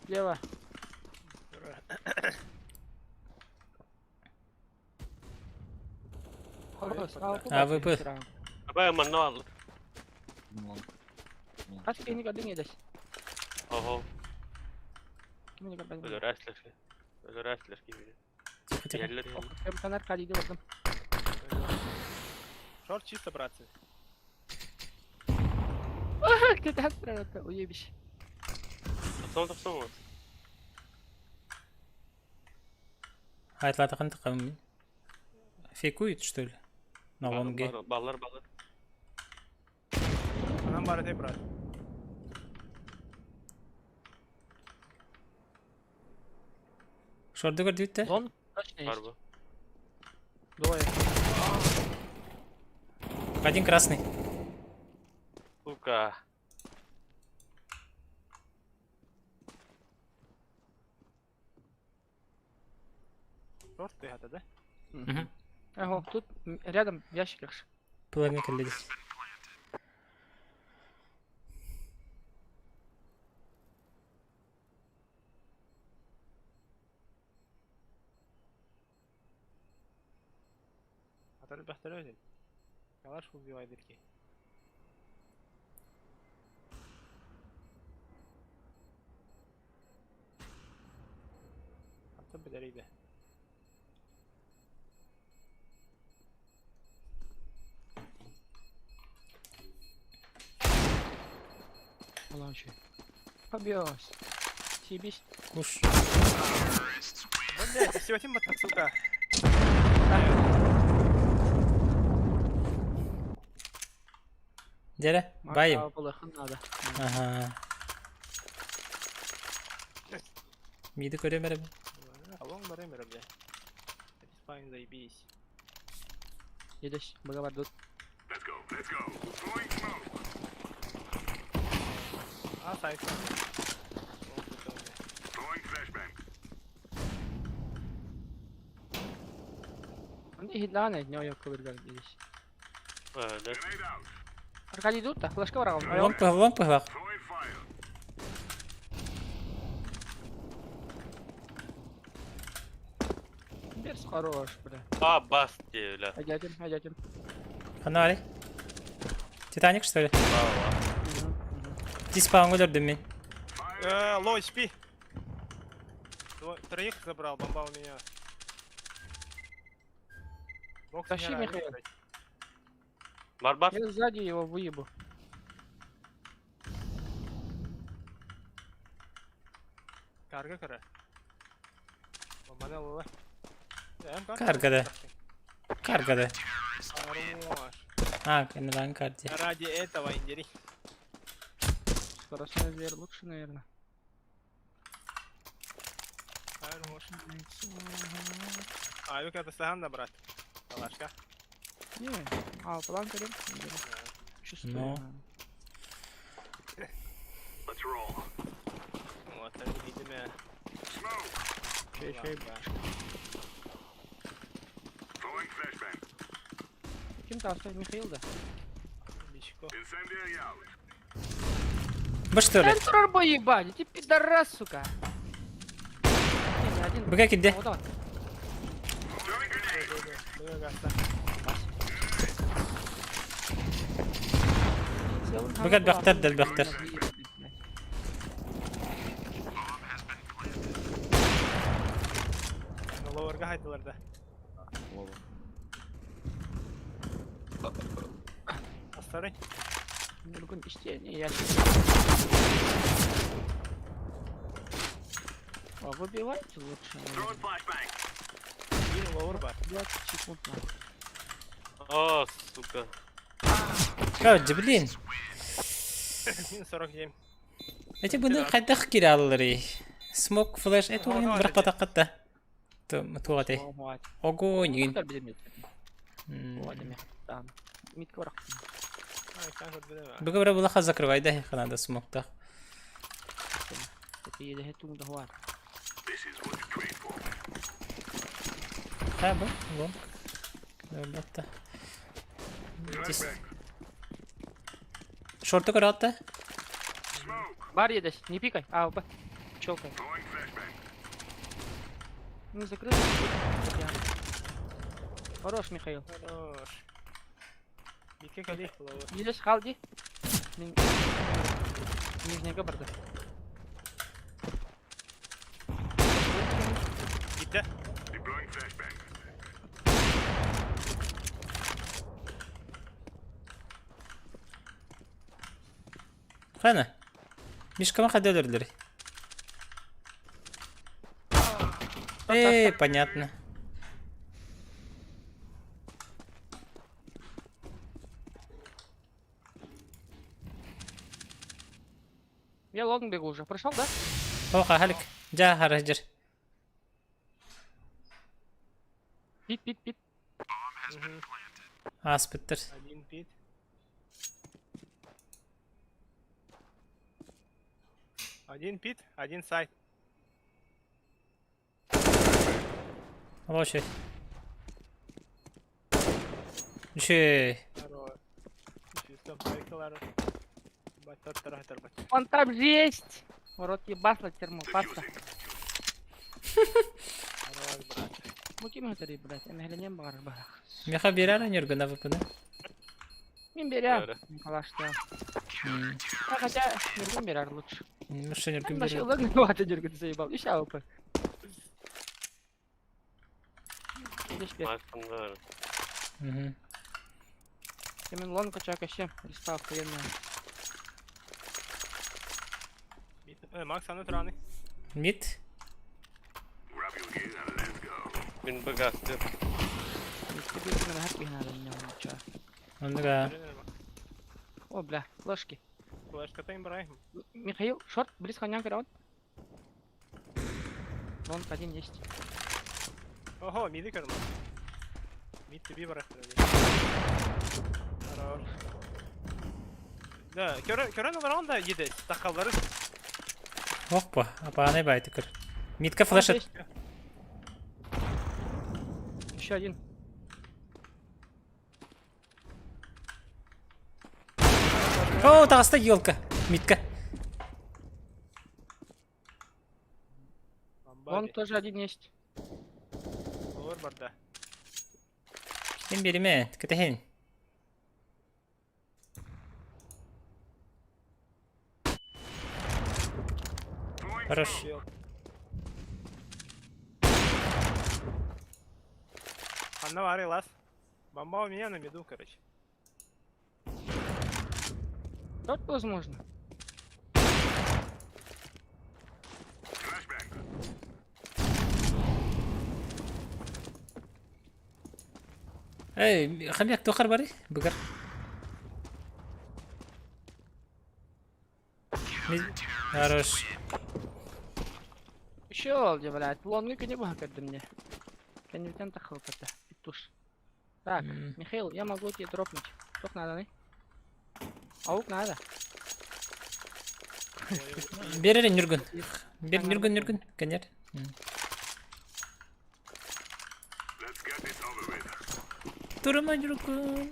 Слева. АВП. Абай манна Хас кини көрдүң эдес. Ого. Кимини көрбөдүм. Өлөрәслер. Өлөрәслер кибе. Тихо. Кем Аркадийди бардым. Шорт чисто, братцы. Где-то отправился, уебище. Тохсон тохсон. Хайтлатахан тақам. Фейкует, что ли? На лонге. Баллар, баллар. Нам бар этой, брат. Шорды көрдүттэ? Лонг точно есть. Двое. Один красный. Сука. Шорт ты это, да? Угу. Ага, тут рядом в ящиках. Половина кэллэди. Атар бәхтер Калаш убивай дырки. Аты билер Молодчик. Побьёшь. Съебись. Куш. Блять, всего тим сука. Дere, байым. надо. Ага. Миди көрөм эрэ. Алон барым эрэ, бля. Satisfying заебись. Едешь, боговар тут. Let's go, let's go. Throwing smoke. А, сайт. Throwing flashbang. Он и хидлана, не yok кыбырган едешь. Да. Аркадий тут, а флешка врагом. Лонг лонг пыхлах. Берс хорош, бля. А, бас, бля. Айдятим, айдятим. Ханари. Титаник, что ли? Диспаун өлөрдүм мин. Лой, спи. Троих забрал, бомба у меня. Бокс Тащи, Михаил. Барбар. Я сзади его выебу. Карга кара. Бомбана лола. Каргада. Каргада. Хорош. А, кэннилан карди. Ради этого индери. Скоростной зверь лучше, наверное. Хорош. А, вы когда саганда, брат. Калашка. Не, а, план горим. Чувствую. Ну. Вот, видимо. Еще, еще. Ким там стоит? Михаил, да? Мишко. Бу что ли? Контроль бой ебать, ты пидорас, сука. Не, не, один. Быга кидде. Вот он. Быга бэхтэр дэлбэхтэр. Ловерга хайдылар да. Астары. Бүгүн истиэни я. О, выбивайте лучше. Биир lower бар. 20 секунд нахуй. А, сука. Короче, блин. 47. Эти буну хайдах кираллары. Smoke flash это уйун бір патаққатта. Туғатай. О, Огонь. Кто билемет? Там. Митка барах. Ай, как вот билемэ. Бүгін бір бұлақа закрывай да ханада смокта. Это еде туң да хуар. Ха бу лонг. Батта. Шорты көрі Бар едес, не пикай. А, б. Челкай. Ну, закрыл. Хорош, Михаил. Хорош. Бикке кали lower. Едес халди. Мен Нижняга барды. Гитте. Қана. Мишкама қайда өлірлер? Эй, понятно. Я long бегу уже. Прошел, да? Оқа, халик. Жа, хара жер. Pit, pit, pit. Аспыттыр. Один pit. Один pit, один site. Алшы. Үшей. Хорош. Чисто байкалар. Баттар тарбат. Он там же есть. В рот ебасла термопаста. Хорош, брат. Ну ким это, блядь? Эмехленем бар барах. Меха берер анюргына впны. Мин берер. Николаш, да. А хотя, Нюргун берер лучше. Муша нюргун Нашел берер. логин, хватит Нюргун заебал. Еще АВП. Видишь, бер. Майкандар. Мгм. Мен лонг чак вообще. Респа охуенная. Э, Макс, аны тураны. Мид. Мин багасты. Тебе надо надо меня чё. Ондыга. О, бля, флешки. Флешка им брай. Михаил, short, близко не он. Long один есть. Ого, миди көрмө. Mid түбү бар. Хорош. Да, көрөн олар да еде. Тақалары. Опа, апанай байты көр. Мидка флеш Есть. Еще один. О, тағыста елка. Мидка. Long тоже один есть. Олар бар да. Кем береме? Кетехин. Хорош. Анна бар лас. Бомба у меня на миду, короче. Short возможно. Эй, хамяк тохар бары? Бүгір. Хорош. Еще алди, блядь. Long не было когда мне. Конвертен тахал это. Петуш. Так, Михаил, я могу тебе дропнуть. Сколько надо, не? Аук надо. Бер эрэ Ньургун. Бер Ньургун Ньургун. Кэнер. Турума Ньургун.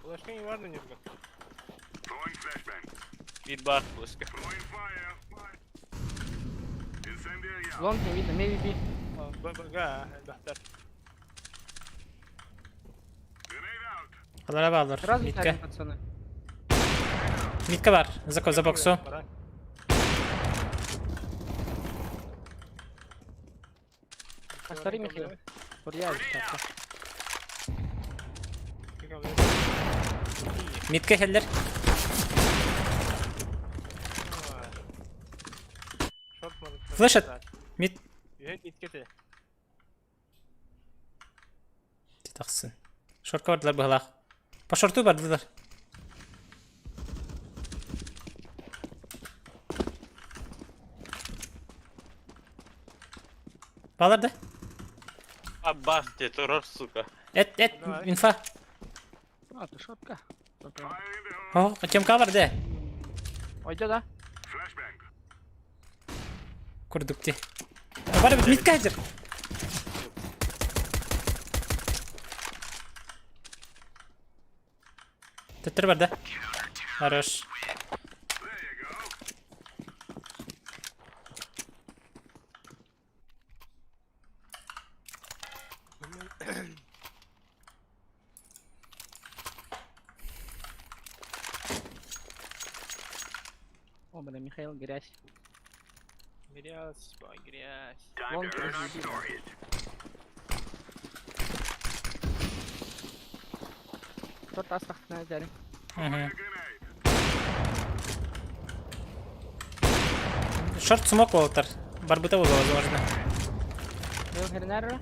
Флешка не важно, Ньургун. Биир баар флешка. Лонг не видно, maybe B. Б, Б, Г, элбэхтэр. Алара баалар. Сразу Митка. ставим, пацаны. Митка бар. За, за боксу. Повтори, Михаил. Бурья, так. Митка хеллер. Флешет. Мит. Тахсын. Шорка бардылар быһалаах. По шорту бардылар. Балар да? Аббас те турар, сука. Эт, эт, инфа. А, ты шотка. О, Тёмка бар да? Ойда да? Курдук ти. Бар бит митка хәзер. Төттөр бар да? Хорош. О, бля, Михаил, грязь. Грязь, грязь. Лонг разъеби. Кто-то астахтына дәрі. Угу. Шорт смок болтар. Барбыта было возможно. Был хернер?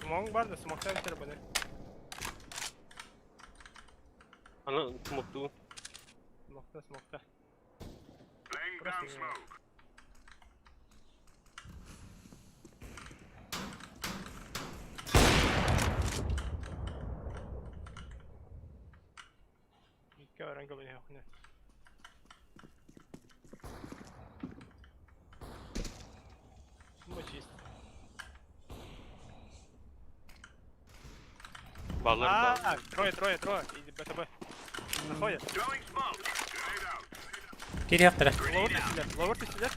Смок бар да, смоктан битер баны. Аны смокту. Смокта, смокта. Балар А, трое, трое, трое. Иди БТБ. Заходят. Кири яктыра. Ловер сидят, ловер сидят.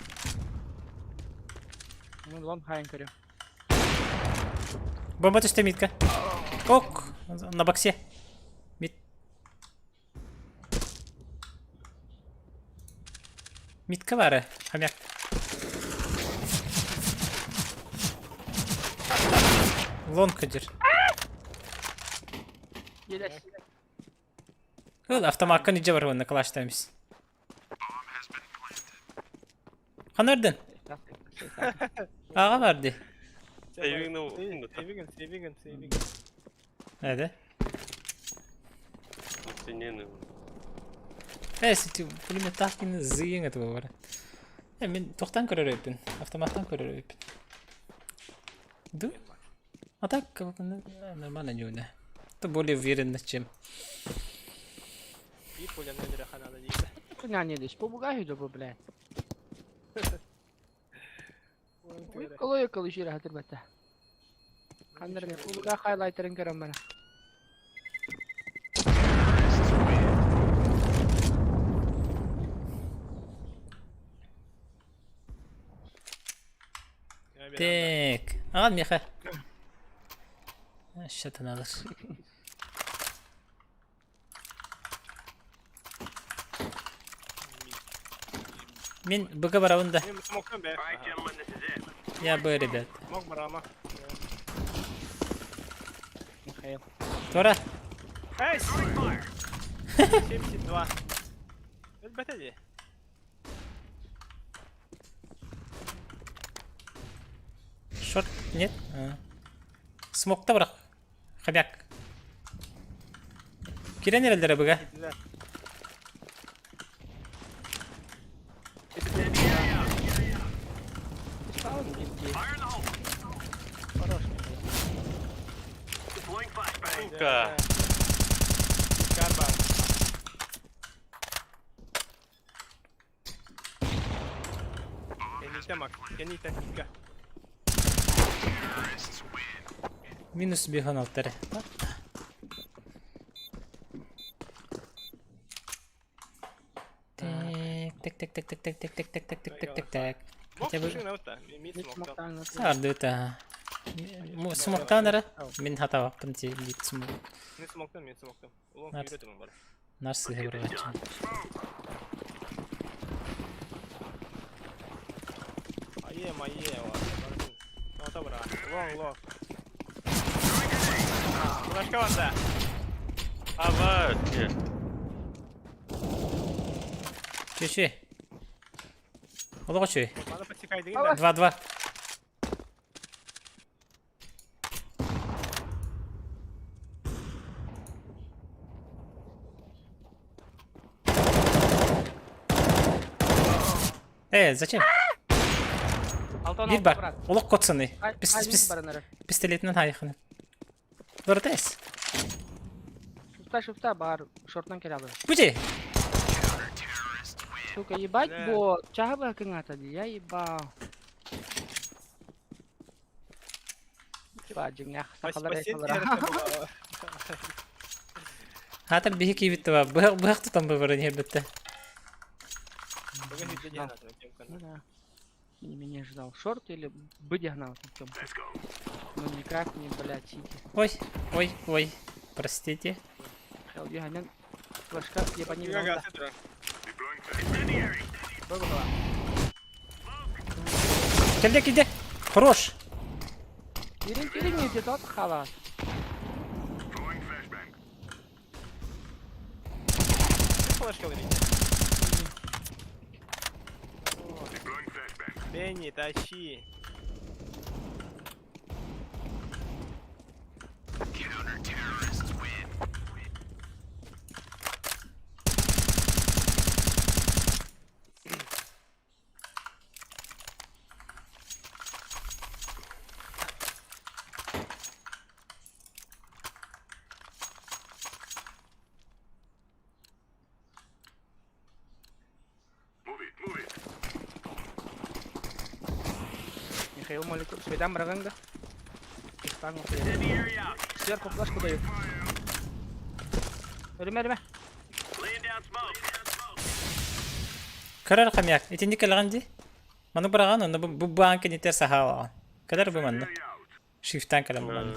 Ну, лонг хайын көрем. Бомба түсті митка. Ок, на боксе. Мит. Митка бары, хомяк. Лонг хадир. Елес. Ол автоматка неже бар онна калаштаймыз. Ханардын? Аға барды. Сейвигін Сейвигін, сейвигін, сейвигін. Әді. Сенені. Ә, пулемет тақкины зыйың это бар. Ә, мен тоқтан көрер өпін, автоматтан көрер өпін. Ду? А так, нормально не уна. Это более уверенно, чем. И пуля на ханада дейді. Хуйня не десь, побугай йду, бля. Коли коли жіра гатырбата. Хандыр не побугай хайлайтерин көрөм бара. Так. Ага, меха. Что-то надо. Мен БГ барабында. Я Б, ребят. Смок барама. Михаил. Тора. Эй, 72. Элбәтә Шорт нет? А. Смокта бірақ. Хомяк. Кирен эрелдere БГ. Хорош, Михаил. Сука. Карбан. Кэнниттэн Макс, кэнниттэн Кика. Минус биһон алтары. Так, так, так, так, так, так, так, так, так, так, так, так, так. Хотя бы... Саардыта. Смоктан эрэ. Мин хатабаппын ти лит смок. Мен смоктан, мен смоктан. Улан күйрөтүм бар. Нар сыһы бырҕаччы. Айе, майе, Ото бра. Лонг, лонг. Флешка барда. Ава, че. Чү-чү. Олоҕо чү. Маны подсекай да. Два-два. Э, зачем? Биир бар. Олох котсаны. Пистолетинен хайханы. Доротес. Шифта, шифта бар. Шортнан келе Бути. Сука, ебать, бо. Чаһы быһа кыҥаата дии, я ебал. Ба, дьиҥнээх сахалар айхаллара. Хаатар биһи киибит ба быһах быһах тутан быбарын иһэрбитте. Ну да. Не меня ждал. Шорт или выдягнал Ну никак не, блядь, сити. Ой, ой, ой. Простите. Флешка, ебани. Кэллэ киде. Хорош. Кирин, кирин, не тот халат. Флешка вылетит. Бенни, тащи. Михаил Моликов, свидам Раганга. Сверху флешку дают. Өрүмэ, өрүмэ. Көрөр хомяк. Итинник кэлэҕин дии. Маны быраҕан, онно бу баан кэннитэр сахаалаҕын. Кэлэр бу манна. Шифтан кэлэн булан.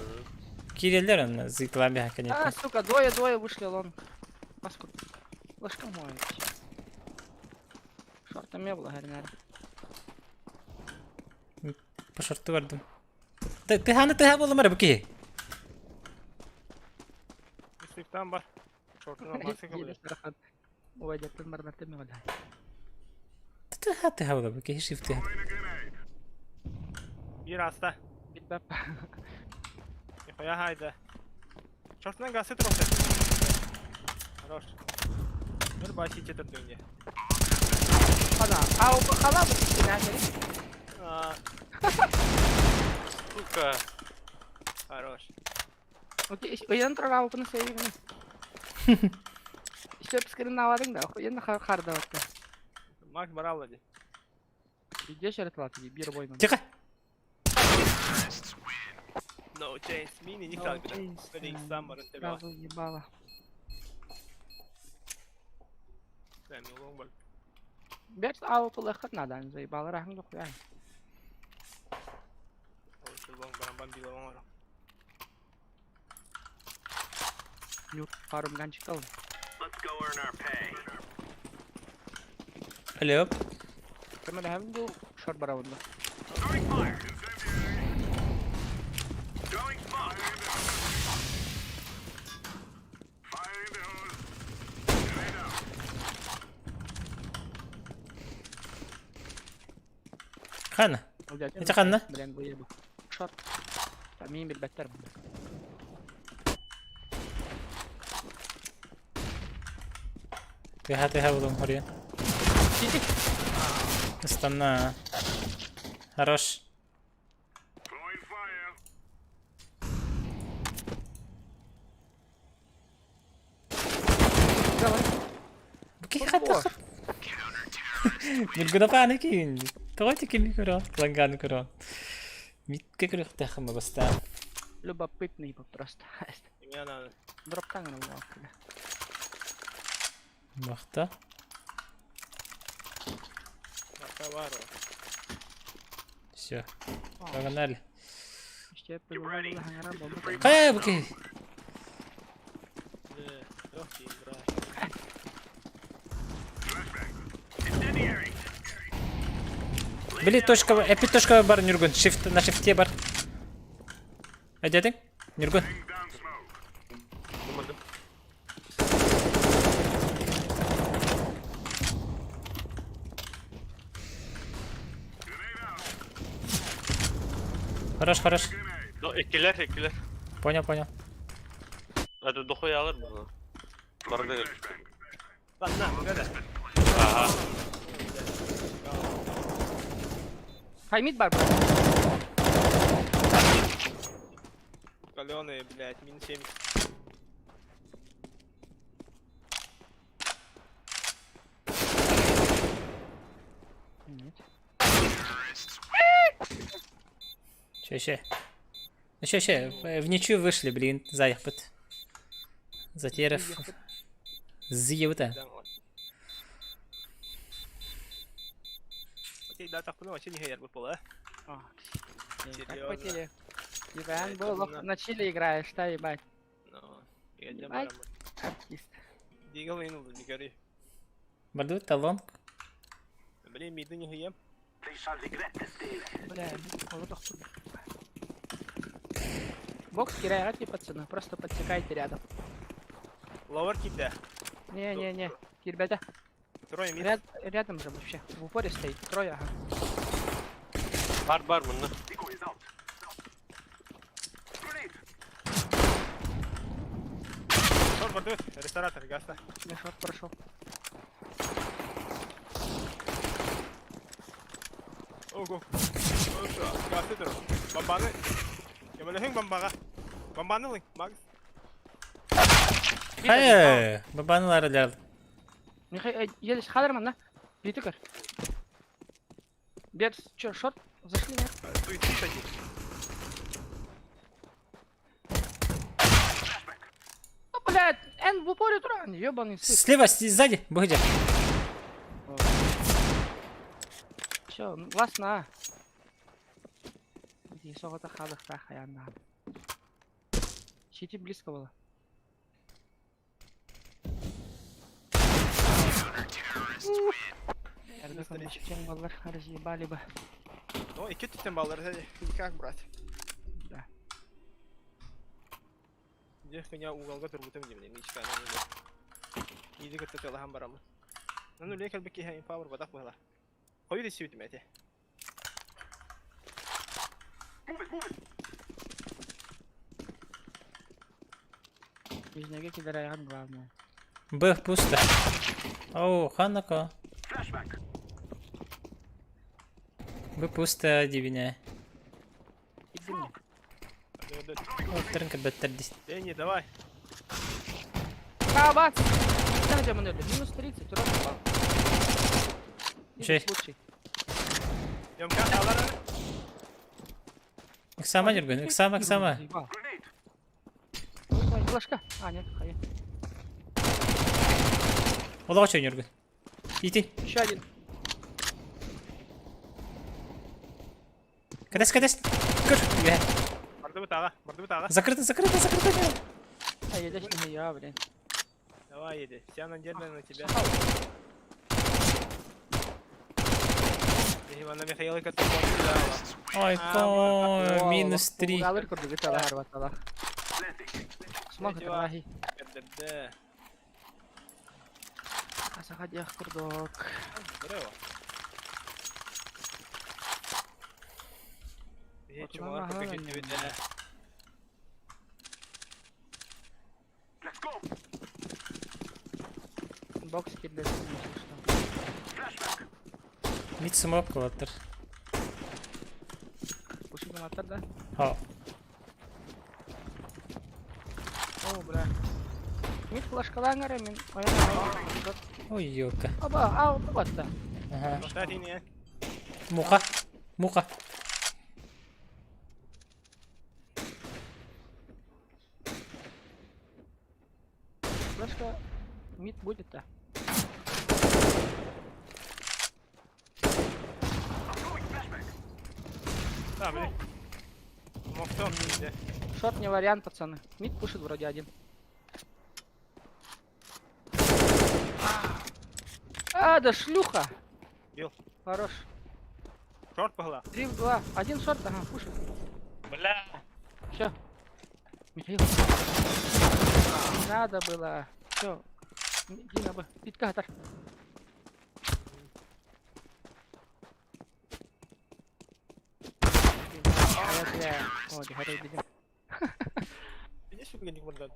Киирэллэр онно, зыытылаан биһа А, кэнниттэн. сука, двое, двое вышли лонг. Маску. Флешка мой. Шортом не было, херня. По шорту бардым. Тыһааны тыһа буолумар бу киһи. Шифтан бар. Шортунан барсыка билэр. Увайдеттен барнар темеҕэ. Тыһа тыһа буолар бу киһи шифт тыһа. Биир аста. Билбэп. Нихуя хайда. Шортунан гасы турар. Хорош. Бір баши четырдыңде. Ана, ау хала бу кинәсери. Сука. Хорош. Окей, уйан турар аупны сейгин. Сөп скрин авадың да, уйан харда бакка. Макс баралла ди. Видео шаратылат ди, бир бойман. Тихо. No chance. Мини не No так. chance, Блин, сам баран тебе. Сразу ебало. Бэрт аупылы хатнадан заебало рахын дохуя. Нют пару ганчиков. Алло. Кемер ду шорт барабында. Хана. Ити ханна? Блин, бу ебу. Шорт. Мин билбэттэр. Тыһа тыһа буолуом хоруйан. Ыстанна. Хорош. Давай. Хата Нургунапааны киин. Тоҕо кими көрө? Ланганы көрө. Митке көрүөхтээххин бастаан. Любопытный был просто. Имя надо. Дроптан гына Бахта. Товару. Все. Погнали. Хайа буки. Били точка, эпи точка бар Нюргун. Shift на шифте бар. Эдетиң? Нюргун. Хорош, хорош. Ну, иккилэр, иккилэр. Понял, понял. Это дохуя алар буну. Барда. Ладно, года. Ага. Хаймит бар. Каленые, блядь, минус 70. Нет. Ща, ща. Ну ща, ща, в ничью вышли, блин, заехпыт. Затерев. Зиевта. Да, так, ну, вообще не хер выпал, а? Как потери? Иван был, на чили играешь, да, ебать? Ну, ебать. Артист. Дигл инул, не гори. Бардут талон. Блин, миды не хием. Бля, Бокс кирай, пацаны, просто подсекайте рядом. Ловер кида. Не-не-не, ребята. Трое мид. Ряд, рядом же вообще. В упоре стоит. Трое, ага. Бар бар мында. Шорт бардыбыт, ресторатор, гаста. Я шорт прошел. Ого. Гаста тур. Бомбаны. Ямалыһың бомбаға. Бомбаны ылың, Макс. Хай, бабанылар ляр. Михаил, едешь Хадерман, да? Битыкер. Берс, чё, шорт? Зашли, нет? Суицид один. Ну, блядь, Н в упоре туран, ёбаный сыр. Слева, сзади, Богдя. Всё, вас на. Иди, соғыта хадых та хаянна. Сити близко было. Чем баллар разъебали бы. Ну, и түттен баллар, как брать? Да. Где меня уголга турбутым дим, мичка, не Иди кытта чалахан барамын. Ну, лекер бики хайын пауэр бадак была. Қою десе өтім әте. Ближнеге кидер главное. Б пусто. Оу, ханако. Б пусто, дивиня. Оттырынка беттер дис. Дэнни, давай. Каба! Там где мы Минус 30, урон попал. Шей. Иксама жүрген, иксама, иксама. Флешка. А, нет, хай. Олаға чөйін жүрген. Итин. Еще один. Кадес, кадес. Көр. Барды бытаға, барды бытаға. Закрыто, закрыто, закрыто. А, я здесь не я, блин. Давай, еди. Вся надежда на тебя. Ивана Михаила Ой, ко, минус 3. Смог это Асахадиах курдок. Здорово. Чумалар Бокс кидает, если что. Мид смок кылаттыр. Пушик мотор, да? Ха. О, бля. Мид флешкалаан эрэ мин ойон аҕай Ой, ёлка. Оба, а, батта. Ага. Кстати, не. Муха. Муха. Флешка мид будет, да. Да, блин. Мохтон, где? Шорт не вариант, пацаны. Мид пушит вроде один. А, да шлюха! Бил. Хорош. Шорт погла. Три в два. Один шорт, ага, пушит. Бля. Все. Михаил. Не надо было. Все. Дина бы. Питка готов. О, дихарей бедим. Иди сюда, не мордат.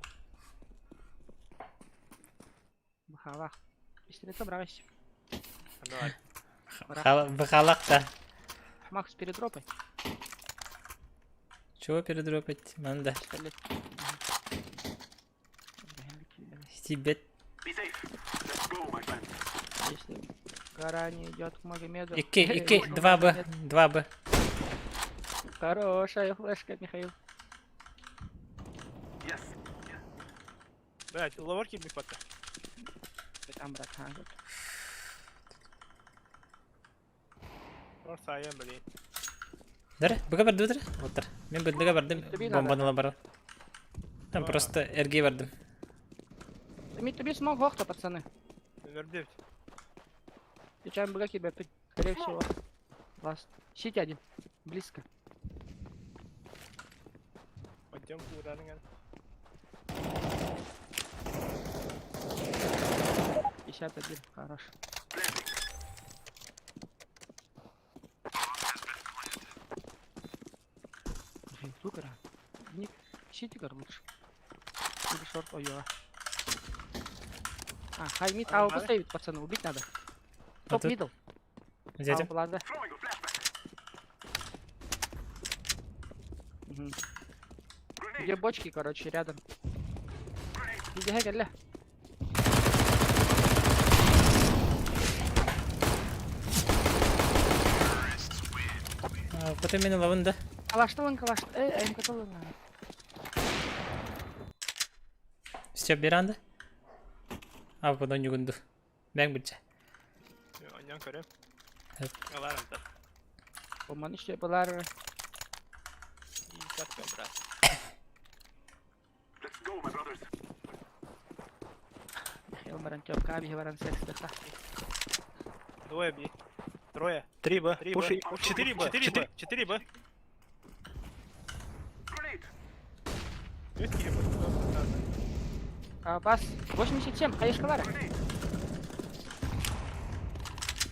Бахалах. Пистолета брать. Давай. Бахалах-то. Макс, передропай. Чего передропать? Манда. Пистолет. Тебе. Если гора не идет к Магомеду. Ики, ики, 2Б, 2Б. Хорошая флешка, Михаил. Блять, ловарки не хватает. Там, брат, а, вот. Просто АМ, блин. Дара, быга барды дара. Отыр. Мен быга бардым. Бомбаны бар. Там просто РГ бардым. Мид тебе смог хохта, пацаны. Номер 9. Сейчас быга тебя, скорее всего. Ласт. Сити один. Близко. Пойдем куда -то. 51, хорош. Супер. Ник, сити лучше. Или шорт, ой, ой. А, хай мид, а, поставит, пацаны, убить надо. Топ мидл. Дядя. Ладно. Угу. Где бочки, короче, рядом. Иди, гля. Потом меня лаванда. Калаштылын, калашты. Эй, эй, каталын. Все, биранда. А, потом не гунду. Бәң бітче. Оньон көрөм. Аларым да. Поманы что булар. Катка, брат. Михаил Барантёв, Каби Баран секс да. Двое би. Трое. 3 Б. 3 Пуши. Б. 4 Б. 4 Б. 4 Б. А, бас 87, хаешка лара.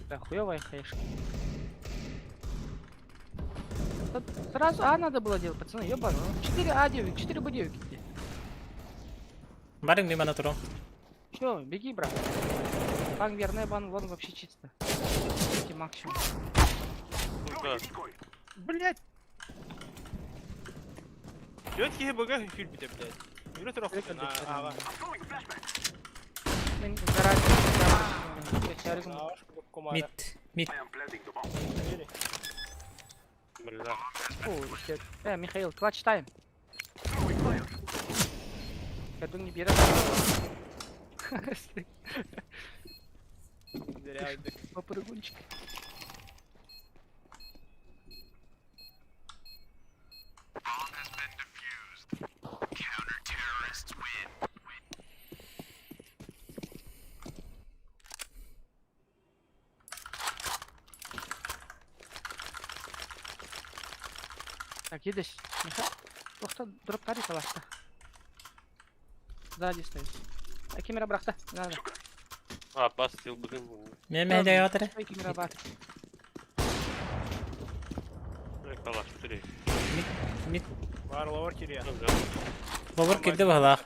Да, хуёвая хаешка. Тут сразу А надо было делать, пацаны, ёбану. 4 А 9, 4 Б 9 иди. Барың мимо натуру. Чё, беги, брат. Бан верный, бан вон вообще чисто. Эти максимум. Сука. Блять. Лётки БГ фильм блядь. Юрий Трохин, а, Мен гараж. Мид, мид. Бля. О, еще. Михаил, клатч тайм. Я думаю, не берет. Попрыгунчик. Так, едешь. Миха. Ух ты, дроп кари калашта. Сзади стоит. А камера брахта. Надо. А, бастил, блин. Мен мен дәй отыр. Ой, камера бар. Калаш, 3. Мид, мид. Бар ловар кирия. Ловар кирде бағалақ.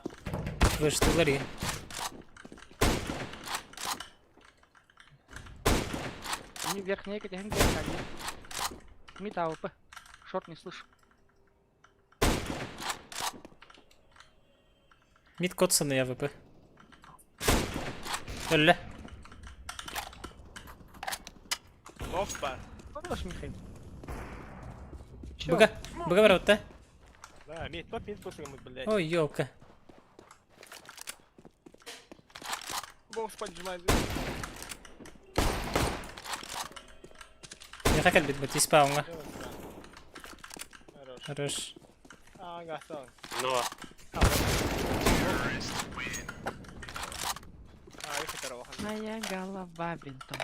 Выштылар е. Не верхний, где один. Мид АВП. Шорт не слышу. Мид котсаны АВП. Өллө. Опа. Хорош, Михаил. Чё? Быга. Быга барабыт да? Да, мид, топ мид пусыгымыт, блядь. Ой, елка. Бокс поджимает. Миха кэлбит бу тиспауҥа. Хорош. Хорош. Ага, сон. Но. А, их второго. Моя голова бинтом.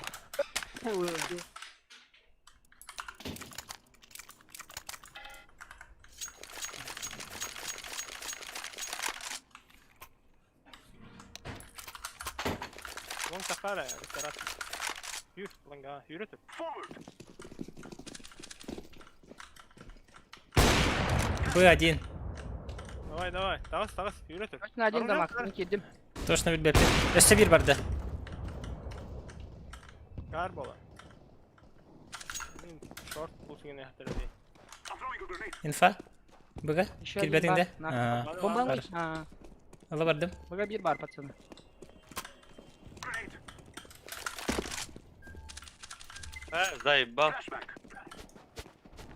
Вон Сахара, ресторан. Юр, ланга, юр это. Б1. Давай, давай, тағыс, тағыс, юр это. Точно один дамаг, не кидим. Точно билбэппин. Өссө биир барда. Кар бола. Шорт пусыгын яхтырды. Инфа. Быга. Еще один Килбэтиҥ бар. да? Нахуй. Бомба Хорош. А, Ыла бардым. Быга бир бар, пацаны. Э, заебал.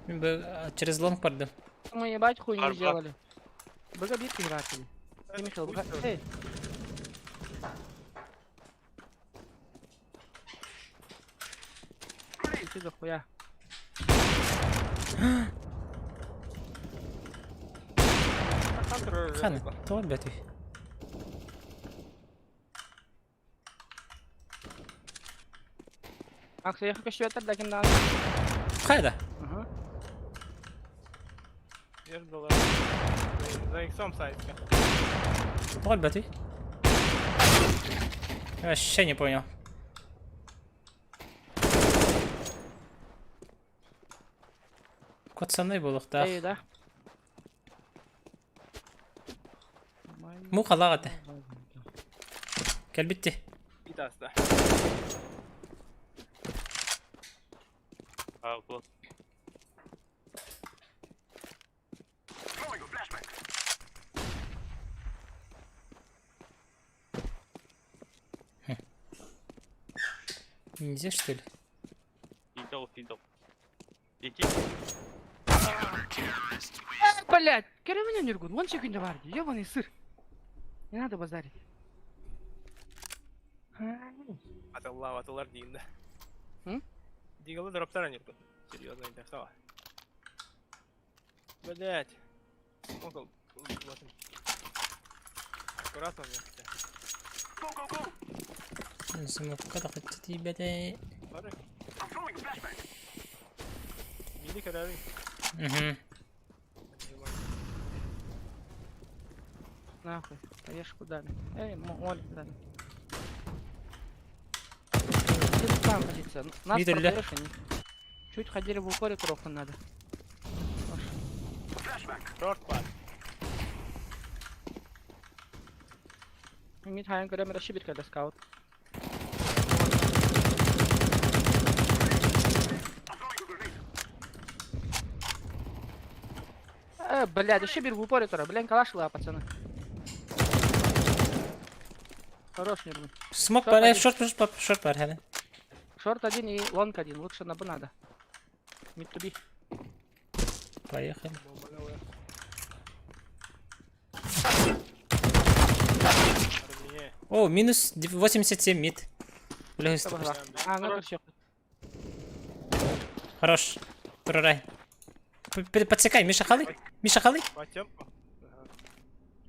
Мин б через лонг бардым. Мы ебать хуйню Арба. сделали. Быга бир игратель. Ты, Михаил, быга... Эй, ты дохуя. Ханы, тоҕо өлбөтүй? Макс, я хочу это для кем надо. Хайда. Ага. Ер была. За иксом сайтка. Тоҕо өлбөтүй? Я вообще не понял. Куотсанай буолуохтаах. Эй, да. Мух алаах этэ. Кэлбитти. Бит аста. А, вот. Нельзя что ли? Идол, идол. Иди. Блять, кере меня Нюргун, вон секунда бар, ебаный сыр. Не надо базарить. Аталла, аталлар дейін да. М? Дигалы дроптар они тут. Серьезно, не так Блять. Окол. Аккуратно мне. Смокка да хотите Бары. Мили карары. Угу. Нахуй, хаешку дали. Эй, молик дали. Где там позиция? Нас Видели, да? продаешь, они. Чуть ходили в упоре, троху надо. Шорт пар. Мид хайын көрөм раши бир када скаут. Э, блядь, еще бир в упоре тура. Блин, калаш ла, пацаны. Хорош, не блин. Смок Шорт бар, э, один. шорт, шорт, шорт бар, хәле. Шорт один и лонг один. Лучше на Б надо. Мид to B. Поехали. Армия. О, минус 87 мид. Бля, Что было? А, ну все. Хорош. Турарай. Подсекай, Миша халы. Миша халы. Потем.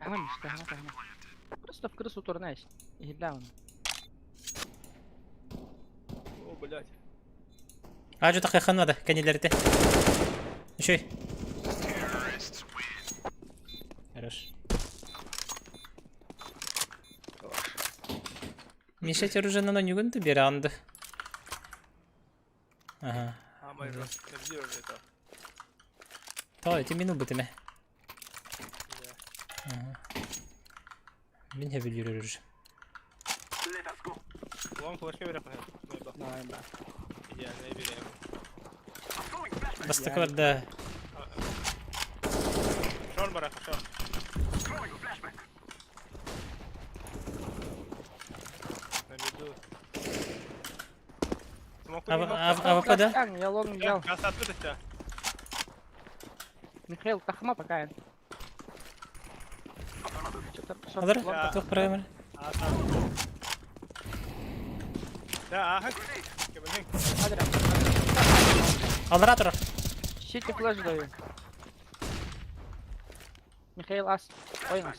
Ага, Мишка, ага, ага. Просто в крысу турнайся. И он. О, блять. А, что такое надо, канилерите. Еще. Хорош. Миша оружие на нюгун ты беранды. Ага. А, мой жёст. Где уже это? То, эти мину бутыме. Да. Мин хәбил йөрөр. Лонг флешка берем. Давай, да. Идеально, берем. Бастакы да. Шорт бараха, шорт. На миду. АВП да? Я long взял. Касатты да. Михаил, тахма пока. Алар, туох проблема? Да, ага. Аллара турар. Сити flash даю. Михаил ас. Ой, нас.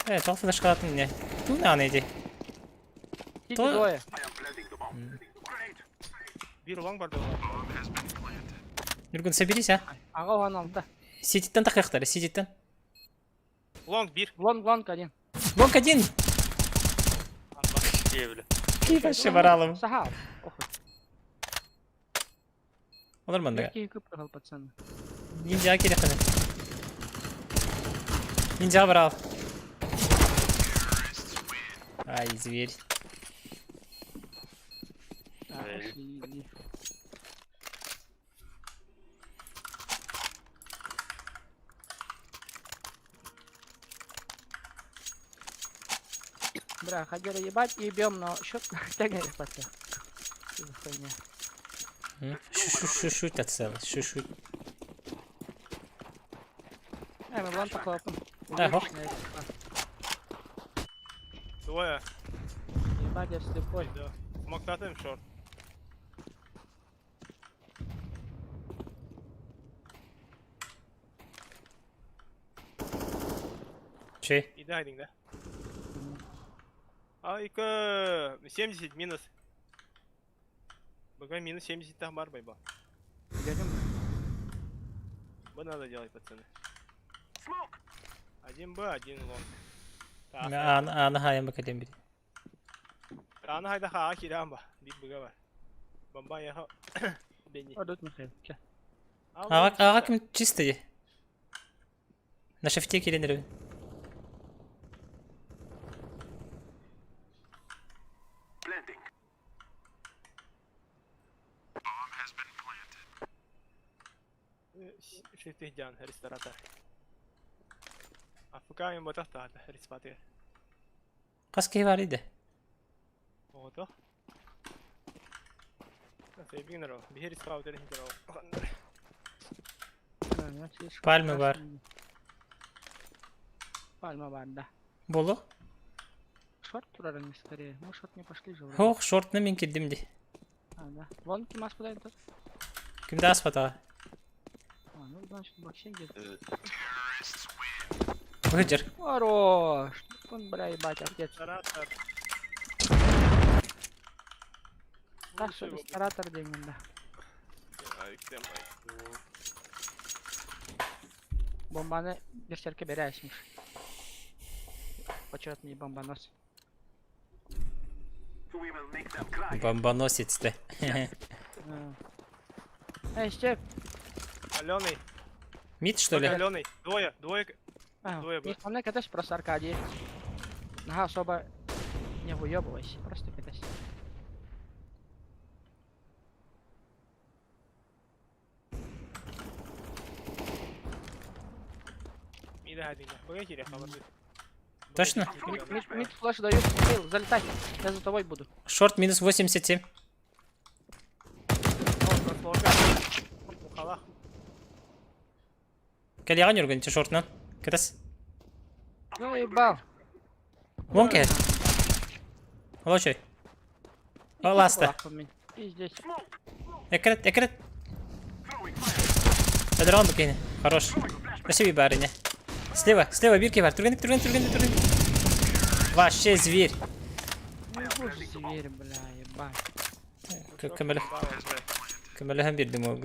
Э, тоҕо флешкалатын не? Ту нааны иди. Сити То- двое. Бир long бар Нюргун, соберись, а. Аҕа уһан алда. Сититтен тахыахтара, сититтен. Long бир. Long, long один. Long один! Диэбилэ. Вообще баралым. Сахал. Охуй. Олар манныга. Какие кыпрыгал, пацаны. Ниндзя кириэххинэ. Ниндзя барал. Ай, зверь. Так, пошли. Бля, ходили ебать и ебем, но счет тягали пацаны. Что за хуйня? Шу-шу-шу-шу целый, шу-шу. Э, мы вон похлопаем. Да, хоп. Двое. Ебать, я слепой. Да. Смоктатым short. Чей? Иди один, да? Айка 70 минус. БГ минус 70 там бар байба. Б надо делать, пацаны. Один Б, один long. Аны хайан бакалем бир. Аны хайда ха кирам ба. Бит БГ бар. Бомба я Бенни. Идут, Михаил. Че? Ага, ага ким чистый. На шифте киренер. Шифтеhdян, ресторатор. АФК им батахта, респатер. Хас киһи бар иде. Ото. Сейбигнеро, бихер спаутер хитеро. Пальмы бар. Пальма бар, да. Боло? Шорт турар не скорее. Мы шорт не пошли же. вроде. Хох, шортны мин кирдим ди. А, да. Вон ким куда тут? Кимде аспата? А, ну значит вообще где-то. Выдер. Хорош! Он, бля, ебать, отец. Ресторатор. Так что ресторатор деньги, да. Бомбаны берсерке беряешь, Почетный бомбонос. Бомбоносец ты. Эй, Степ! Аленый. Мид, что ли? Аленый. Двое, двое. А, Двое не основной катась просто Аркадий. Ага, особо не выебывайся, просто катайся. Точно? Мид, мид, мид flash даю, Михаил, залетай, я за тобой буду. Short минус 87. Кэлиэҕин Ньургун, шортынан. Кытас. Ну ебал. Вон кэ. Олочой. О, ласта. Пиздец. Экрет, экрет. Педрон букини. Хорош. Спасибо, барыня. Слева, слева, бирки бар. Түргенник, түргенник, түргенник, түргенник. Вообще зверь. Ну зверь, бля, ебать. Көмөлө. Көмөлөһөн биэрдим ол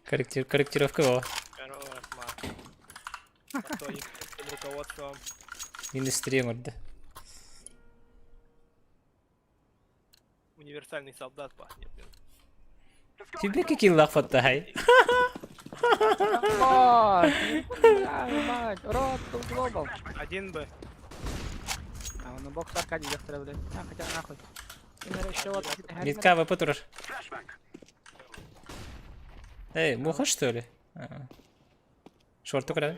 корректир, корректировка буолла. Руководством. Минус 3 морда. Универсальный солдат пахнет. блин. Тебе какие лафа хай? Бля, ебать, рот тут глобал. Один Б. А, он на бокс Аркадий завтра, блядь. А, хотя нахуй. Еще вот. Митка ВП турар. Эй, муха что ли? Шорту көрөбүн.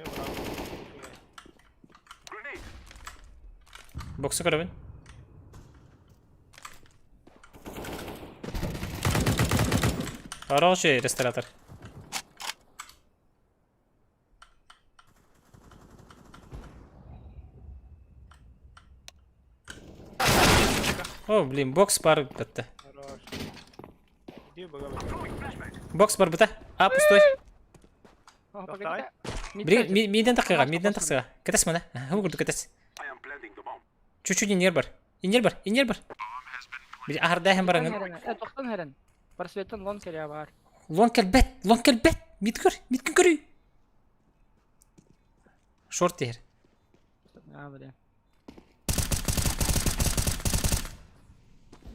Боксу көрөбүн. Хороший ресторатор. О, блин, бокс бар бітті. Хорош. Иди, бога. Бокс бар біті. А, пустой. О, Тоқтай. погоди. Миден тақыға, миден тақсыға. Кәтес мана. Ху күрді кәтес. Чуть-чуть инер бар. Инер бар, инер бар. Ахардаһын бараңын. Тоқтан хэрэн. Просветтен лон кере бар. Лон кэлбэт, лон кэлбэт. Мид көр, мидкин көрүй. Шорт дер. А, бля.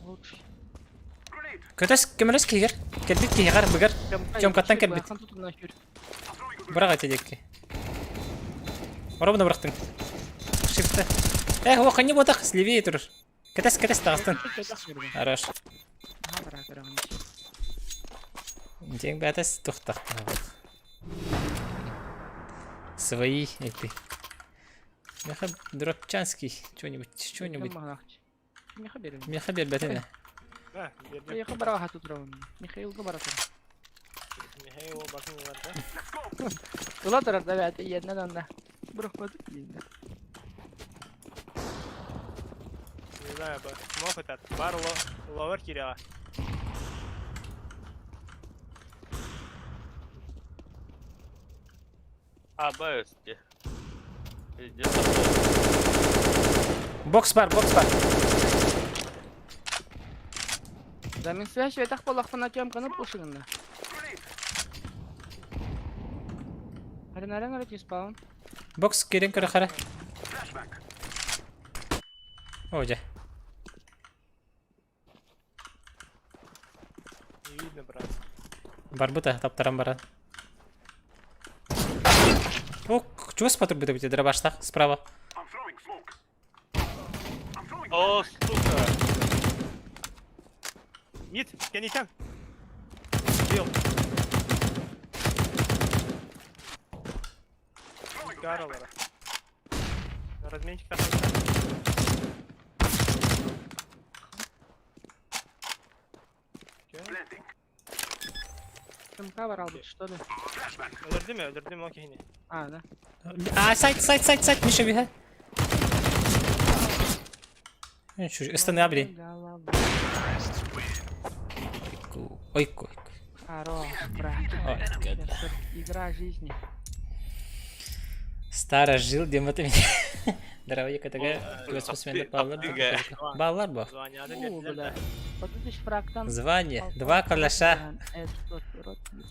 Лучше. Көтөс көмөлөс киһигэр. Кэлбит киһиҕэр быгар. Тёмкаттан кэлбит. Быраҕа этэ Оробуна бырахтыҥ. Шифта. Эх, о, ханни ботах, сливее турur. Кэтэс, кэтэс таҕыстын. Хорош. Дьиҥ бэтэс тухтах. Свои эти. Меха Дропчанский, что-нибудь, что-нибудь. Меха берем. Меха бербетene. Да, бердим. Меха бараха тут ровно. Михаил бараха. Михаил батын бар да. Тула турар да бәте иэннен онна. Бырахпат дииннэ. Не знаю, ба. Мог этот. Бар ловер киря. А, б, Где? Бокс бар, бокс бар. Да мин связь этах боллахпына Тёмканы пушыгында. Арен арен арен спаун. Бокс кирен көрө хара. О, дьэ. Не видно, брат. Барбыта, таптаран баран. О, чего спатыр будет дробаштах справа. О, сука! Мид, кенитен. Бил. Гаролара. Разменчик там. МК барал быть, что ли? Өлөрдүм, өлөрдүм ол кихини. А, да. А, сайт, сайт, сайт, сайт, Миша биһэ. Ыстаны блин. Голова. Ой, ой. Хорош, брат. Ой, Это игра жизни. Старо жил, дем это Здорово, КТГ. Баллар. Баллар бо. О, бля. Вот фрактан. Звание. Два калаша.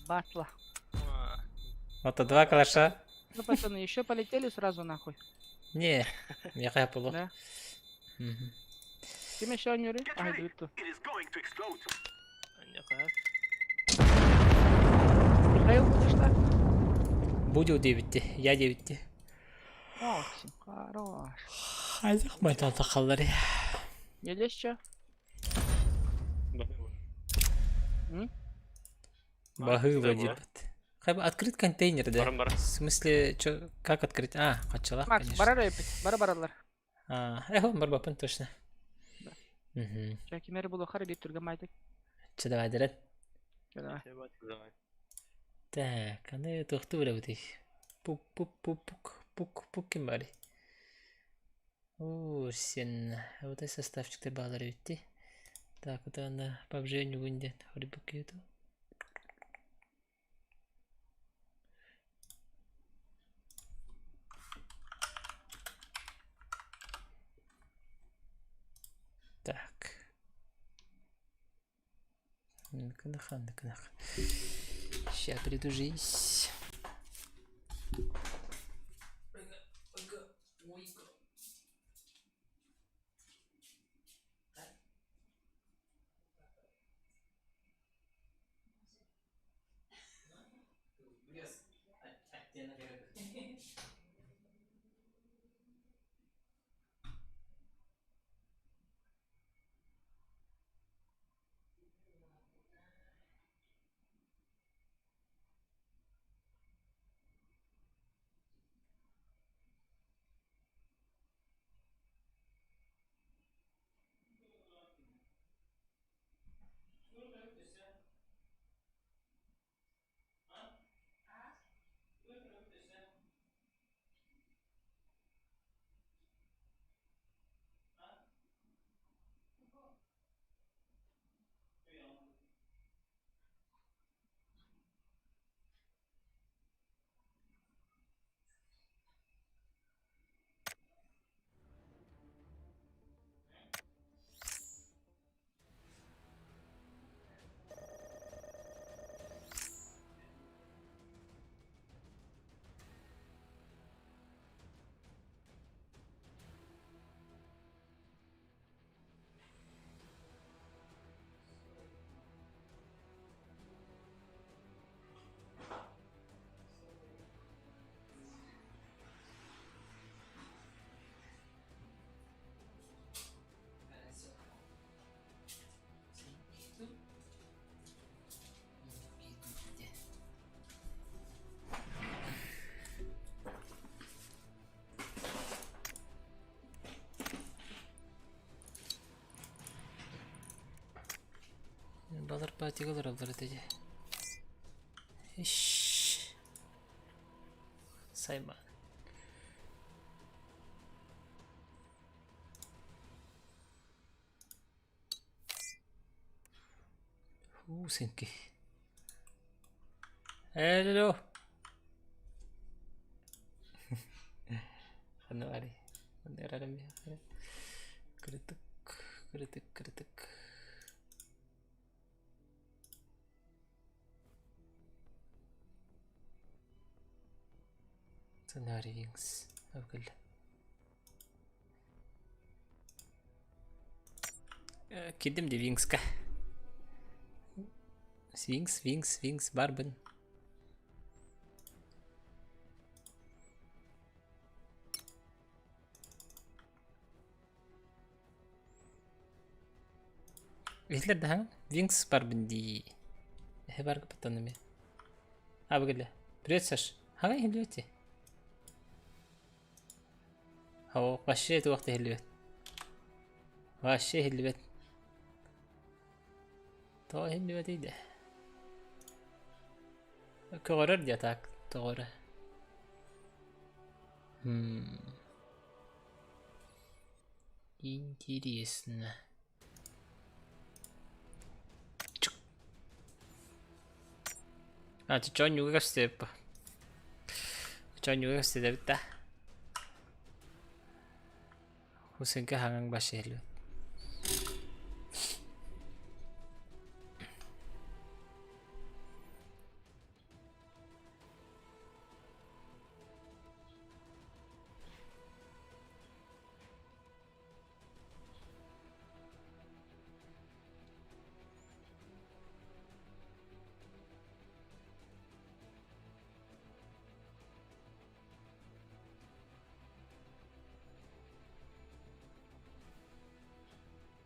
Батла. Вот два калаша. Ну, пацаны, еще полетели сразу нахуй. Не, я полу. Да. Ким еще не А, идут. Михаил, будешь так? Буду девятти, я девятти. Максим, хорош. Хайдах майтан тахаллары. Еле что? Бахы вроде. Хайба открыть контейнер, да? В смысле, чё, как открыть? А, хачалах, Макс, конечно. барар бара баралар. А, эхо, барбапын точно. Да. Угу. Ча кимери булу хары бит түргә майтык. Че давай, дерет. Давай. Давай. Так, аны тухту биле Пук пук пук пук пук пук ким бары. О, сен. Вот это составчик баллар битти. Так, вот аны PUBG нүгүнден хорибук ету. Так. Ща приду жизнь. патига олороллор этэ дии. Иш. Сайман. Хусенки. Hello. Ханна баарый? Ханна эрэрим Кырытык, кырытык, кырытык. Сценарий Wings. Кэллэ. Киирдим дии Вингска. Свинкс, Винкс, Винкс, барбын. Иһиллэр да Винкс барбын дии. Эһэ барга паттаными. А, бүгүллэ. Привет, Саш. Хаҥа иһиллибэт Оо, вообще туох да иһиллибэт. Вообще иһиллибэт. Тоҕо иһиллибэтий да? Көҕөрөр дии так, тоҕо эрэ. Хм. Интересно. А, чонньуга көстүөп. Чонньуга көстүөбүт да. Хусенка хаҥаҥ башелю.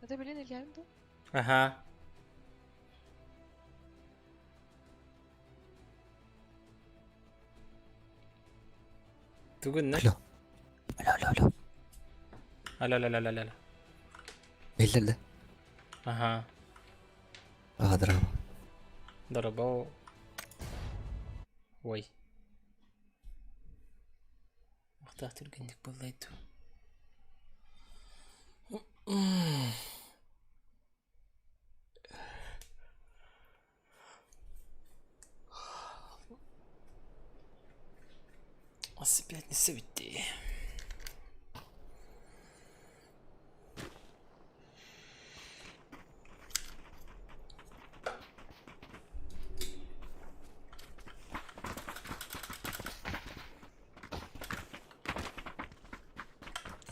Это блин Ильян был? Ага. Тугун Алло. Алло, алло, алло. Алло, алло, алло, алло. Биллэр да? Ага. Аа, здорово. Дорогого. Ой. Махтаах түргэнник буоллай дуу. Асы пятница бүттэ.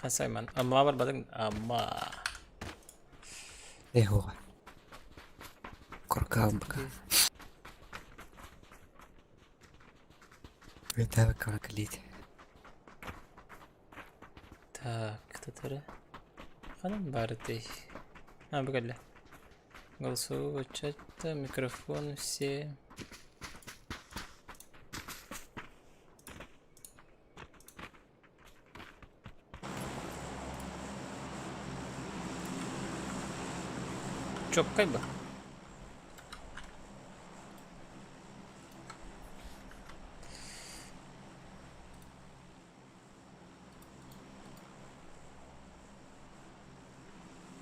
Хасайман. Амма барбатыҥ? Амма. Эһуоҕа. Коркаабын пока. Виталий Каракалит. Так, кто-то Ханан баарый? А, бу кэллэ. Голосового чата, микрофон все. Чоккай ба?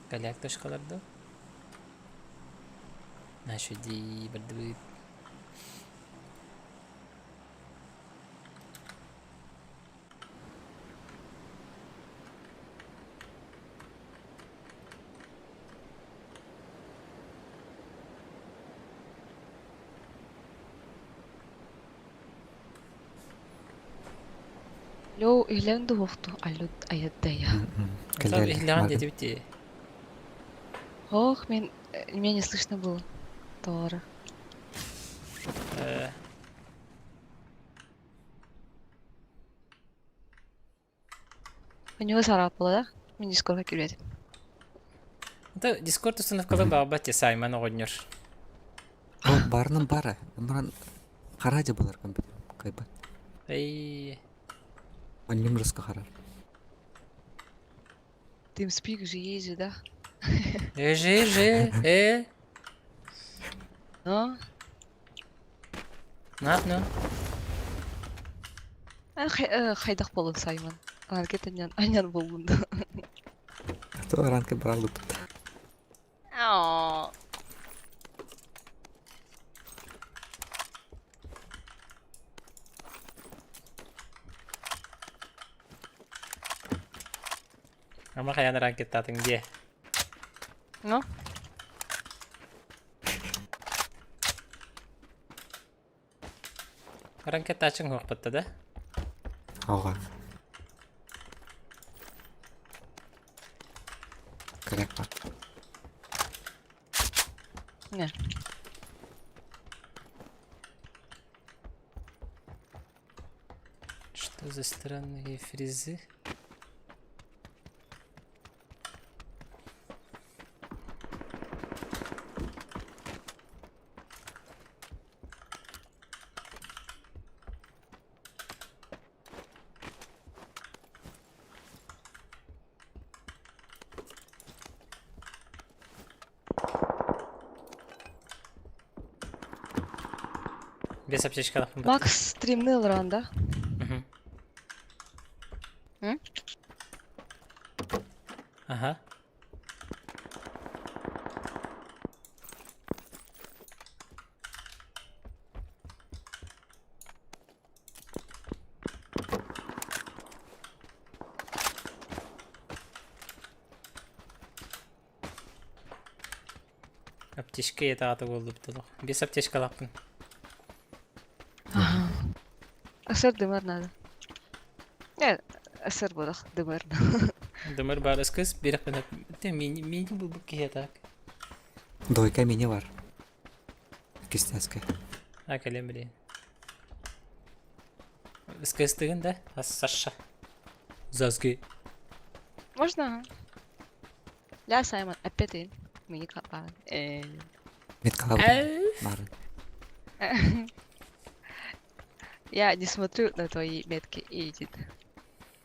Каляк точкалар да? Наша дии бардыбыт. Лөө иһлэн дуһуохту аллут аяддая. Иһлэҕин диэтибит дии. Ох, мен меня не слышно было. Тора. У него царапало, да? Мин Дискордка киирбэтим. Это Дискорд установкалар баҕарбат дии Саймон оҕонньор. Ол барынан бара. Баран хараадьа буолар компьютер. Кайбат. Эй. Аннем рыска харар. TeamSpeak же есть же, да? Э, же, же, э. Ну? На, ну. Хайдах буолун Саймон? Ранкет аньан аньан буоллун да. А то ранка брал тут. Оо. Ама хайан ранкеттаатыҥ диэ. Ну? Ранкеттаачыҥ суохпутта да? Ага. Корректно. Не. Что за странные фризы? Без аптечка Макс стримныл ран, да? Угу. М? Ага. Аптечка етаҕата буоллубут олох. Без аптечкалаахпын. Ага. Асыр дымар надо. Нет, асыр бодох дымар. Дымыр баар ыскыс бирэхпин те мини мини булбут киһи так. Дойка мини бар. Кистяска. А кэлэн билин. Ыскыстыгын да? Саша. Зазги. Можно? Ля, Саймон, опять ты. Мини капан. Э. Меткала барын. Я не смотрю на твои метки, Эдит.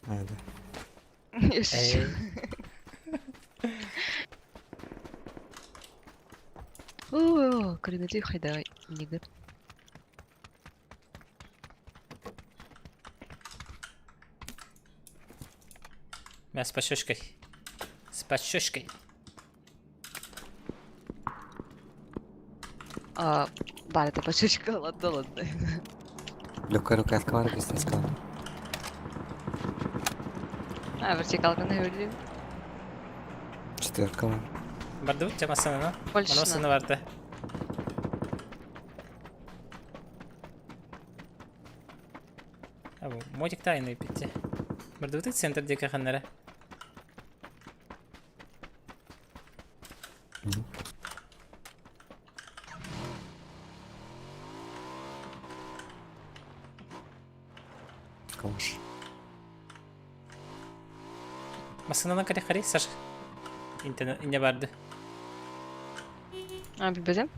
А, да. Я шучу. О, Креметри хайда нигер. Мя с пощечкой. С пощечкой. А, бар, это пощечка, ладно, ладно. Легкая рука отквара, кистяска. А, вертикалка на юрли. Четверка бар. Бардыбыт дьэ массыынаны. Больше Маны массыына барда. Абу, мотик тайны битте. Бардыбыт центр диэки ханнара. Калаш. Массыынанан кэлэ хари, Саша. Инне барды. А, билбэтим.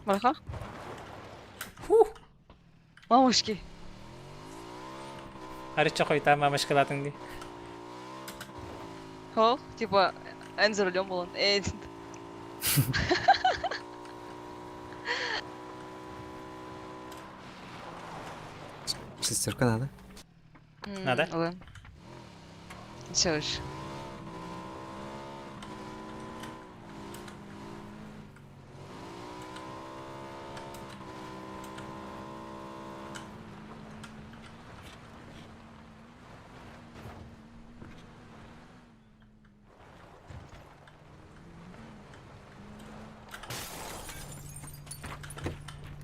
Барха? Фу! Мамушки. Арычча хойутаан мамышкалаатыҥ дии. Хо, типа, эн за рулем был он. Э, Шестерка надо? Надо? Ладно. Все уж.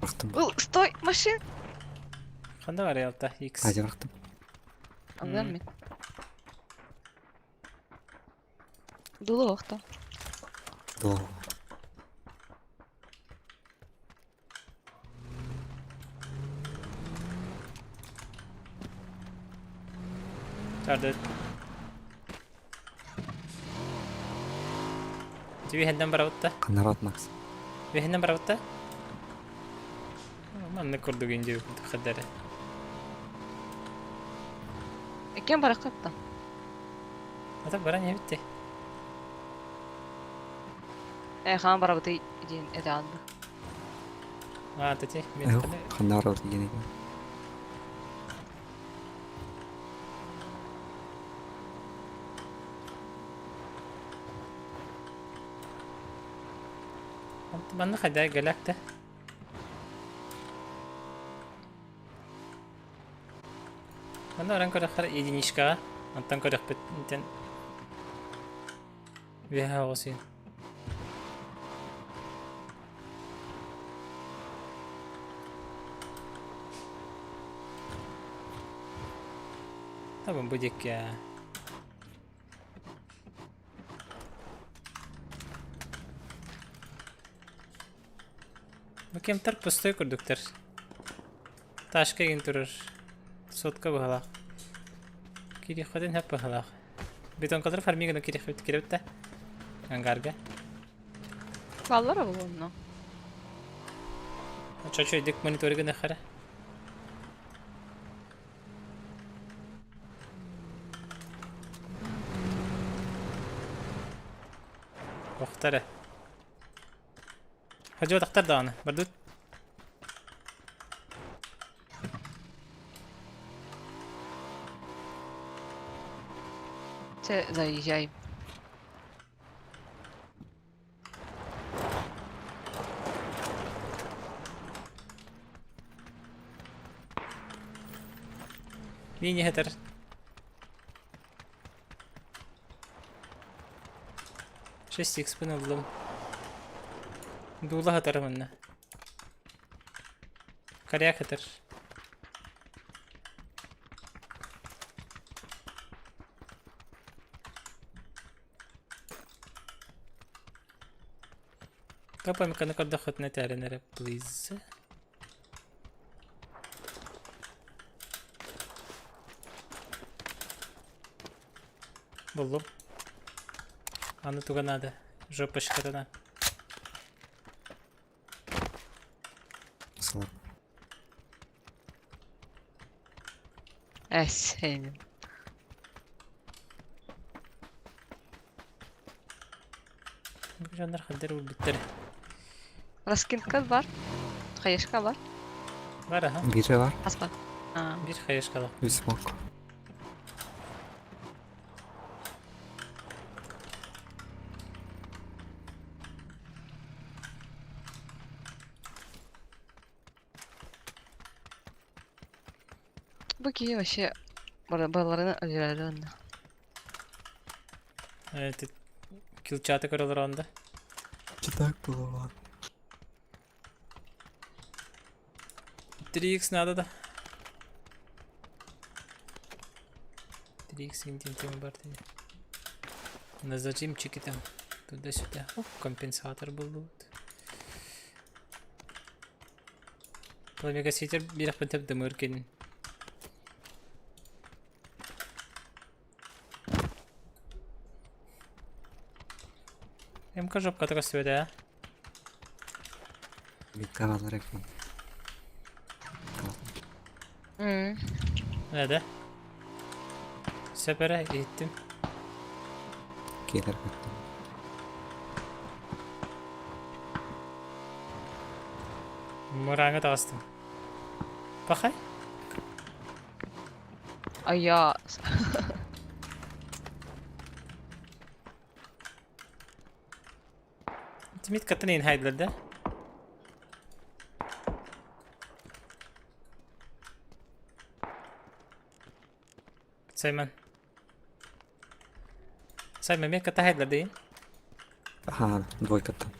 Бырахтым. Ул, стой, машин! Ханна бар ялта X. Азия бырахтым. Алган мин. Дулу охто. Долго. Тарды. Үһэннэн барабытта. Канарат Макс. Үһэннэн барабытта. Маннык курдук инди хаддары. Кем барахатта? Ата баран ебитте. Э, хаан барабыты диэн этэ аалла. А, тати, Эх, ханна барар диэн Манна хайда гэлэкте. Манна баран көрөххөр единичкаҕа, онтон көрөхпүт интен үөһэ оҕусуйун. Табын бу диэкки. Бу кемтер пустой курдуктар. Ташка игин турар. Сотка быһалаах. Кириэххитин хөп быһалаах. Бетонкалары фармиганы кириэхпит кирэбит да. Ангарга. Баллар буолуонна. Чочо дик мониторигын эхара. Охтара. Хадьуотахтар даҕаны, бардыт. Чэ, заезжай. Миин иһэтэр. 6 икспин ыллым. Дуула сытар манна. Коряк сытар. Капамиканы көрдөххүтүнэ этээрин эрэ, please. Буллум. Аны туга надо? Жопочкатына. Слаб. Эс, эйнин. Дьоннор хаддер өлбүттэр. Раскинка бар. Хаешка бар. Бар аха. Биирэ бар. Аспа. А, Биир хаешкалаах. Үс смок. Бу киһи вообще барыларын өлөрөрү онно. Э, килчаты көрөлөр онда. Так было ладно. 3x надо да. 3x интим бар дии. На зажимчики там туда-сюда. О, компенсатор был вот. Пламегаситер бирэхпин тэп дымыр кин. МК жопка көстүбэтэ. Микка балар экен. Нede? Сөп эрэ иһиттим. Келер кеттим. Мурааҥҥа таҕыстым. Пахай? Айа. Тимит каттан иин хайдылар да? Саймон. Саймон, мен катта хайдылар дейин. Ага, двойка там.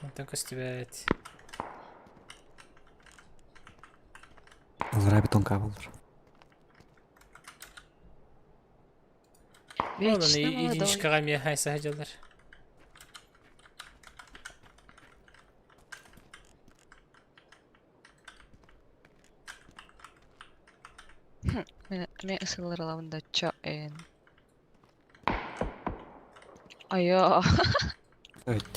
Онтон көстүбэт. Аллара бетонка болар. Олан Вечно молодой. единичкаҕа эмиэ хайса сылдьаллар. Мен мен ысылырылабын да чо эн. Айа. Өт.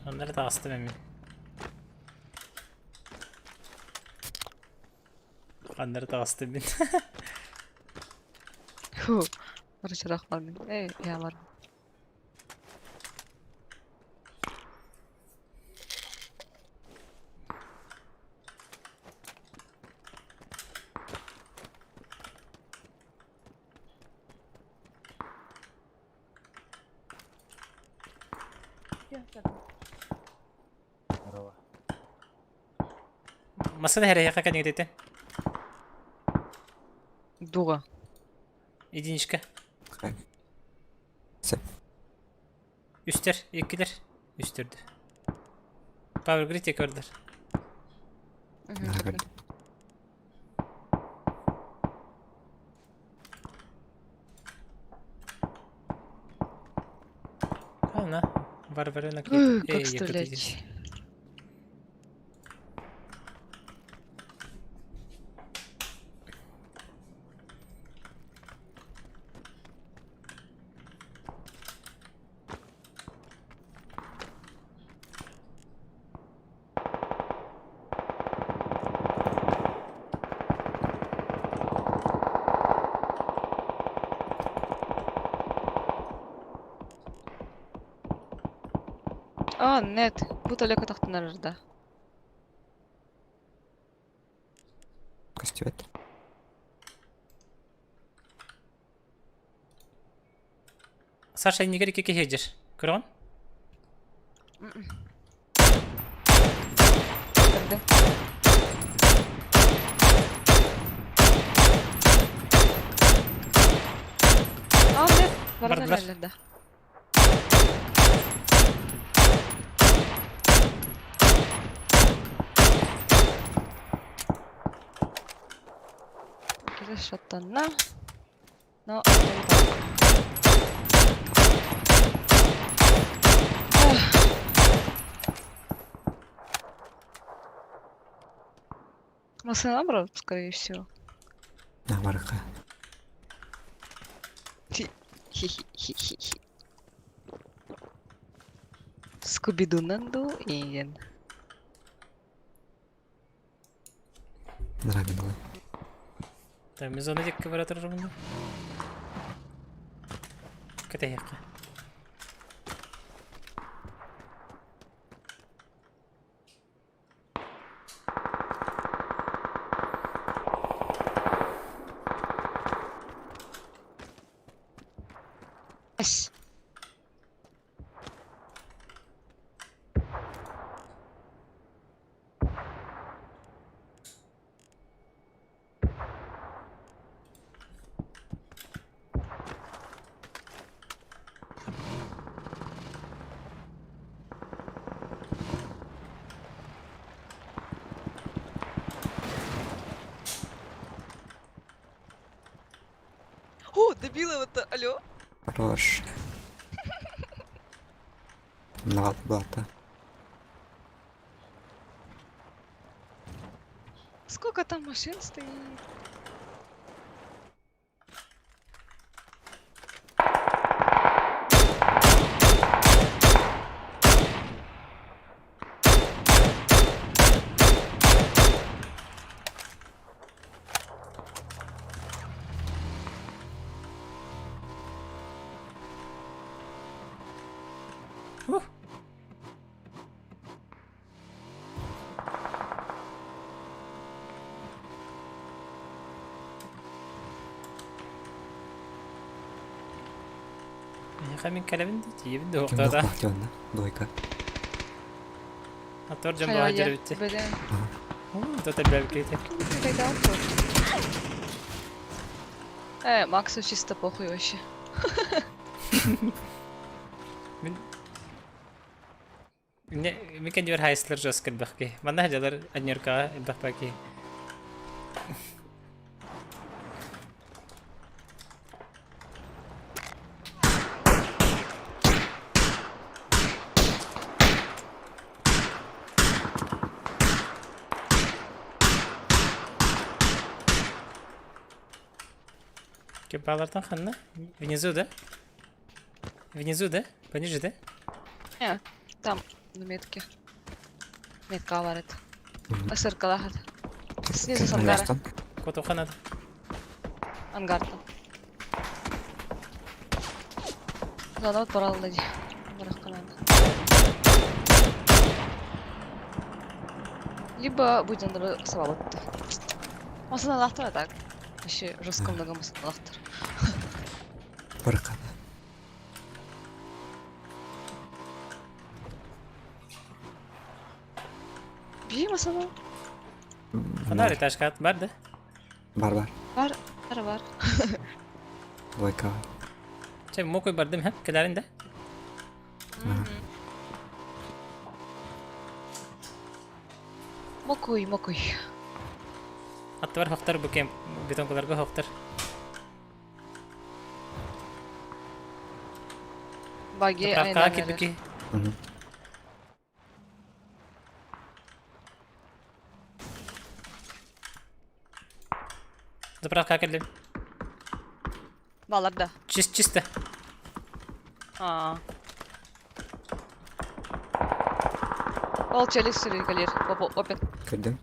Оннары таҕыстым эмин. Ханнары таҕыстым мин. Фу, Барычарах бар мин. Эй, я бар. Масына хэрэйэхэ кэнигитите. Дуга. Единичка. Сөп. Үстэр, иккилэр. Үстэрди. Power Grid көрдөр. Наһаа Ана, Варварена Ой, Как стрелять? А, нет, бу далеко тахтанарда. Көстүбэт. Саша иннигэр икки киһи сылдьар. Көрөҕүн? Көрдө. А, нет, баран Бардылар. эрэллэр да. Киһи шаттанна. Но Машина брат, скорее всего. На барыха. Хи-хи-хи-хи. Скубиду Нанду и Нравилось. Так, мы зона дикки бара турарбын. Кэтэһиэххэ. Ас. О, добила вот алло. Хорош. Навал блата. Сколько там машин стоит? Ух. Эйиэхэ мин кэлэбин дии, тиийэбин да Ким уохтаата. дохлах Двойка. Атор дьон Хайа, баҕа я. дьэрбитти. Блин. Тут элбээбиккэ Максу чисто похуй вообще. Мин Мин кэннибэр хайыслар жестко элбэх киһи. Манна сылдьаллар Аннеркаҕа элбэх баа киһи. Кебалартан ханна? Внизу, да? Внизу, да? Пониже, да? Не, там. На метке. Метка бар это. Сыркалах это. Снизу с ангара. Котуха надо. Ангартан. Зона вот баралла ди. Барахка надо. Либо будет сабалытты. Масын алахтар а так. Вообще жестко много масын алахтар. Барахка. Би масана. Фонарь этажка бар да? Бар бар. Бар, бар, бар. Лайка. Че, мокой бардым, ха? Келерин да? Мокуй, мокуй. Аттыбар хохтар бу кем бетонкаларга хохтар. Баги Заправка айнан кирбики. Заправка кэллим. Балар да. Чис чисто. Аа. Ол челик сүрү кэлиэр. Опен. Көрдүм.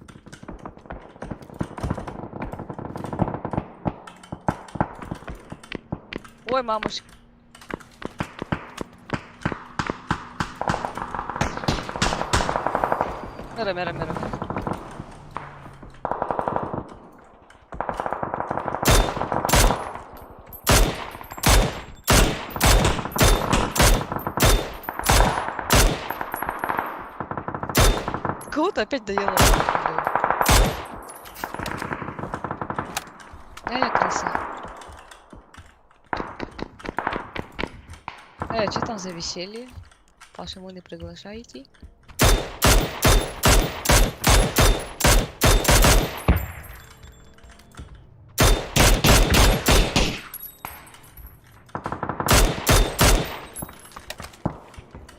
Ой, мамочка. Мера, мера, мера. Кого-то опять доела. Да, я крыса. Что там за веселье? Почему не приглашаете?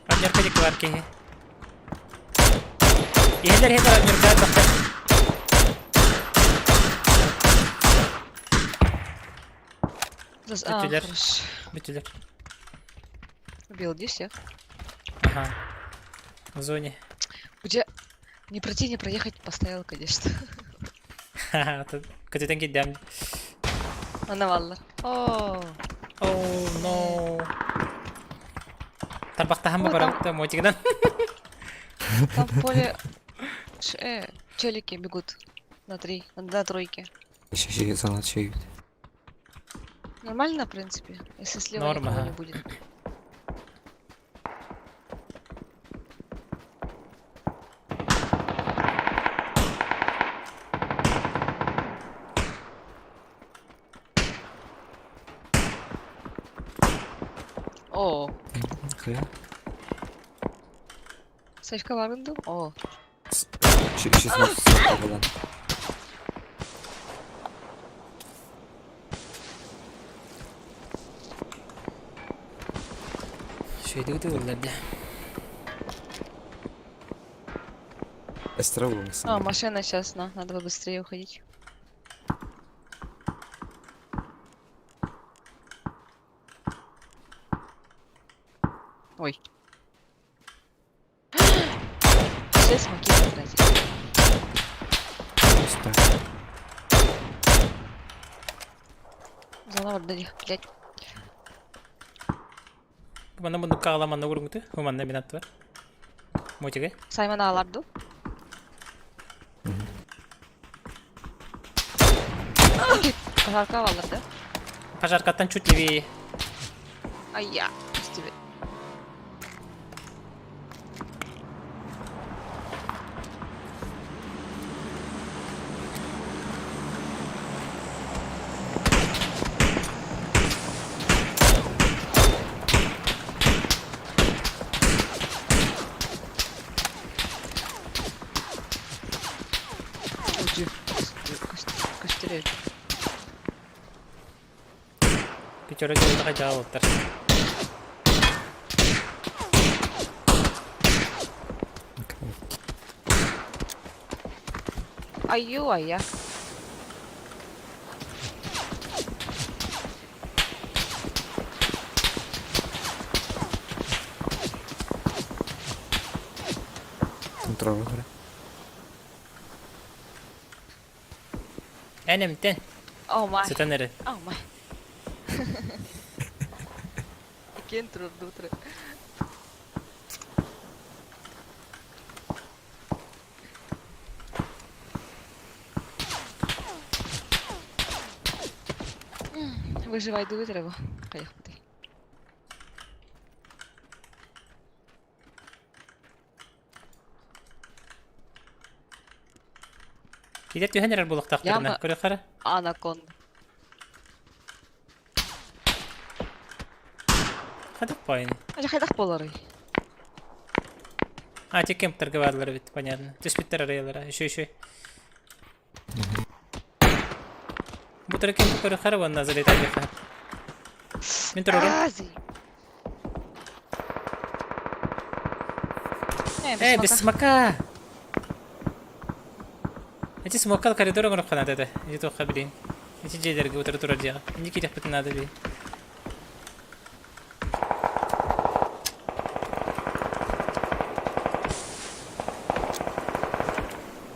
Аннерка дик бар киһи. Иһэлэр иһэлэр аннерка тахтар. А, Бүтүлэр. хорошо. Бүтүлэр. Убил, где всех? Ага. В зоне. Где? Не пройти, не проехать поставил, конечно. Ха-ха, көтүтэн киирдим. Ана баллар. О, Oh no. Тарбахтаһан О, барабыт мотигынан. там в поле челики бегут. На три, на тройке. Еще еще зона чуют. Нормально, в принципе, если слева Норм, никого ага. не будет. О, Хля. Сейфка барынды? О, Еще еще буолан. Шөйдүгү уллар дьэ. Эстра а, машина сейчас, на, надо побыстрее уходить. Ой. Все смоки потратили. Зона барда блядь. Манна мундукка аламанна уруңуту. Хуманна мин аттыбар. Мотиге. Саймон аларду. Окей, пожарка алар, да? Пожаркаттан чуть левее. Ай я, тебе. Костерет. Пятерочка хотя оттар. Аю, ая. Турар Эн эмтэн. Oh my. Сытан эрэ. Oh my. Иккиэн турурду утары. Выживайдыбыт эрэ бу. Хайахпытый. Киһи түһэн эрэр буолуохтаахтарына, Яма көрүөххэ эрэ. анаконда. Хайдах баайын? Ача хайдах буоларый? А, те кемптарга бааллар эбит, понятно. Түспүттэр арыйалара. Еще, еще. Бу тара кемп көрүөххэ эрэ уонна залетайдыахха. Мин турарым. Ази. Э, без смока! Эти смокал коридор оҥоруохха наада этэ. Ити туохха билин. Ити дьиэлэргэ утары турар дьиэҕэ. Инники киириэхпитин наада дии.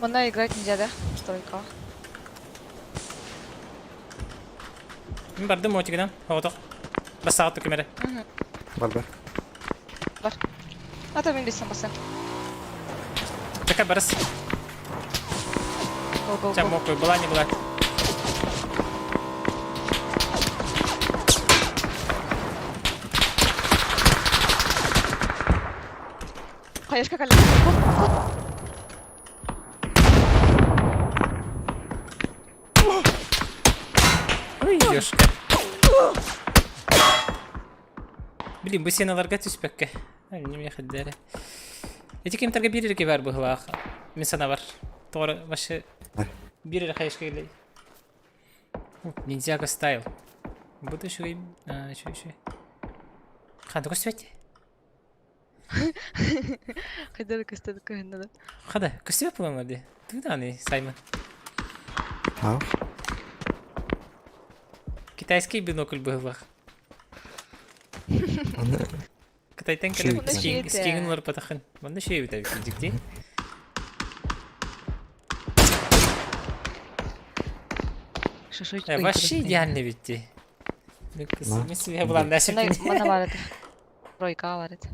Манна играть нельзя, да? Стройка. Мин бардым мотигынан. Оҕотох. Бассаҕа ким эрэ. Бар бар. Бар. А то мин билсем басан. Така барыс. Го, го, Ча го. мокрый была не была. Хаешка кале. Го, го. Ой, ёшка. Блин, бу сеналарга түспэккэ. Не хаддары. Эти кемтерге бир эрге бар быһылаах. Мин санабар. Тоҕо вообще бир эрэ хайышка келей. Ниндзяго стайл. Буду еще еще еще. Хада көстүбэт. Хайдары көстөдүк көһүннэ да. Хада көстүбэт буолан ди. Тыгдааны Саймон. Ау. Китайский бинокль быһылаах. Аны Кытайтан кэлэн Онно шиэт скигин уларпатахын. Манна шиэбит эбит дикти. Шашыч Э, вообще идеально ведь ти. На. Мен себе булан Мана дәшіп. мана бар edi. Тройка бар edi.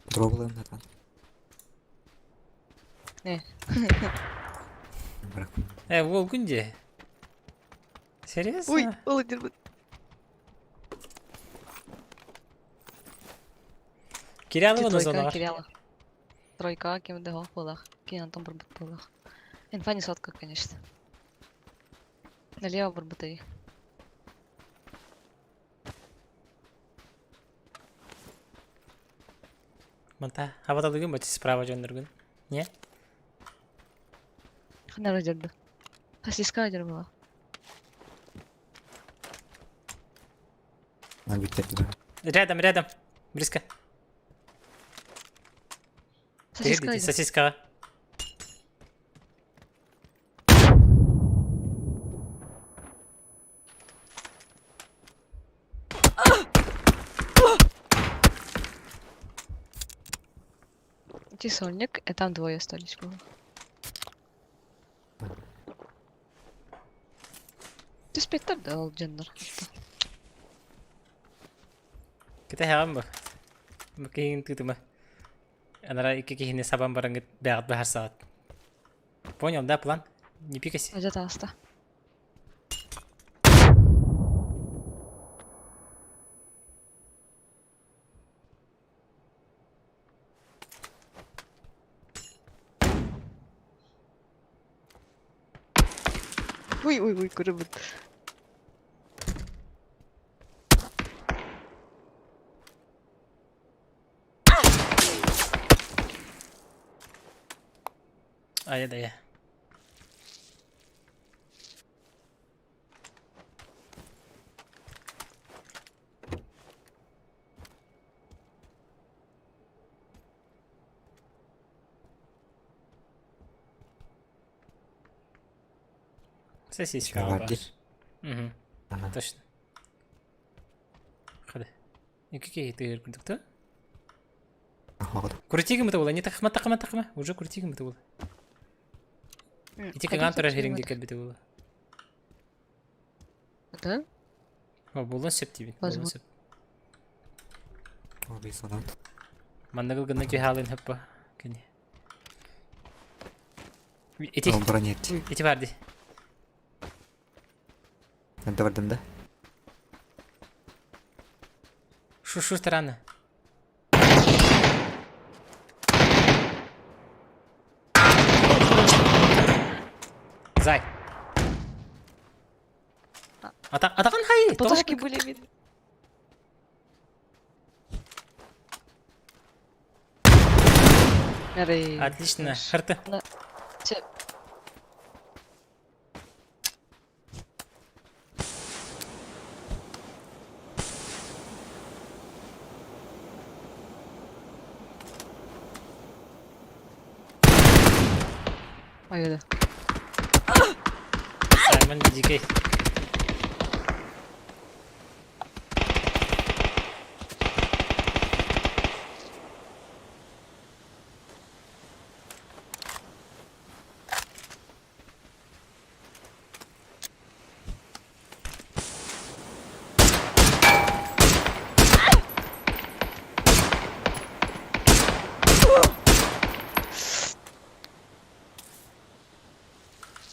Дроблайым натан. Не. Бірақ. Э, ол күнде. Серьезно? Ой, ол дербит. Кирялова Тройка зонаға. киряла. Тройка кем дә булах. Кин Антон барбыт булах. Инфа не сотка, конечно. Налево барбыты. Манта, хабаталыгын бачы справа жөндөргүн. Не? Ханара дерді. Сосиска дер була. На биттерді. Рядом, рядом. Близко. Сосиска дер. Сосиска. Ити сольник, и там двое остались было. Успеттар да ол дьоннор. Кэтэһэҕин бу. Бу киһигин тыытыма. Анараа икки киһини сабан бараҥҥыт бэҕэт быһарсаҕыт. Понял, да, план? Не пикайся. Одет аста. Ой, ой, ой, көрөбүн. Айа да Сосиска Бар баар. дии. Угу. Ага. Точно. Хода. Икки киһи тыыр курдук да? Хоҕо. Крутигым это было, не тахма тахма тахма. Уже крутигым это было. Ити кыҥаан турар хириҥ диэки кэлбитэ буолла. Да? О, буолуон сөп диибин. Буолуон Возможно. сөп. Ол бии санаат. Манныгыл гына түһаалын хөппө. Кини. Ити, Ол бронет. ити бар дии. Энте бардым да? Шу-шу странно. Зай. Ата атахан хай. Потушки были видны. Арей. Отлично. Харты. Че- Ой, да. Саймон дикий.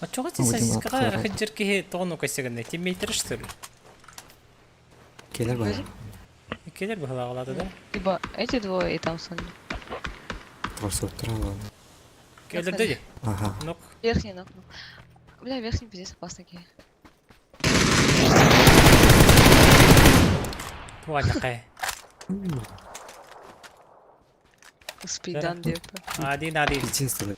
Оччоҕо Будем сосискаҕа открывать. сылдьар киһи тоҕо кэсэгэнэ тиммейтер что ли? Келер бар. Келер быһылаҕалаата да? Либо эти двое и там Соня. Тросуттара ладно. Келерде де. Ага. Нок. Верхний нокнул. Бля, верхний пиздец опасный гей. Туа такая. Успейдан деп. Один один. Единственный.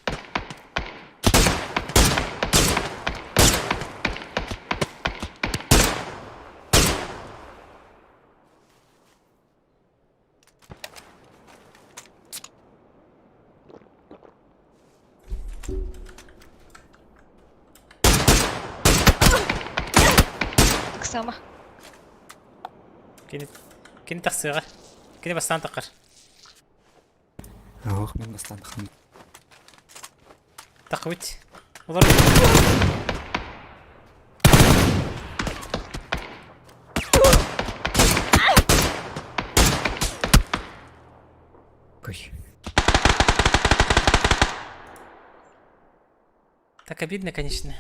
Так само. Кини кини тахсыаҕа. Кини бастаан таххар. Ох, мен бастан хан. Таххыбыт. Олор Кой. Так обидно, конечно.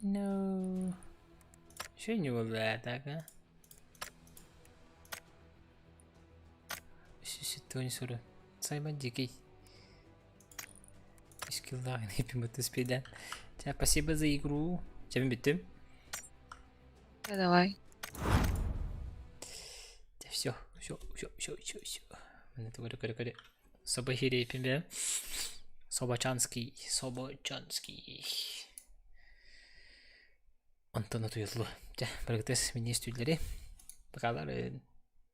No. Что не было так, а? Сүсүттүн суру. Саймон дикий. Скилларын хиппи Спасибо за игру. Чем бүттүм? Да, давай. Все, все, все, все, все, все. Көрө көрө көрө. Собо хирейпин Собачанский, Собочанский. Онтон утуйуллу. Дьэ, барыгытыс министрлери. Бакаларын.